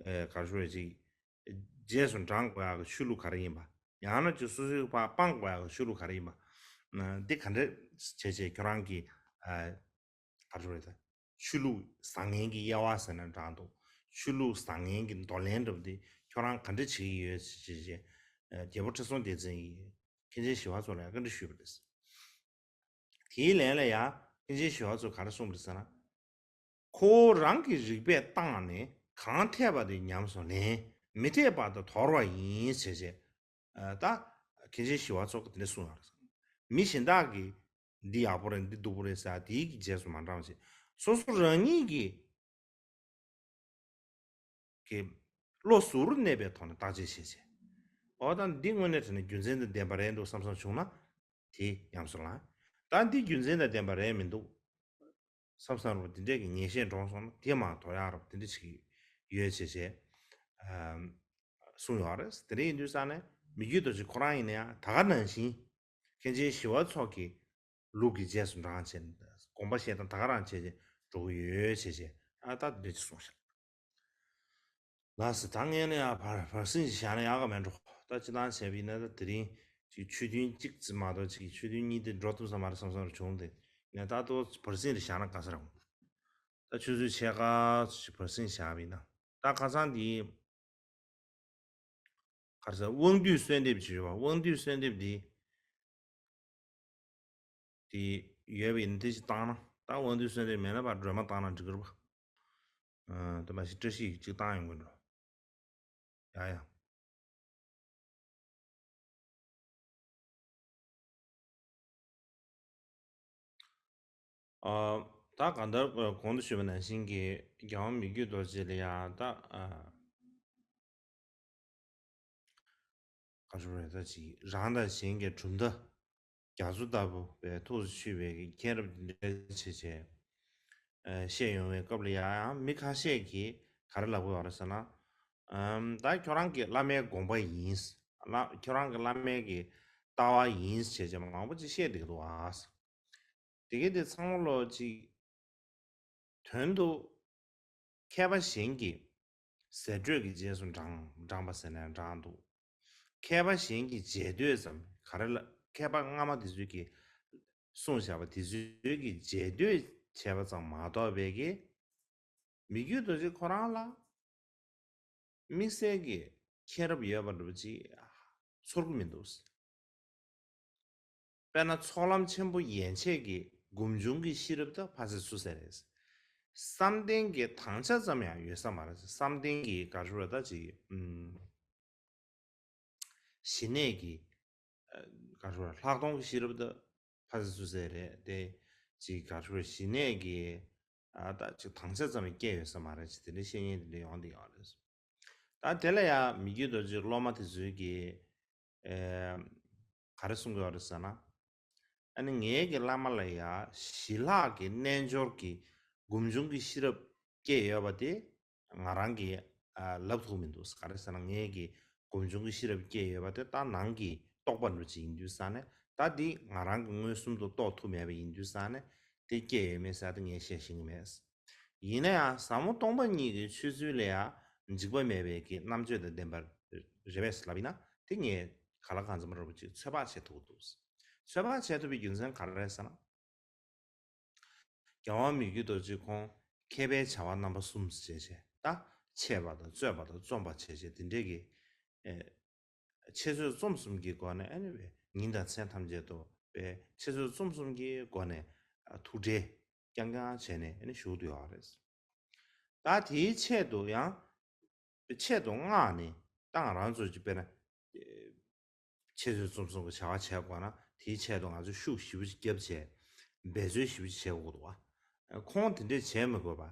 ཨ་ག་རེ་ཞུ་རེད་ཅིག་རྗེས་སུ་འབྲང་དགོས་ཡག་གི་ཆོས་ལུགས་ག་རེ་ཡིན་པ། ཡང་ན་ཅིག་སོ་སོའི་ཕར་སྤང་དགོས་ཡག་གི་ཆོས་ལུགས་ག་རེ་ཡིན་པ། ན་འདི་ག་འདྲ་བྱས་བྱས་ཁྱོད་རང་གི་ཨ་ག་རེ་རེད་ད། ཆོས་ལུགས་བཟང་ངན་གྱི་དབྱེ་བ་ཟེར་ན་འདྲ་འདུག་ཆོས་ལུགས་བཟང་ངན་གྱི་འདོར་ལེན་འདྲ་པོ་འདི་ཁྱོད་རང་ག་འདྲ་བྱེད་ཀྱི་ཡོད་ཅེས་བྱས་བྱས། ཨ། རྒྱལ་པོ་ཁྲི་སྲོང་ལྡེ་བཙན་གྱིས་མཁན་ཆེན་ཞི་བ་འཚོ་ལ་ཡང་བཀའ་འདྲི་ཞུས་པ་རེད། དེའི་ལན་ལ་ཡང་མཁན་ཆེན་ཞི་བ་འཚོས་ག་རེ་གསུངས་པ་རེད་ཟེར་ན། ཁོ་བོ་རང་གི་རིག་པས་བརྟགས་ནས་གང་འཐད་པ་དེ་ཉམས་སུ་ལེན། མི་འཐད་པ་དེ་དོར་བ་ཡིན་ཞེས་བྱས། ཨ། ད་མཁན་ཆེན་ཞི་བ་འཚོ་གིས་དེ་འདྲ་གསུངས་ཡོད་རེད། མི་གཞན་དག་གིས་འདི་ཡག་པོ་རེད། འདི་སྡུག་པོ་རེད་ཟེར་དེའི་གི་རྗེས་སུ་མ་འབྲང་བ་བྱས། སོ་སོ་རང་ཉིད་ཀྱི་གི་བློ་གཟུ་བོར་གནས་པའི་ཐོག་ནས་བརྟག་དཔྱད་བྱས་བྱས། འོ་ད་འདི་དངོས་གནས་དྲང་གནས་རྒྱུ་མཚན་དང་ལྡན་པ་རེད་འདུག་བསམ་བསམ་བྱུང་ན་དེ་ཉམས་སུ་བླང་། ད་འདི་རྒྱུ་མཚན་དང་ལྡན་པ་རེད་མི་འདུག་བསམ་བསམ་རུ་དེ་འདྲས་ཀྱི་ངེས་ཤེས་འདྲོངས་སོང་ན་དེ་མར་དོར་ཡག་རུ་དེ་འདྲ་ཞིག་ཡོད་བྱས་བྱས། ཨམ། གསུངས་ཡོད་རེད། དེ་འདྲ་ཡིན་དུས་ཙང་ནས་མི་བསྐྱོད་རྡོ་རྗེ་ཁོ་རང་ཡིན་ན་ཡང་ད་ག་ནང་བཞིན་མཁན་ཆེན་ཞི་བ་འཚོ་གི་ལུགས་ཀྱི་རྗེས་སུ་འབྲང་བྱས་ནས་དགོངས་པ་བཞེས་སྟངས་ད་ག་རང་བྱས་བྱས་འགྲོ་གི་ཡོད་བྱས་བྱས། ཨ། ད་འདི་འདྲ་ཅིག་གསུངས་ཤག་ལགས་སོ། ད་ངས་ནི་ཡང་བར་བར་གསེང་ཞིག་བཞག་ན་ཡག་ག་མེད་འགྲོ། ད་སྤྱིར་བཏང་བྱས་པ་ཡིན་ན་ད་དེ་རིང་ཅིག་ཆོས་ཐུན་གཅིག་ཙམ་མ་གཏོགས་ཅིག་ཆོས་ཐུན་གཉིས་དེ་འགྲོ་ཐུབ་ས་མ་རེད་བསམ་བསམ་རེ་བྱུང་སྟེ། ངས་ད་ལྟ་བར་གསེང་རེ་བཞག་ན་དགའ་ས་རེད། ད་ཆུ་ཚོད་ཕྱེད་ཀ་ཅིག་བར་གསེང་བཞག་པ་ཡིན་ན། ད་ཁ་སང་དེ་ག་རེ་ཟེར། དབང་སྡུད་གསོལ་འདེབས་ཅིག་ཡོད་པ། དབང་སྡུད་གསོལ་འདེབས་དེ་དེ་ཡོད་པ་ཡིན་ན་དེ་ཅིག་བཏང་ན། ད་དབང་སྡུད་གསོལ་འདེབས་མེད་ན་ཕར་སྒྲོལ་མ་བཏང་ན་འགྲིག་གི་རེད་པ། ཨ། དེ་མ་གཞི་བཀྲ་ཤིས་ཅིག་བཏང་ཡོང་གི་འགྲོ། ཡ་ཡ། ཨ། ད་གང་ལྟར་གོང་དུ་ཞུས་པ་ནང་བཞིན་གྱི་རྒྱལ་དབང་མི་བསྐྱོད་རྡོ་རྗེ་ལ་ཡང་ད། ཨ། ག་རེ་རེད། ད་ཅིག་རང་དང་གཞན་གྱི་གྲུབ་མཐའ་རྒྱ་མཚོ་ལྟ་བུ་བའི་ཐུགས་སུ་ཆུད་པའི་མཁྱེན་རབ་འདི་འདྲ་བྱས་བྱས། ཨ། བཤད་ཡོང་བའི་སྐབས་ལ་ཡང་མི་ཁ་ཤས་ཀྱིས་ག་རེ་ལབ་ཀྱི་ཡོད་རེད་ཟེར་ན། ཨམ། ད་ཁྱོད་རང་གི་བླ་མའི་དགོངས་པ་ཡིན། བླ། ཁྱོད་རང་གི་བླ་མའི་གི་ལྟ་བ་ཡིན་བྱས་བྱས་མང་པོ་ཅིག་བཤད་བསྡད་ཀྱི་འདུག་ཨ། དེ་གའི་དེ་ཚང་མ་ལོ་ཅིག་དོན་དུ་མཁས་པ་གཞན་གྱིས་ ཟེར་སྒྲོས་ཀྱི་རྗེས་སུ་འབྲང་འབྲངས་པ་ཟེར་ནས་འབྲངས་འདུག་མཁས་པ་གཞན་གྱི་རྗེས་ཟློས་ཙམ་ག་རེ་ལ་མཁས་པ་སྔ་མ་དེ་ཚོས་ཀྱིས་གསུངས་བཞག་པ་དེ་ཚོའི་གི་རྗེས་ཟློས་བྱས་པ་ཙམ་མ་གཏོགས་པའི་གི་མི་བསྐྱོད་རྡོ་རྗེ་ཁོ་རང་ལ་དམིགས་བསལ་གྱི་མཁྱེན་རབ་ཡོད་པ་འདྲ་པོ་ཅིག་ཚོར་གི་མི་འདུག་དཔེར་ན་ཚོགས་ལམ་ཆེན་པོ་ཡན་ཆད་ཀྱི་སྒོམ་བྱུང་གི་ཤེས་རབ་དང་ཕ་སེ་སུ་ཟེར་རེད། བསམ་གཏན་གྱི་དྭངས་ཆ་ཙམ་ཡང་ཡོད་ས་མ་རེད། བསམ་གཏན་གྱི་ག་རེ་ཟེར་ད་ཅིག་ཨུམ། ཞི་གནས་ཀྱི་ཨ་ག་རེ་ཟེར་ལྷག་མཐོང་གི་ཤེས་རབ་དང་ཕ་སེ་སུ་ཟེར་རེད་དེ། ཅིག་ག་རེ་ཟེར་ཞི་གནས་ཀྱི་ཨ་ད་ཅིག་དྭངས་ཆ་ཙམ་ཡང་སྐྱེ་ཡོད་ས་མ་རེད། ཅིག་དེ་འདྲའི་བཤད་མཁན་དེ་འདྲ་ཡོང་བསྡད་ཡོད་རེད། ད་དེ་ལ་ཡང་མི་བསྐྱོད་རྡོ་རྗེ་སློབ་མ་དེ་ཚོས་ཀྱིས་ཨེ་ག་རེ་གསུང་གི་ཡོད་རེད་ཟེར་ན། ཨ་ནི་ངའི་གི་བླ་མ་ལ་ཡང་ཞི་ལྷག་གི་རྣལ་འབྱོར་གྱི་སྒོམ་བྱུང་གི་ཤེས་རབ་སྐྱེས་ཡོད་པ་དེ་ང་རང་གིས་ཨ་ལབ་ཐུབ་མི་འདུག་ག་རེ་ཟེར་ན་ངའི་གི་སྒོམ་བྱུང་གི་ཤེས་རབ་སྐྱེས་ཡོད་པ་དེ་ད་ནང་གི་རྟོགས་པ་འདྲ་ཅིག་ཡིན་དུས་ཙང་ནས་ད་འདི་ང་རང་གིས་མངོན་སུམ་དུ་རྟོགས་ཐུབ་མེད་པ་ཡིན་དུས་ཙང་ནས་དེ་སྐྱེས་ཡོད་མེད་ཟེར་ད་ངས་བཤད་ཤེས་ཀྱི་མེད། ཡིན་ན་ཡང་ཟབ་མོ་སྟོང་པ་ཉིད་ཀྱི་ཆོས་ཚུལ་ལ་ཡང་འཇིགས་པ་མེད་པའི་གི་རྣམ་དཔྱོད་དང་ལྡན་པ་རེད་པས་ལབ་ཡིན་ན་དེ་ངས་གང་ལ་གང་འཚམ་རོབ་ཅིག་ཚོད་དཔག་བྱེད་ཐུབ་ཀྱི་འདུག་ཚོད་དཔག་བྱེད་ཐུབ་པའི་རྒྱུ་མཚན་ག་རེ་རེད་ཟེར་ན། རྒྱལ་དབང་མི་བསྐྱོད་རྡོ་རྗེ་ཁོང་མཁས་པའི་བྱ་བ་རྣམ་པ་གསུམ་བྱས་བྱས་ད་འཆད་པ་དང་རྩོད་པ་དང་རྩོམ་པ་བྱས་བྱས་དེ་འདྲས་ཀྱི་ཨེ། འཆད་རྩོད་རྩོམ་གསུམ་གྱི་སྒོ་ནས་ཨ་ནི་བའི་ཉིན་དང་མཚན་ཐམས་ཅད་དུ་བའི་འཆད་རྩོད་རྩོམ་གསུམ་གྱི་སྒོ་ནས་ཨ་ཐུགས་ཁྲལ་རྐྱང་རྐྱང་བྱས་ནས་ཨ་ནི་བཞུགས་བསྡད་ཡོད་རེད། ད་དེའི་ཆེད་དུ་ཡང་ཆེད་དུ་མངགས་ནས་ད་ང་རང་ཚོ་གཅིག་དཔེར་ན་འཆད་རྩོད་རྩོམ་གསུམ་གྱི་བྱ་བ་བྱེད་དགོས་ན་དེའི་ཆེད་དུ་ང་ཚོས་ཤུགས་ཞེ་པོ་ཅིག་བརྒྱབ་བྱས་འབད་རྩོལ་ཞེ་པོ་ཅིག་བྱེད་དགོས་འདུག་བ། ཁོང་དེ་འདྲས་བྱེད་མི་དགོས་པ་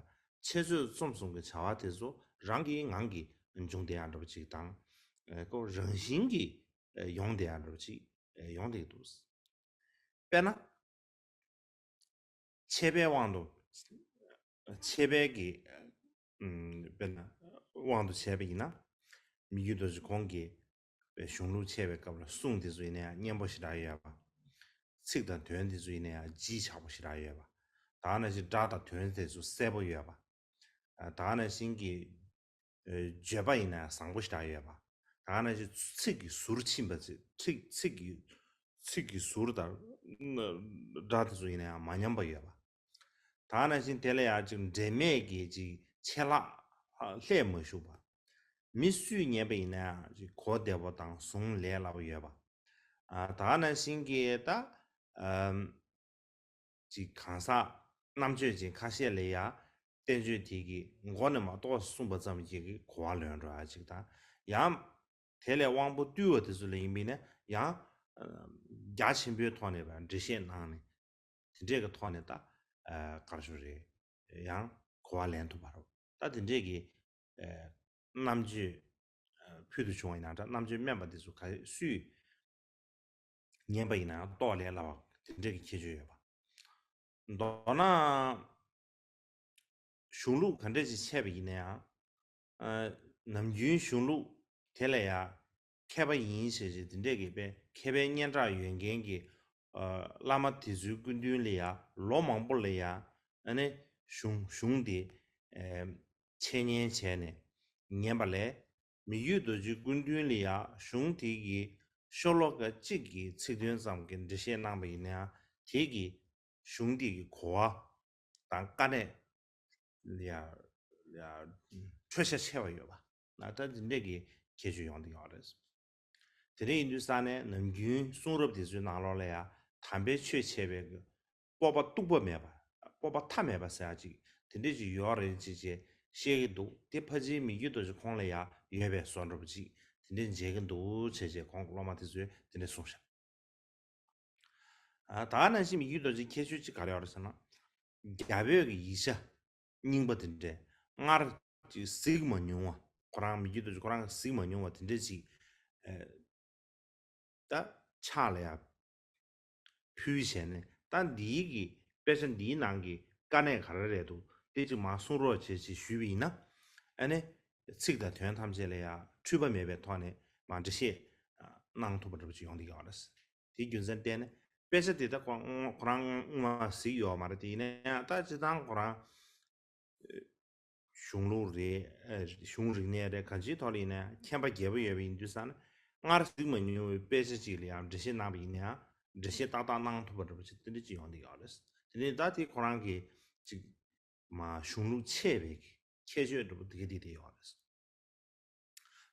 འཆད་རྩོད་རྩོམ་གསུམ་གྱི་བྱ་བ་དེ་ཚོ་རང་གི་ངང་གིས་འབྱུང་བསྡད་ཡག་འདྲ་པོ་ཅིག་དང་། ཨེ་ཁོ་རང་བཞིན་གྱིས་ཨེ་ཡོང་བསྡད་ཡག་འདྲ་པོ་ཅིག་ཨེ་ཡོང་བསྡད་འདུག་དཔེར་ན། འཆད་པའི་དབང་དུ། འཆད་པའི་གི་ཨམ་དཔེར་ན་དབང་དུ་བྱས་པ་ཡིན་ན། མི་བསྐྱོད་རྡོ་རྗེ་ཁོང་གིས་པའི་གཞུང་ལུགས་འཆད་པའི་སྐབས་ལ་གསུང་དེ་ཚོ་ཡིན་ན་ཡང་སྙན་པོ་ཞེ་དྲག་ཡོད་པ། ཚིག་དང་དོན་དེ་ཚོ་ཡིན་ན་ཡང་ལྗིད་ཆགས་པོ་ཞེ་དྲག་ཡོད་པ། ད་ག་ནང་བཞིན་སྒྲ་དང་དོན་དེ་ཚོ་གསལ་པོ་ཡོད་པ། ཨ་ད་ག་ནང་བཞིན་གྱི་ཨེ་བརྗོད་པ་ཡིན་ན་ཡང་བཟང་པོ་ཞེ་དྲག་ཡོད་པ། ད་ག་ནང་བཞིན་ཚིག་གི་ཟུར་ཕྱིན་པ་ཚིག་ཚིག་ཚིག་གི་ཚིག་གི་ཟུར་དང་སྒྲ་དེ་ཚོ་ཡིན་ན་ཡང་མ་ཉམས་པ་ཡོད་པ། ད་ག་ནང་བཞིན་དེ་ལ་ཡང་ཅིག་འབྲེལ་མེད་ཀྱི་ཅིག་ཆད་ལྷག་ལྷད་མ་ཞུགས་པ། མི་སུས་ཉན་པ་ཡིན་ན་ཡང་ཅིག་གོ་བདེ་པོ་དང་གཟུང་ལས་སླ་པོ་ཡོད་པ། ཨ་ད་ག་ནང་བཞིན་གྱི་ད་ཨམ་ཅིག་གང་ཟག་རྣམ་དཔྱོད་ཅན་ཁ་ཤས་ལ་ཡང་བསྟན་བཅོས་དེ་གི་མགོ་ནས་མ་གཏོགས་གསུངས་པ་ཙམ་གྱིས་གི་གོ་བ་ལོན་འགྲོ་ཡ་ཅིག་དང་ཡང་། དེ་ལས་དབང་པོ་རྟུལ་བ་དེ་ཚོ་ལ་ཡིན་པས་ན་ཡང་། རྒྱ་ཆེན་པོའི་ཐོག་ནས་འགྲེལ་བཤད་གནང་ནས། དེ་འདྲས་ཀྱི་ཐོག་ནས་ད། གར་ཞུ་རེད། ཡང་གོ་བ་ལེན་ཐུབ་པ་རེད། ད་དེ་འདྲས་ཀྱི། རྣམ་དཔྱོད། ཕུལ་དུ་བྱུང་བ་ཡིན་ན་འདྲ་རྣམ་དཔྱོད་དམན་པ་དེ་ཚོ་ག་སུས། ཉན་པ་ཡིན་ན་ཡང་རྟོགས་ལས་སླ་བ་དེ་འདྲས་ཀྱི་ཁྱད་ཆོས་ཡོད་པ། མདོར་ན། གཞུང་ལུགས་ག་འདྲ་ཞིག་འཆད་པ་ཡིན་ན་ཡང་། ནམ་རྒྱུན་གཞུང་ལུགས་དེ་ལ་ཡང་མཁས་པ་ཡིན་ཞེས་བྱས་དེ་འདྲས་ཀྱི་དཔེ་མཁས་པའི་སྙན་གྲགས་ཡོད་མཁན་གྱི་བླ་མ་དེ་ཚོའི་སྐུ་མདུན་ལ་ཡང་ལོ་མང་པོ་ལ་ཡང་ཨ་ནི་གཞུང་གཞུང་དེ་འཆད་ཉན་བྱས་ནས་ཉན་པ་ལས། མི་བསྐྱོད་རྡོ་རྗེའི་སྐུ་མདུན་ལ་ཡང་གཞུང་དེ་གི་ཤོ་ལོ་ཀ་གཅིག་གི་ཚིག་དོན་ཙམ་གྱི་འགྲེལ་བཤད་གནང་པ་ཡིན་ན་ཡང་དེ་གི་གཞུང་དེ་གི་གོ་བ་དང་དཀའ་གནད་ལ་ཡང་ཡང་འཕྲོས་ཆ་ཆེ་བ་ཡོད་པ་ན་ད་འདི་འདྲས་ཀྱི་ཁྱད་ཆོས་ཡོང་གི་ཡོད་རེད། དེ་འདྲ་ཡིན་དུས་ས་ནས་ནམ་རྒྱུན་གསུང་རབ་དེ་ཚོའི་ནང་ལོགས་ལ་ཡང་དམ་པའི་ཆོས་འཆད་པའི་སྤོབས་པ་གཏུགས་པ་མེད་པ། སྤོབས་པ་མཐའ་མེད་པ་ཟེར་ཡ་ཅིག་དེ་འདྲས་ཅིག་ཡོད་རེད་ཅེས་ཅེས་བཤད་ཀྱི་འདུག་དེ་ཕལ་ཆེར་མི་བསྐྱོད་རྡོ་རྗེ་ཁོང་ལ་ཡང་ཡོད་པའི་བཟོ་འདྲ་པོ་ཅིག་དེ་འདྲས་མཇལ་གྱི་འདུག་བྱས་བྱས་ཁོང་གི་སློབ་མ་དེ་ཚོས་དེ་འདྲས་གསུངས་ཤག་ཨ་ད་ནང་བཞིན་མི་བསྐྱོད་རྡོ་རྗེ་ཁྱད་ཆོས་ཅིག་ག་རེ་ཡོད་རེད་ཟེར་ན། རྒྱ་བོད་ཀྱི་ཡིག་ཆ་རྙིང་པ་དེ་འདྲས་སྔར་ཅིག་གཟིགས་མ་མྱོང་བ་ཁོ་རང་མི་བསྐྱོད་རྡོ་རྗེ་ཁོ་རང་གིས་གཟིགས་མ་མྱོང་བ་དེ་འདྲས་ཅིག་ཨ། ད་ཕྱག་ལ་ཡ་ཕུལ་བྱས་ནས་ད་འདིའི་གི་དཔེ་ཆ་འདིའི་ནང་གི་དཀའ་གནད་ག་རེ་རེད་འདུག་དེ་ཅིག་མར་གསུང་རོགས་བྱེད་ཅེས་ཞུས་པ་ཡིན་ན། ཨ་ནི་ཚིག་དང་དོན་ཐམས་ཅད་ལ་ཡ་འཁྲུལ་པ་མེད་པའི་ཐོག་ནས་མར་འགྲེལ་བཤད་གནང་ཐུབ་པ་འདྲ་པོ་ཅིག་ཡོང་བསྡད་ཡོད་རེད། དེའི་རྒྱུ་མཚན་བལྟས་ནས་དཔེ་ཆ་དེ་ད་ཁོ་ཁོ་རང་སྔོན་མ་གཟིགས་ཡོད་མ་རེད། དེ་ཡིན་ན་ཡང་ད་སྤྱིར་བཏང་ཁོ་རང་ གཞུང་ལུགས་རེད། ཨ་གཞུང་རིག་གནས་རེད། གང་ཅིའི་ཐོག་ལ་ཡིན་ན་ཡང་མཁྱེན་པ་རྒྱས་པོ་ཡོད་པ་ཡིན་དུས་ཙང་ནས། སྔར་གཟིགས་མ་མྱོང་བའི་དཔེ་ཆ་ཅིག་ལ་ཡང་འགྲེལ་བཤད་གནང་བ་ཡིན་ན་ཡང་འགྲེལ་བཤད་ཏག་ཏག་གནང་ཐུབ་པ་འདྲ་པོ་ཅིག་དེ་འདྲ་ཅིག་ཡོང་བསྡད་ཡོད་རེད། དེ་ནས་ད་དེ་ཁོ་རང་གི་ཅིག་མ་གཞུང་ལུགས་ཆེ་བའི་ཁྱད་ཆོས་འདྲ་པོ་དེ་ག་དེ་དེ་ཡོད་རེད།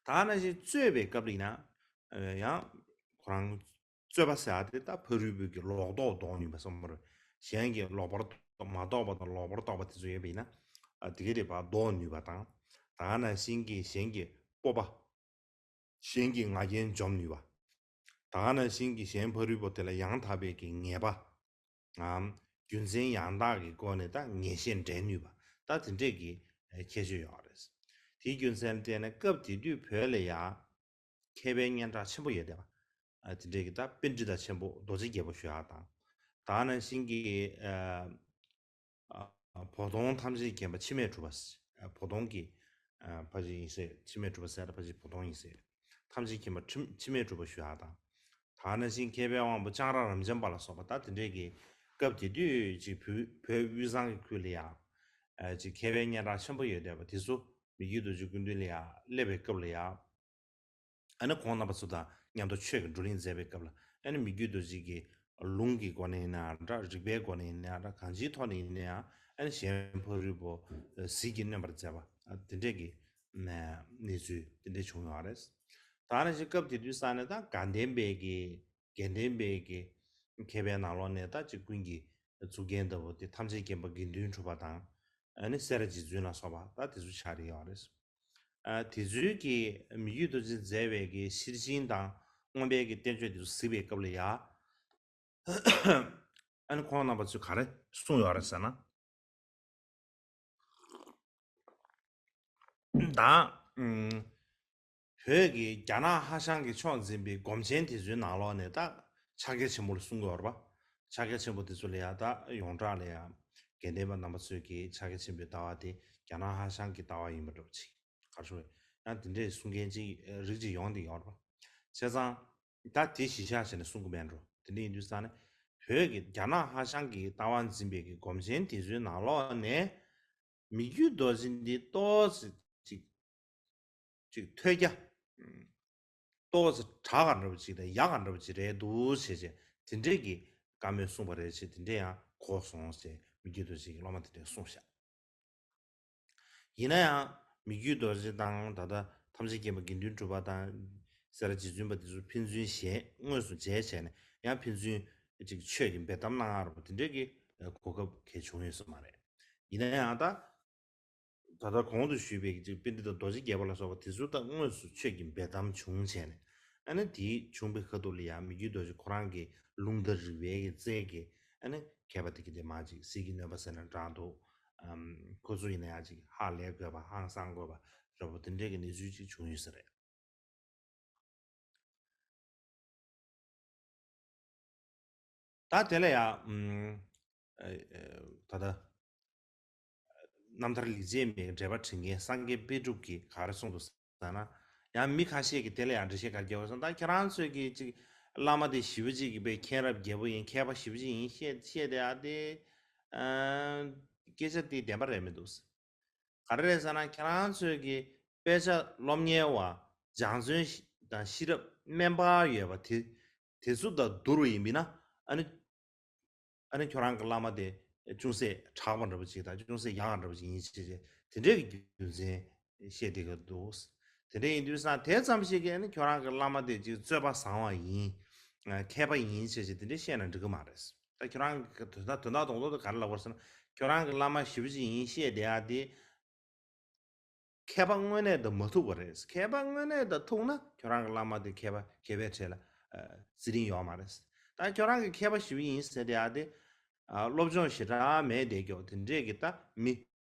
ད་ནང་བཞིན་རྩོད་པའི་སྐབས་ལ་ཡིན་ན། ཨ་ཡང་ཁོ་རང་རྩོད་པ་ཟེར་ཡ་དེ་ད་ཕ་རོལ་པོའི་གི་ལོག་རྟོག་ལྡོག་ནུས་པ་བསམ་པ་རེད། གཞན་གྱི་ལོག་པར་མ་རྟོགས་པ་དང་ལོག་པར་རྟོག་པ་དེ་ཚོ་ཡོད་པ་ཡིན་ན། ཨ་དེ་ག་རེད་པ། ལྡོག་ནུས་པ་དང་། ད་ནང་བཞིན་གྱི་གཞན་གྱི་སྤོབས་པ། གཞན་གྱི་ང་རྒྱལ་འཇོམས་ནུས་པ། ད་ག་ནང་བཞིན་གྱི་གཞན་ཕ་རོལ་པོ་དེ་ལ་ཡང་དག་པའི་གི་ངེས་པ། ཨམ། རྒྱུ་མཚན་ཡང་དག་གི་སྒོ་ནས་ད་ངེས་ཤེས་འདྲེན་ནུས་པ། ད་དེ་འདྲས་ཀྱི་ཨེ་ཁྱད་ཆོས་ཡོད་རེད། དེའི་རྒྱུ་མཚན་ལ་བརྟེན་ནས་སྐབས་དེ་དུས་བོད་ལ་ཡ་མཁས་པའི་སྙན་གྲགས་ཆེན་པོ་ཡོད་བསྡད་པ། ཨ་དེ་འདྲས་ཀྱི་ད་པཎྜི་ཏ་ཆེན་པོ་རྡོ་རྗེ་རྒྱལ་པོ་ཞུ་ཡག་དང་། ད་ག་ནང་བཞིན་གྱི་ཨ། ཨ་བོ་དོང་ཐམས་ཅད་མཁྱེན་པ་འཆི་མེད་གྲུབ་པ་ཟེར། ཨ་བོ་དོང་གི་ཨ་ཕ་ཆེན་ཡིན་ཟེར། འཆི་མེད་གྲུབ་པ་ཟེར་ཡ་ད་ཕ་ཆེན་བོ་དོང་ཡིན་ཟེར། ཐམས་ཅད་མཁྱེན་པ་འཆི་འཆི་མེད་གྲུབ་པ་ཞུ་ཡག་དང་། ད་ག་ནང་བཞིན་མཁས་པའི་དབང་པོ་ལྕང་ར་རབ་འབྱམས་པ་ལ་སོགས་པ་ད་དེ་འདྲས་ཀྱི་སྐབས་དེ་དུས་ཅིག་བོད་བོད་དབུས་གཙང་གི་ཁུལ་ལ་ཡ། ཨ་ཅིག་མཁས་པའི་སྙན་གྲགས་ཆེན་པོ་ཡོད་བསྡད་པ་དེ་ཚོ་མི་བསྐྱོད་རྡོ་རྗེ་སྐུ་མདུན་ལ་ཡ་སླེབས་པའི་སྐབས་ལ་ཡ། ཨ་ནི་ཁོང་རྣམ་པ་ཚོ་དང་མཉམ་དུ་ཆོས་ཀྱི་བགྲོ་གླེང་མཛད་པའི་སྐབས་ལ། ཨ་ནི་མི་བསྐྱོད་རྡོ་རྗེ་གིས་ལུང་གི་སྒོ་ནས་ཡིན་ན་འདྲ། རིགས་པའི་སྒོ་ནས་ཡིན་ན་འདྲ། གང་ཅིའི་ཐོག་ནས་ཡིན་ན་ཡང་། ཨ་ནི་གཞན་ཕ་རོལ་པོ་ཟིལ་གྱིས་གནོན་པར་མཛད་པ། ཨ་དེ་འདྲས་ཀྱི་གནས་ཚུལ་དེ་འདྲས་བྱུང་ཡོད་རེད། ད་ནི་ཅིག་སྐབས་དེ་དུས་ཙང་ནས་ད་དགའ་ལྡན་པའི་གི་དགའ་ལྡན་པའི་གི་མཁས་པའི་ནང་ལོགས་ནས་ད་ཅིག་ཀུན་གྱི་གཙུག་རྒྱན་ལྟ་བུ་དེ་ཐམས་ཅད་མཁྱེན་པ་དགེ་འདུན་གྲུབ་པ་དང་། ཨ་ནི་སེ་ར་རྗེ་བཙུན་ལ་སོགས་པ་ད་དེ་ཚོ་ཆགས་ཀྱི་ཡོད་རེད། ཨ་དེ་ཚོའི་གི་མི་བསྐྱོད་རྡོ་རྗེ་མཛད་པའི་གི་ཤེར་ཕྱིན་དང་མངོན་པའི་གི་བསྟན་བཅོས་དེ་ཚོ་གཟིགས་པའི་སྐབས་ལ་ཡ། ཨ་ནི་ཁོང་རྣམ་པ་ཚོས་ག་རེ་གསུངས་ཡོད་རེད་ཟེར་ན། ད་ཨུམ་བོད་ཀྱི་རྒྱ་ནག་ཧྭ་ཤང་གི་ཕྱོགས་འཛིན་པའི་སྒོམ་ཆེན་དེ་ཚོའི་ནང་ལོགས་ནས་ད་ཕྱག་རྒྱ་ཆེན་པོ་ལ་གསུང་གི་ཡོད་རེད་པ། ཕྱག་རྒྱ་ཆེན་པོ་དེ་ཚོ་ལ་ཡ་ད་ཡོངས་གྲགས་ལ་ཡ་དགེ་ལྡན་པ་རྣམ་པ་ཚོས་ཀྱི་ཕྱག་རྒྱ་ཆེན་པོའི་ལྟ་བ་དེ་རྒྱ་ནག་ཧྭ་ཤང་གི་ལྟ་བ་ཡིན་པ་འདྲ་པོ་ཅིག་ག་རེ་ཟེར། ཡང་དེ་འདྲའི་གསུང་མཁན་ཅིག་རིགས་ཅིག་ཡོང་བསྡད་ཡོད་རེད་པ། བྱས་ཙང་ད་དེ་གཞི་བཞག་བྱས་ནས་གསུང་གི་མེད་འགྲོ། དེ་འདྲ་ཡིན་དུས་ཙང་ནས་བོད་ཀྱི་རྒྱ་ནག་ཧྭ་ཤང་གི་ལྟ་བ་འཛིན་པའི་གི་སྒོམ་ཆེན་དེ་ཚོའི་ནང་ལོགས་ནས། མི་བསྐྱོད་རྡོ་རྗེ་འདི་ཏོག་ཙམ་ཅིག་ཅིག་ཐོས་རྒྱ། ཏོག་ཙམ་དྲག་ག་འདྲ་པོ་ཅིག་དང་ཡག་ག་འདྲ་པོ་ཅིག་རེད་འདུག་བྱས་བྱས་དེ་འདྲས་ཀྱི་བཀའ་མོལ་གསུངས་པ་རེད་བྱས། དེ་འདྲས་ཡང་གོ་སོང་བྱས་མི་བསྐྱོད་རྡོ་རྗེ་གི་སློབ་མ་དེ་འདྲས་གསུངས་ཤག་ཡིན་ན་ཡང་མི་བསྐྱོད་རྡོ་རྗེ་དང་ད་ལྟ་ཐམས་ཅད་མཁྱེན་པ་དགེ་འདུན་གྲུབ་པ་དང་སེ་ར་རྗེ་བཙུན་པ་དེ་ཚོ་ཕན་ཚུན་ཞལ་དངོས་སུ་མཇལ་བྱས་ནས་ཡང་ཕན་ཚུན་ཅིག་ཆོས་ཀྱི་འབེལ་གཏམ་གནང་ཡག་རེད་པ། དེ་འདྲས་ཀྱི་གོ་སྐབས་གལ་བྱུང་ཡོད་ས་མ་རེད། ཡིན་ན་ཡང་ད། ད་ལྟ་གོང་དུ་ཞུས་པའི་ཅིག་པཎྜི་ཏ་རྡོ་རྗེ་རྒྱལ་པོ་ལ་སོགས་པ་དེ་ཚོ་དང་དངོས་སུ་ཆོས་ཀྱི་འབེལ་གཏམ་བྱུང་བྱས་ནས། ཨ་ནི་དེ་བྱུང་བའི་ཁ་ཐུག་ལ་ཡང་མི་བསྐྱོད་རྡོ་རྗེ་ཁོ་རང་གི་ལུང་དང་རིགས་པའི་གི་རྩལ་གྱིས་ཨ་ནི་མཁས་པ་དེ་གི་དེ་མ་ཅིག་ཟིལ་གྱིས་གནོན་པ་ཟེར་ན་འདྲ་འདུག་ཨམ་ཁོ་ཚོ་ཡིན་ན་ཡང་ཅིག་ཧ་ལས་དགོས་པ་ཧང་སང་དགོས་པ་འདྲ་པོ་དེ་འདྲའི་གི་གནས་ཚུལ་ཅིག་བྱུང་ཡོད་ས་རེད། ད་དེ་ལ་ཡང་ཨ་ཨ་ད་ལྟ་རྣམ་ཐར་ལེགས་བྱས་མའི་འགྲེལ་པ་འབྲི་མཁན་སངས་རྒྱས་དཔལ་སྒྲུབ་ཀྱིས་ག་རེ་གསུངས་འདུག་ཟེར་ན། ཡང་མི་ཁ་ཤས་ཀྱིས་དེ་ལ་ཡང་འགྲེལ་བཤད་ག་རེ་རྒྱག་པ་སོང་། ད་ཁྱེད་རང་ཚོས་ཀྱིས་ཅིག་བླ་མ་དེ་ཞེ་པོ་ཅིག་གི་དཔེ་མཁྱེན་རབ་རྒྱས་པོ་ཡིན། མཁས་པ་ཞེ་པོ་ཅིག་ཡིན་བཤད་བཤད་བསྡད་ཡག་དེ། ཨ་སྐད་ཆ་དེ་བདེན་པ་རེད་མི་འདུག་ག་རེ་རེད་ཟེར་ན་ཁྱེད་རང་ཚོས་ཀྱི་དཔེ་ཆ་སློབ་གཉེར་བ་སྦྱང་བརྩོན་ཞིག་དང་ཤེས་རབ་དམན་པ་ཡོད་པ་དེ་དེ་ཚོ་དང་བསྡུར་བ་ཡིན་པས་ན། ཨ་ནི་ཨ་ནི་ཁྱོད་རང་གི་བླ་མ་དེ་ཅུང་ཟད་དྲག་པ་འདྲ་པོ་ཅིག་དང་ཅུང་ཟད་ཡག་པ་འདྲ་པོ་ཅིག་ཡིན་ཞེས་བྱས་དེ་འདྲའི་གི་རྒྱུ་མཚན་བཤད་བསྡད་ཀྱི་འདུག་དེ་འདྲ་ཡིན་དུས་ཙང་དེ་ཙམ་ཞིག་གིས་ཨ་ནི་ཁྱོད་རང་གི་བླ་མ་དེ་ཅིག་རྩོད་པ་བཟང་བ་ཡིན། མཁས་པ་ཡིན་ཞེས་བྱས་དེ་འདྲ་བཤད་ན་འགྲིག་གི་མ་རེད། ད་ཁྱོད་རང་གི་དོན་དག་དོན་དག་རྡོག་རྡོག་དེ་ག་རེ་ལབ་པ་རེད་ཟེར་ན། ཁྱོད་རང་གི་བླ་མ་ཞེ་པོ་ཅིག་ཡིན་བཤད་བསྡད་ཡག་དེ། མཁས་པ་དངོས་གནས་དང་མ་ཐུག་པ་རེད། མཁས་པ་དངོས་གནས་དང་ཐུག་ན་ཁྱོད་རང་གི་བླ་མ་དེ་མཁས་པ་མཁས་པའི་གྲས་ལ་ཨ་རྩིས་རིན་ཡོད་མ་རེད། ད་ཁྱོད་རང་གི་མཁས་པ་ཞེ་པོ་ཡིན་ཟེར་བསྡད་ཡག་དེ། ཨ་སློབ་སྦྱོང་ཞེ་དྲག་མེད་བསྡད་ཀྱོག་དེ་འདྲས་ཀྱི་ད་མི་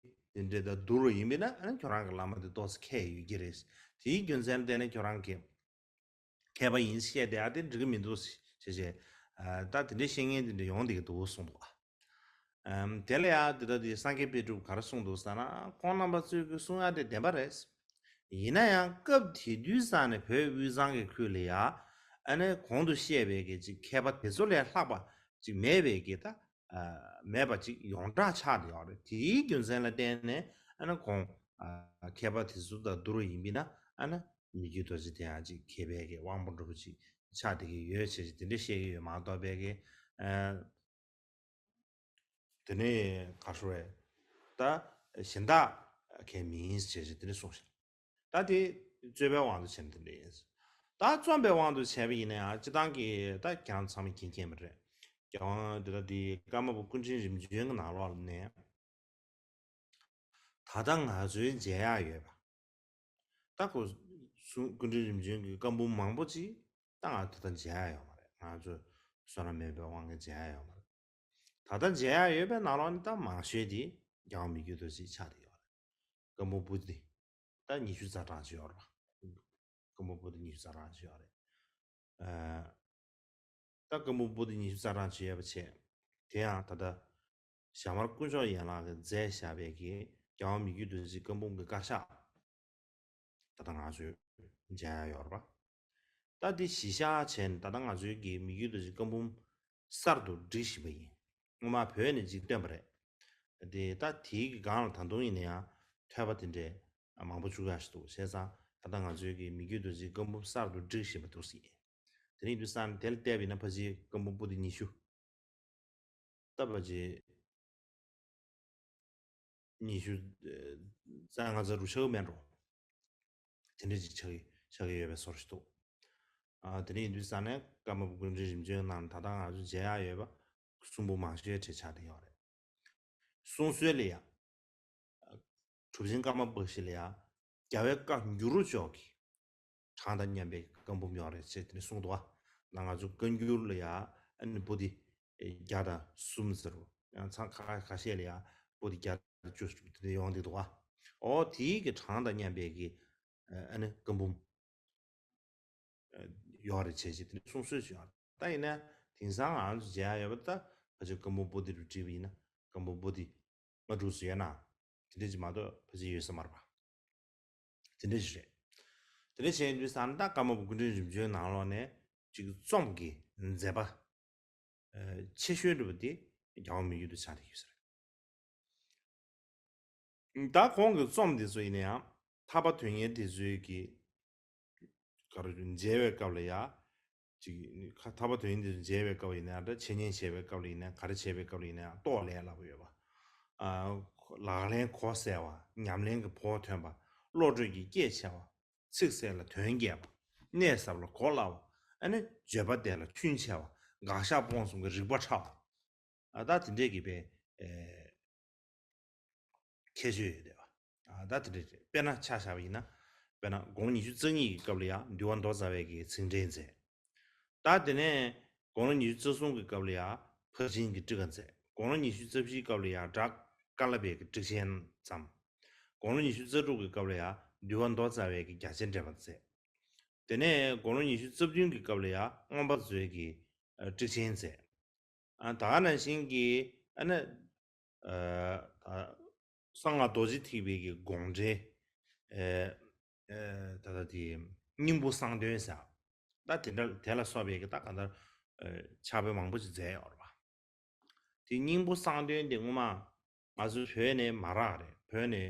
དེ་འདྲས་དང་བསྡུར་བ་ཡིན་པས་ན་ཨ་ནི་ཁྱོད་རང་གི་བླ་མ་དེ་ཏོག་ཙམ་མཁས་ཡོད་ཀྱི་རེད། དེའི་རྒྱུ་མཚན་ལ་བརྟེན་ནས་ཁྱོད་རང་གི་མཁས་པ་ཡིན་བཤད་བསྡད་ཡག་དེ་འགྲིག་གི་མི་འདུག་ཞེས་བྱས། ཨ་ད་དེ་འདྲའི་བཤད་མཁན་དེ་འདྲ་ཡོང་བསྡད་ཀྱི་འདུག་གསུངས་འདུག་ཨམ་དེ་ལ་ཡང་འདི་ལྟ་དེ་སངས་རྒྱས་དཔལ་སྒྲུབ་ག་རེ་གསུངས་འདུག་ཟེར་ན། ཁོང་རྣམ་པ་ཚོས་ཀྱི་གསུང་ཡག་དེ་བདེན་པ་རེད། ཡིན་ན་ཡང་སྐབས་དེ་དུས་ཙང་ནས་བོད་དབུས་གཙང་གི་ཁུལ་ལ་ཡ་ཨ་ནི་གོང་དུ་བཤད་པའི་གི་ཅིག་མཁས་པ་དེ་ཚོ་ལས་ལྷག་པ་ཅིག་མེད་པའི་གི་ད་ཨ་མེད་པ་ཅིག་ཡོངས་གྲགས་ཆགས་བསྡད་ཡོད་རེད། དེའི་རྒྱུ་མཚན་ལ་བརྟེན་ནས་ཨ་ནི་ཁོང་ ཨ་མཁས་པ་དེ་ཚོ་དང་བསྡུར་བ་ཡིན་པས་ན། ཨ་ན་མི་བསྐྱོད་རྡོ་རྗེ་དེ་ཡང་ཅིག་མཁས་པའི་གི་དབང་པོ་འདྲ་པོ་ཅིག་ཆགས་བསྡད་ཀྱི་ཡོད་བྱས་ཅིག་དེ་འདྲ་བཤད་ཀྱི་ཡོད་མ་གཏོགས་པའི་གི། ཨ་དེ་ནས་ག་རེ་ཟེར་བས། ད་གཞན་དག་གལ་མིན་ཟེར་བྱས་དེ་ནས་གསུངས་ཤག་ད་དེ་རྩོད་པའི་དབང་དུ་བྱས་ནས་དེ་འདྲ་ཡིན། ད་རྩོམ་པའི་དབང་དུ་བྱས་པ་ཡིན་ན་ཡང་སྤྱིར་བཏང་གི་ད་ཁྱེད་རང་ཚང་མས་མཁྱེན་མཁྱེན་པ་རེད། རྒྱལ་དབང་དེ་ལ་དེ་ཀརྨ་པ་སྐུ་ཕྲེང་རིམ་བྱོན་གྱི་ནང་ལོགས་ནས། ད་ལྟ་ང་ཚོའི་མཇལ་ཡག་ཡོད་པ། ད་ཁོ་སུ་སྐུ་ཕྲེང་རིམ་བྱོན་གྱི་བཀའ་འབུམ་མང་པོ་ཅིག་ད་ང་ད་ལྟ་མཇལ་ཡག་ཡོད་མ་རེད། ང་ཚོ་བསོད་ནམས་མེད་པའི་དབང་གིས་མཇལ་ཡག་ཡོད་མ་རེད། ད་ལྟ་མཇལ་ཡག་ཡོད་པའི་ནང་ལོགས་ནས་ད་མང་ཤོས་དེ་རྒྱལ་དབང་མི་བསྐྱོད་རྡོ་རྗེ་ཆགས་བསྡད་ཡོད་རེད། བཀའ་འབུམ་པོ་ཏི་ད་ཉི་ཤུ་རྩ་གྲངས་ཅིག་ཡོད་རེད་པ། བཀའ་འབུམ་པོ་ཏི་ཉི་ཤུ་རྩ་གྲངས་ཅིག་ཡོད་རེད། ཨ། ད་བཀའ་འབུམ་པོ་ཏི་ཉི་ཤུ་རྩ་གྲངས་ཅིག་ཡོད་པ་བྱས། དེ་ཡང་ད་ལྟ་ཞྭ་དམར་དཀོན་མཆོག་ཡན་ལག་གིས་མཛད་བཞག་པའི་གི་རྒྱལ་དབང་མི་བསྐྱོད་རྡོ་རྗེ་བཀའ་འབུམ་གྱི་དཀར་ཆག་ད་ལྟ་ང་ཚོས་མཇལ་ཡག་ཡོད་རེད་པ། ད་འདི་གཞི་བཞག་བྱས་ནས་ད་ལྟ་ང་ཚོའི་གི་མི་བསྐྱོད་རྡོ་རྗེ་བཀའ་འབུམ་གསར་དུ་སྒྲིག་བཞིན་པ་ཡིན། སྔོན་མ་བོད་ནས་ཅིག་བཏོན་པ་རེད། དེ་ད་དེའི་གི་སྒང་ལ་ད་དུང་ཡིན་ན་ཡང་ཐོས་པ་དེ་འདྲས་མང་པོ་བཅུག་ཡག་ཞིག་འདུག་བྱས་ཙང་ད་ལྟ་ང་ཚོའི་གི་མི་བསྐྱོད་རྡོ་རྗེ་བཀའ་འབུམ་གསར་དུ་སྒྲིག་བཞིན་པ་འདུག་ཟེར། དེ་རིང་དུས་སང་དེ་ལ་བལྟས་པ་ཡིན་ན་ཕལ་ཆེར་བཀའ་འབུམ་པོ་ཏི་ཉི་ཤུ། ད་ཕལ་ཆེར་ཉི་ཤུ་རྩ་ལྔ་རྩ་དྲུག་ཆགས་ཀྱི་མེད་འགྲོ། དེ་འདྲ་ཅིག་ཆགས་ཀྱི་ཆགས་ཀྱི་ཡོད་པའི་བཟོ་འདྲ་ཞིག་འདུག་ཨ། དེ་འདྲ་ཡིན་དུས་ཙང་ནས་ཀརྨ་པ་སྐུ་ཕྲེང་རིམ་བྱོན་ནང་ད་ལྟ་ང་ཚོ་མཇལ་ཡག་ཡོད་པ་གསུང་འབུམ་མང་ཤོས་གྲས་ཆགས་བསྡད་ཡོད་རེད། གསུང་སྲོལ་ལ་ཡ། གྲུབ་ཆེན་ཀརྨ་པ་ཞིག་ལ་ཡ། རྒྱལ་བའི་བཀའ་འགྱུར་རོ་ཅོག་གི་གྲངས་དང་མཉམ་པའི་བཀའ་འབུམ་ཡོད་རེད་ཅེས་དེ་ནས་གསུངས་འདུག་བ། ད་ང་ཚོ་བཀའ་འགྱུར་ལ་ཡ་ཨ་ནི་པོ་ཏི་བརྒྱ་དང་གསུམ་ཟེར་རོ། ཡང་ཚང་ཁ་ཁ་ཤས་ལ་ཡ་པོ་ཏི་བརྒྱ་དང་བཅུ་དེ་འདྲ་ཡོང་བསྡད་འདུག་བ། ཨོ་དེའི་གི་གྲངས་དང་མཉམ་པའི་གི་ཨ་ནི་བཀའ་འབུམ་ཡོད་རེད་བྱས་ཅིག་དེ་འདྲ་གསུང་སྲོལ་ཞིག་ཡོད་རེད། ད་ཡིན་ན་དེང་སང་ང་ཚོ་མཇལ་ཡག་ཡོད་པ་ད་ཕལ་ཆེར་བཀའ་འབུམ་པོ་ཏི་རུ་བྲིས་པ་ཡིན་ན་བཀའ་འབུམ་པོ་ཏི་ལྔ་དྲུག་ཙམ་ཡོད་ན། དེ་འདྲ་ཅིག་མ་གཏོགས་ཕལ་ཆེར་ཡོད་ས་མ་རེད་པ། དེ་འདྲ་ཞིག་རེད། དེ་འདྲ་བྱས་དུས་ཙང་ད་ཀརྨ་པ་སྐུ་ཕྲེང་རིམ་བྱོན་ནང་ལོགས་ནས་ཅིག་རྩོམ་གྱི་མཛད་པ་ཆེ་ཤོས་འདྲ་པོ་དེ་རྒྱལ་དབང་མི་བསྐྱོད་དུ་ཆགས་བསྡད་ཡོད་ས་རེད། ད་ཁོང་གི་རྩོམ་འདི་ཚོ་ཡིན་ན་ཡང་ཐར་པ་དོན་གཉེར་དེ་ཚོའི་གི་ག་རེ་མཇལ་བའི་སྐབས་ལ་ཡ། ཅིག་ཁ་ཐར་པ་དོན་གཉེར་དེ་ཚོ་མཇལ་བའི་སྐབས་ཡིན་ན་ཡང་འདྲ། འཆད་ཉན་བྱེད་པའི་སྐབས་ལ་ཡིན་ན་ག་རེ་བྱེད་པའི་སྐབས་ལ་ཡིན་ན་ཡང་རྟོགས་ལས་སླ་པོ་ཡོད་པ། ཨ། ལག་ལེན་གོ་གསལ་བ། ཉམས་ལེན་གྱི་བོགས་ཐོན་པ། བློ་གྲོས་ཀྱི་སྐྱེད་ཆེ་བ། ཚིག་གསལ་ལ་དོན་རྒྱས་པ། གནས་ཟབ་ལ་གོ་སླ་བ། ཨ་ནི་བརྗོད་པ་བདེ་ལ་ཐུན་ཆེ་བ། དགག་བཞག་སྤོང་གསུམ་གྱི་རིག་པ་ཕྲ་བ། ཨ། ད་དེ་འདྲས་ཀྱི་པའི་ཨེ་ཁྱད་ཆོས་ཡོད་བསྡད་པ། ཨ། ད་དེ་འདྲས་རེད། དཔེར་ན་ཆ་བཞག་པ་ཡིན་ན། དཔེར་ན་དགུང་ལོ་ཉི་ཤུ་རྩ་གཉིས་ཀྱི་སྐབས་ལ་ཡང་འདུལ་བ་མདོ་རྩ་བའི་གི་ཚིག་འགྲེལ་མཛད། ད་དེ་ནས་དགུང་ལོ་ཉི་ཤུ་རྩ་གསུམ་གྱི་སྐབས་ལ་ཡང་ཕར་ཕྱིན་གྱི་ཊཱི་ཀ་མཛད། དགུང་ལོ་ཉི་ཤུ་རྩ་བཞིའི་སྐབས་ལ་ཡང་སྒྲ་ཀ་ལ་པའི་གི་ཊཱིཀ་ཆེན་བརྩམས། དགུང་ལོ་ཉི་ཤུ་རྩ་དྲུག་གི་སྐབས་ལ་ཡང་འདུལ་བ་མདོ་རྩ་བའི་གི་རྒྱ་ཆེར་འགྲེལ་པ་མཛད། དེ་ནས་དགུང་ལོ་ཉི་ཤུ་རྩ་བདུན་གྱི་སྐབས་ལ་ཡང་མངོན་པ་མཛོད་ཀྱི་ཊཱིཀ་ཆེན་མཛད། ཨ། ད་ག་ནང་བཞིན་གྱི་ཨ་ནི་ཨ་གསང་སྔགས་རྡོ་རྗེ་ཐེག་པའི་གི་དགོངས་འགྲེལ། ཨ་ཨ་ད་ལྟ་དེ་སྙིང་པོ་གསང་འདོན་ཟེར། ད་དེ་འདྲ་དེ་ལ་སོགས་པའི་གི་ད་གང་ལྟར་ཨ་ཕྱག་དཔེ་མང་པོ་ཞིག་མཛད་ཡོད་རེད་པ། དེ་སྙིང་པོ་གསང་འདོན་དེ་སྔོན་མ་ང་ཚོ་བོད་ནས་མ་རག་རེད། བོད་ནས་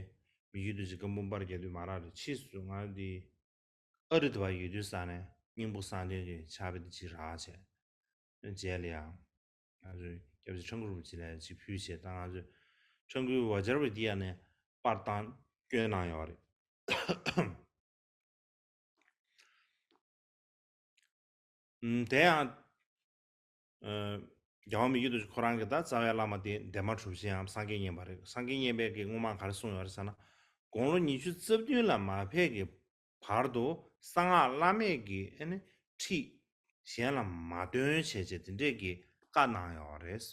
མི་བསྐྱོད་རྡོ་རྗེ་བཀའ་འབུམ་པར་རྒྱག་དུས་མ་རག་རེད། ཕྱིས་སུ་ང་འདི་ཨ་རི་དུ་བ་ཡོད་དུས་ས་ནས་སྙིང་པོ་གསང་འདོན་གྱི་ཕྱག་དཔེ་འདི་ཅིག་རག་བྱས། རྗེས་ལ་ཡང་ང་ཚོའི་སྐྱབས་རྗེ་ཁྲ་འགུ་རིན་པོ་ཆེ་ལ་ཅིག་ཕུལ་བྱས། ད་ང་ཚོས་ཁྲ་འགུའི་བ་ཇར་བི་དི་ཡ་ནས་པར་བཏང་བསྐྱོན་གནང་ཡོད་རེད། ཨུམ། དེ་ཡང་། ཨ། རྒྱལ་བ་མི་བསྐྱོད་རྡོ་རྗེ་ཁོ་རང་གི་ད་རྩ་བའི་བླ་མ་དེ་འདན་མ་གྲུབ་ཆེན་ནམ་སངས་རྒྱས་མཉན་པ་རེད། སངས་རྒྱས་མཉན་པས་ཀྱི་སྔོན་མ་ག་རེ་གསུངས་ཡོད་རེད་ཟེར་ན། དགུང་ལོ་ཉི་ཤུ་རྩ་བདུན་ལ་མ་ཕེབས་ཀྱི་བར་དུ་གསང་སྔགས་བླ་མེད་ཀྱི་ཨ་ནི་ཁྲིད་གཞན་ལ་མ་སྟོན་བྱས་བྱས་དེ་འདྲས་ཀྱི་བཀའ་གནང་ཡོད་རེད།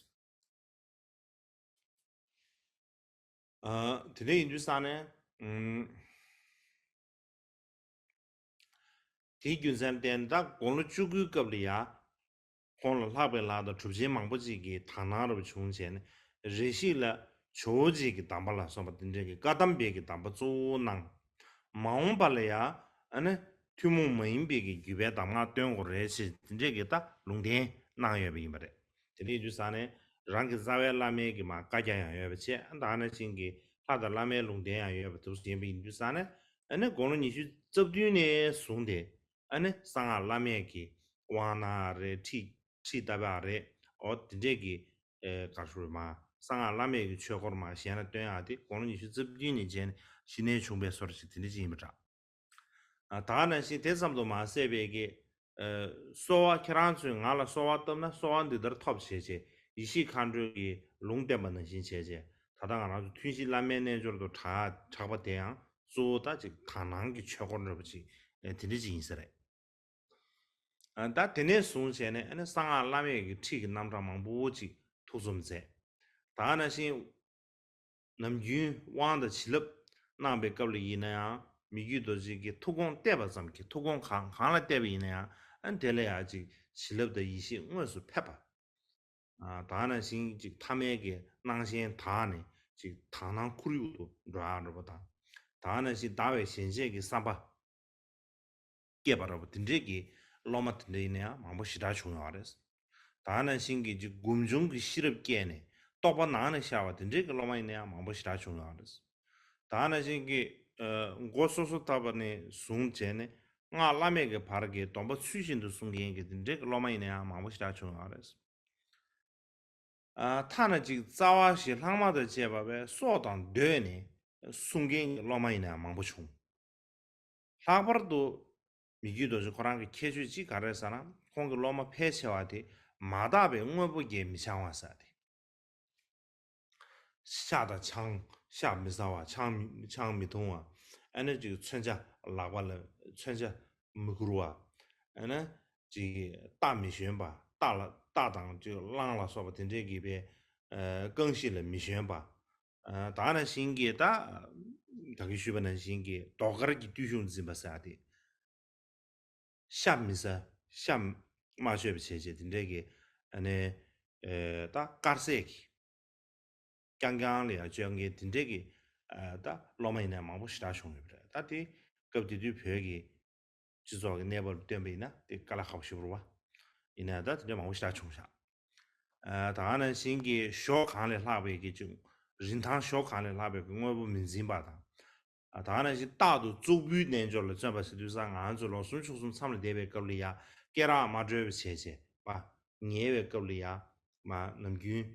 ཨ། དེ་འདྲ་ཡིན་དུས་ས་ནས། ཨུམ། དེའི་རྒྱུ་མཚན་བརྟེན་ད་དགུང་ལོ་བཅུ་དགུའི་སྐབས་ལ་ཡ། ཁོང་ལ་ལྷག་པའི་ལྷ་དང་གྲུབ་ཆེན་མང་པོ་ཅིག་གིས་དག་སྣང་རབ་བྱུང་བྱས་ནས་རེ་ཞིག་ལ་ཇོ་བོ་རྗེ་གི་གདམས་པ་ལ་སོགས་པ་དེ་འདྲའི་གི་བཀའ་གདམས་པའི་གི་གདམས་པ་གཙོ་བོ་གནང་། མ་འོངས་པ་ལ་ཡ་ཨ་ནི་ཐུན་མོང་མ་ཡིན་པའི་གི་བརྒྱུད་པའི་གདམས་ངག་སྟོན་དགོས་རེད་ཅེས་དེ་འདྲའི་གི་ད་ལུང་བསྟན་གནང་ཡོད་པ་ཡིན་པ་རེད། དེ་འདྲ་ཡིན་དུས་ས་ནས་རང་གི་རྩ་བའི་བླ་མའི་གི་མ་བཀའ་རྒྱ་ཡང་ཡོད་པ་བྱས། ད་ག་ནང་བཞིན་གྱི་ ལྷ་དང་བླ་མའི་ལུང་བསྟན་ཡང་ཡོད་པ་དེ་ཚོ་ཡིན་པ་ཡིན་དུས་ཙང་ནས། ཨ་ནི་དགུང་ལོ་ཉི་ཤུ་རྩ་བདུན་ནས་བཟུང་སྟེ། ཨ་ནི་གསང་སྔགས་བླ་མེད་ཀྱི་དབང་གནང་རེད། ཁྲིད་ཁྲིད་བཏབ་པ་རེད། འོ་དེ་འདྲས་ཀྱི་ཨེ་ག་རེ་ཞུ་དགོས་རེད། མ་གསང་སྔགས་བླ་མེད་ཀྱི་ཆོས་སྐོར་མ་གཞན་ལ་སྟོན་ཡག་དེ་དགུང་ལོ་ཉི་ཤུ་རྩ་བདུན་ནས་བྱས་ནས་གཞི་ནས་བྱུང་བའི་བཟོ་འདྲ་ཞིག་དེ་འདྲ་ཅིག་ཡིན་པ་འདྲ། ཨ་ད་ནང་བཞིན་དེ་ཙམ་དུ་མ་ཟད་པའི་གི་ཨ་གསོལ་བ། ཁྱེད་རང་ཚོས་ང་ལ་གསོལ་བ་བཏབ་ན་གསོལ་བ་འདི་ལྟར་ཐོབ་བྱས་བྱས། ཡེ་ཤེས་མཁའ་འགྲོའི་གི་ལུང་བསྟན་པ་ནང་བཞིན་བྱས་བྱས། ད་ལྟ་ང་རང་ཚོ་ཐུན་བཞི་བླ་མའི་རྣལ་འབྱོར་དུ་གྲགས་གྲགས་པ་དེ་ཡང་གཙོ་བོ་ད་ཅིག་དག་སྣང་གི་ཆོས་སྐོར་འདྲ་པོ་ཅིག་ཨ་དེ་འདྲ་ཅིག་ཡིན་ས་རེད། ཨ་ད་དེ་ནས་བཟུང་བྱས་ནས་ཨ་ནི་གསང་སྔགས་བླ་མེད་ཀྱི་ཁྲིད་ཀྱི་རྣམ་གྲངས་མང་པོ་ཅིག་ཐུགས་རྩོམ་མཛད། ད་ནང་བཞིན་ནམ་རྒྱུན་དབང་དང་བྱིན་རླབས་གནང་པའི་སྐབས་ལ་ཡིན་ན་ཡང་། མི་བསྐྱོད་རྡོ་རྗེ་གི་ཐུགས་དགོངས་གཏད་པ་ཙམ་གྱིས། ཐུགས་དགོངས་གང་གང་ལ་གཏད་པ་ཡིན་ན་ཡང་། ཨ་ནི་དེ་ལ་ཡང་ཅིག་བྱིན་རླབས་དང་ཡེ་ཤེས་དངོས་སུ་ཕེབས་པ། ཨ་ད་ནང་བཞིན་ཅིག་ཐ་མལ་གྱི་སྣང་ཞེན་དག་ནས་ཅིག་དག་སྣང་ཁོར་ཡུག་ཏུ་འགྲོ་ཡག་འགྲོ་པ་དང་། ད་ནང་བཞིན་དག་པའི་ཞེན་ཆགས་ཀྱི་བསམ་པ་སྐྱེས་པ་འདྲ་པོ་དེ་འདྲས་ཀྱི་སློབ་མ་དེ་འདྲ་ཡིན་ན་ཡང་མང་པོ་ཞེ་དྲག་བྱུང་ཡོད་རེད། ད་ནང་བཞིན་གྱི་ཅིག་སྒོམ་བྱུང་གི་ཤེས་རབ་སྐྱེས་ནས་རྟོགས་པ་ནང་ནས་ཤར་བ་དེ་འདྲས་ཀྱི་སློབ་མ་ཡིན་ན་ཡང་མང་པོ་ཞེ་དྲག་བྱུང་ཡོད་རེད། ད་ནང་བཞིན་གྱི་ཨ་མགོ་སོ་སོ་བཏབ་པ་ནས་བཟུང་བྱས་ནས་སྔགས་བླ་མེད་ཀྱི་བར་གྱི་སྡོམ་པ་ཚུལ་བཞིན་དུ་སྲུང་མཁན་གྱི་དེ་འདྲས་ཀྱི་སློབ་མ་ཡིན་ན་ཡང་མང་པོ་ཞེ་དྲག་བྱུང་ཡོད་རེད། ཨ་ཐ་ན་ཅིག་རྩ་བ་བཞི་ལྷག་མ་དང་བཅས་པ་བས་སྲོག་དང་བསྡོས་ནས་སྲུང་མཁན་གྱི་སློབ་མ་ཡིན་ན་ཡང་མང་པོ་བྱུང་། ལྷག་པར་དུ་མི་བསྐྱོད་རྡོ་རྗེ་ཁོ་རང་གི་ཁྱད་ཆོས་གཅིག་ག་རེ་རེད་ཟེར་ན། ཁོང་གི་སློབ་མ་ཕལ་ཆེ་བ་དེ་མ་དག་པའི་དངོས་པོ་བརྒྱད་མི་འཆང་བ་ཟེར་ཏེ། ཤ་དང་ཆང་། ཤ་མི་ཟ་བ། ཆང་མི་ཆང་མི་འཐུང་བ། ཨ་ནི་ཅིག་མཚོན་ཆ་ལག་པ་ལ་མཚོན་ཆ་མི་འཁུར་བ། ཨ་ནི་ཅིག་རྟ་མི་ཞོན་པ། རྟ་ལ་རྟ་དང་ཅིག་གླང་ལ་སོགས་པ་དེ་འདྲས་ཀྱི་པའི་ཨ་རྐང་ཤི་ལ་མི་ཞོན་པ། ཨ་ད་ནང་བཞིན་གྱི་ད་ད་གིན་ཞུས་པ་ནང་བཞིན་གྱི་ཟློས་གར་གྱི་བརྟུལ་ཞུགས་འཛིན་པ་ཟེར་ཏེ། ཤ་མི་ཟ། ཤ་མ་གཅོད་པ་བྱས་བྱས་དེ་འདྲས་ཀྱི་ཨ་ནི་ཨེ་ད་དཀར་ཟས་ཀྱི་རྐྱང་རྐྱང་ལ་ཡང་སྤྱོད་མཁན་དེ་འདྲས་ཀྱི་ཨ་ད་སློབ་མ་ཡིན་ན་མང་པོ་ཞེ་དྲག་བྱུང་ཡོད་པ་རེད། ད་དེ་སྐབས་དེ་དུས་བོད་ཀྱི་སྤྱི་ཚོགས་ཀྱི་གནས་བབ་ལ་བསྟུན་པ་ཡིན་ན་དེ་དཀའ་ལས་ཁག་པོ་ཞེ་པོ་རེད་པ། ཡིན་ན་ད་དེ་འདྲ་མང་པོ་ཞེ་དྲག་བྱུང་ཤག་ཨ་ད་ག་ནང་བཞིན་གྱི་ཞོ་གང་ལས་ལྷག་པའི་གི་ཅིག་རིན་ཐང་ཞོ་གང་ལས་ལྷག་པའི་གི་དངོས་པོ་མི་འཛིན་པ་དང་། ཨ་ད་ག་ནང་བཞིན་རྟག་ཏུ་གཙུག་ཕུད་རྣལ་འབྱོར་ལ་བརྩོན་པ་ཟེར་དུས་ཙང་། ང་ཚོ་ལོ་གསུམ་ཕྱོགས་གསུམ་མཚམས་ལ་བསྡད་པའི་སྐབས་ལ་ཡ་སྐེ་རགས་མ་བཀྲོལ་བ་བྱས་བྱས་པ། ཉལ་བའི་སྐབས་ལ་ཡ་མ་ནམ་རྒྱུན་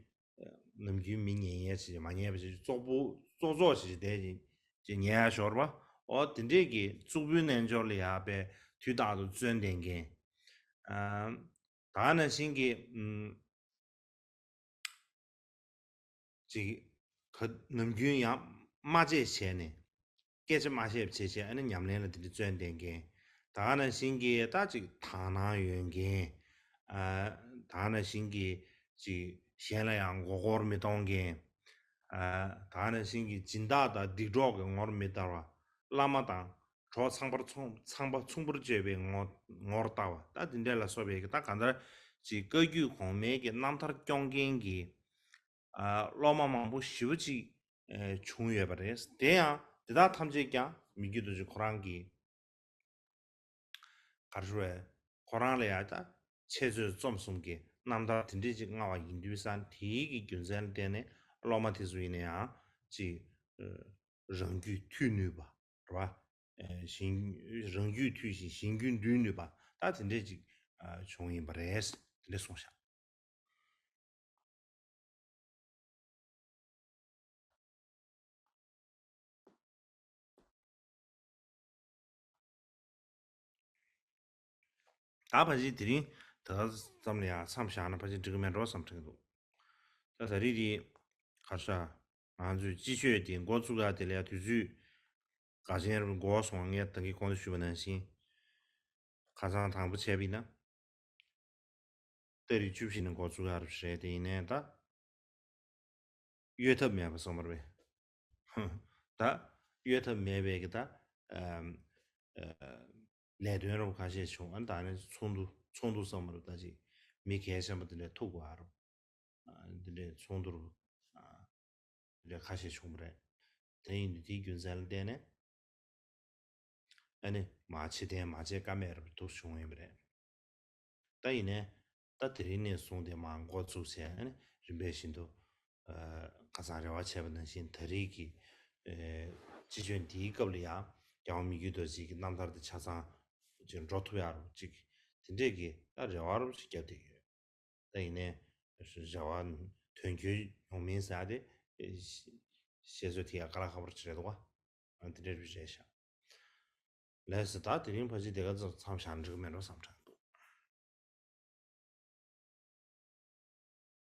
ནམ་རྒྱུན་མི་ཉལ་ཡས་བྱས་མ་ཉལ་བ་བྱས་ཙོག་པུ་ཙོག་ཙོག་བྱས་བསྡད་ཅིང་ཉལ་ཡ་ཞོར་བ། འོ་དེ་འདྲས་ཀྱི་གཙུག་ཕུད་རྣལ་འབྱོར་ལ་ཡ་པའི་དུས་རྟག་ཏུ་བརྩོན་ལྡན་མཁན། ཨ་ད་ག་ནང་བཞིན་གྱི་ཨམ་ཅིག་ག་ནམ་རྒྱུན་ཡང་མ་བརྗེད་བྱས་ནས། སྐད་ཆ་མ་བཤད་བྱས་བྱས། ཨ་ནི་ཉམས་ལེན་ལ་དེ་འདྲ་བརྩོན་ལྡན་མཁན། ད་ག་ནང་བཞིན་གྱི་ད་ཅིག་དག་སྣང་ཡོད་མཁན། ཨ་ད་ག་ནང་བཞིན་གྱི་ཅིག་གཞན་ལ་ཡང་མགོ་སྐོར་མི་གཏོང་མཁན། ཨ་ད་ག་ནང་བཞིན་གྱི་སྦྱིན་བདག་དང་སྡིག་གྲོགས་ཀྱི་ངོར་མི་ལྟ་བ། བླ་མ་དང་གྲོགས་ཚངས་པར་མཚུངས་ཚངས་པ་མཚུངས་པར་སྤྱོད་པའི་ངོ་ངོར་ལྟ་བ། ད་དེ་འདྲ་ལ་སོགས་པའི་གི་ད་གང་ལྟར་ཅིག་བཀའ་བརྒྱུད་གོང་མའི་གི་རྣམ་ཐར་སྐྱོང་མཁན་གྱི་ཨ་སློབ་མ་མང་པོ་ཞེ་པོ་ཅིག་ཨ་བྱུང་ཡོད་པ་རེད། དེ་ཡང་དེ་དག་ཐམས་ཅད་ཀྱང་མི་བསྐྱོད་རྡོ་རྗེ་ཁོ་རང་གི་ག་རེ་ཞུ་དགོས་རེད། ཁོ་རང་ལ་ཡ་ད་འཆད་རྩོད་རྩོམ་གསུམ་གྱི་རྣམ་ཐར་དེ་འདྲས་ཅིག་མངའ་བ་ཡིན་དུས་ཙང་། དེའི་གི་རྒྱུ་མཚན་ལ་བརྟེན་ནས་སློབ་མ་དེ་ཚོ་ཡིན་ན་ཡང་ཅིག་ཨ་རང་རྒྱུད་ཐུལ་ནུས་པ་རེད་པ། ཨ་གཞན་རང་རྒྱུད་ཐུལ་ཞིང་གཞན་རྒྱུད་འདུལ་ནུས་པ། ད་དེ་འདྲས་ཅིག་ཨ་བྱུང་ཡིན་པ་རེད། དེ་འདྲས་གསུངས་ཤག་ད་ཕལ་ཆེར་དེ་རིང་ད་ལྟ་ཙམ་ལ་ཡང་མཚམས་བཞག་ན་ཕལ་ཆེར་འགྲིག་གི་མེད་འགྲོ་བསམ་དྲན་གྱི་འདུག་ད་ད་རེས་དེ་ག་རེ་ཟེར། ང་ཚོས་སྤྱི་ཆོས་དེ་འགོ་བཙུགས་ཡ་དེ་ལ་ཡ་དུས་ཚོད་འགའ་ཅན་རེ་འགོར་སོང་བ། ངས་ད་གིན་གོང་དུ་ཞུས་པ་ནང་བཞིན། ཁ་སང་དང་པོ་བྱས་པ་ཡིན་ན། ཏ་རིག་བཅུ་བཞི་ནས་འགོ་བཙུགས་ཡག་རེད་དེ། ཡིན་ནའི་ད་གཡོལ་ཐབས་མེད་པ་སོང་བ་རེད་པས། ད་གཡོལ་ཐབས་མེད་པའི་གི་ད་ཨམ་ཨ་ལས་དོན་རུ་ཁ་ཤས་བྱུང་། ཨ་ནི་ད་ནི་ཚོགས་འདུ་ཚོགས་འདུ་སོང་བ་རེད། ད་ཅིག་མི་གལ་ཆེན་པོ་དེ་འདྲ་ཐུག་པ་རུ། ཨ་འདི་འདྲའི་ཚོགས་འདུ་རུ་ཨ་འདི་འདྲ་ཁ་ཤས་བྱུང་བ་རེད། དེ་ཡིན་དུས་དེའི་རྒྱུ་མཚན་ལ་བརྟེན་ནས། ཨ་ནི་མ་ཕྱི་འཐེན་མ་བྱེད་ཀ་མེད་རབ་ཏུ་བྱུང་ཡོད་པ་རེད། ད་ཡིན་ནའི་ད་དེ་རིང་ནས་བཟུང་སྟེ་མར་འགོ་བཙུགས་བྱས། ཨ་ནི་རིམ་པས་བཞིན་དུ་ཨ་ཁ་སང་རེ་བ་བྱས་པ་ནང་བཞིན་ད་རེས་ཀྱི་ སྤྱི་སྤྱོད་འདིའི་སྐབས་ལ་ཡང་རྒྱལ་བ་མི་བསྐྱོད་རྡོ་རྗེ་གི་རྣམ་ཐར་དེ་ཆ་ཚང་ཅིག་འགྲོ་ཐུབ་ཡག་རུ་ཅིག་དེ་འདྲས་ཀྱི་ད་རེ་བ་རུ་ཞིག་བརྒྱབ་བསྡད་ཡོད། ད་ཡིན་ནའི་རེ་བ་དོན་འཁྱོལ་ཡོང་མིན་ཟེར་ཡག་དེ་བཤད་ཚོད་དེ་ཡང་དཀའ་ལས་ཁག་པོ་ཅིག་རེད་འདུག་ག་དེ་འདྲས་རེད་ཤག་ལགས་སོ། ད་དེ་རིང་ཕལ་ཆེར་དེ་ག་ཙམ་མཚམས་བཞག་ན་འགྲིག་གི་མེད་འགྲོ་བསམ་དྲན།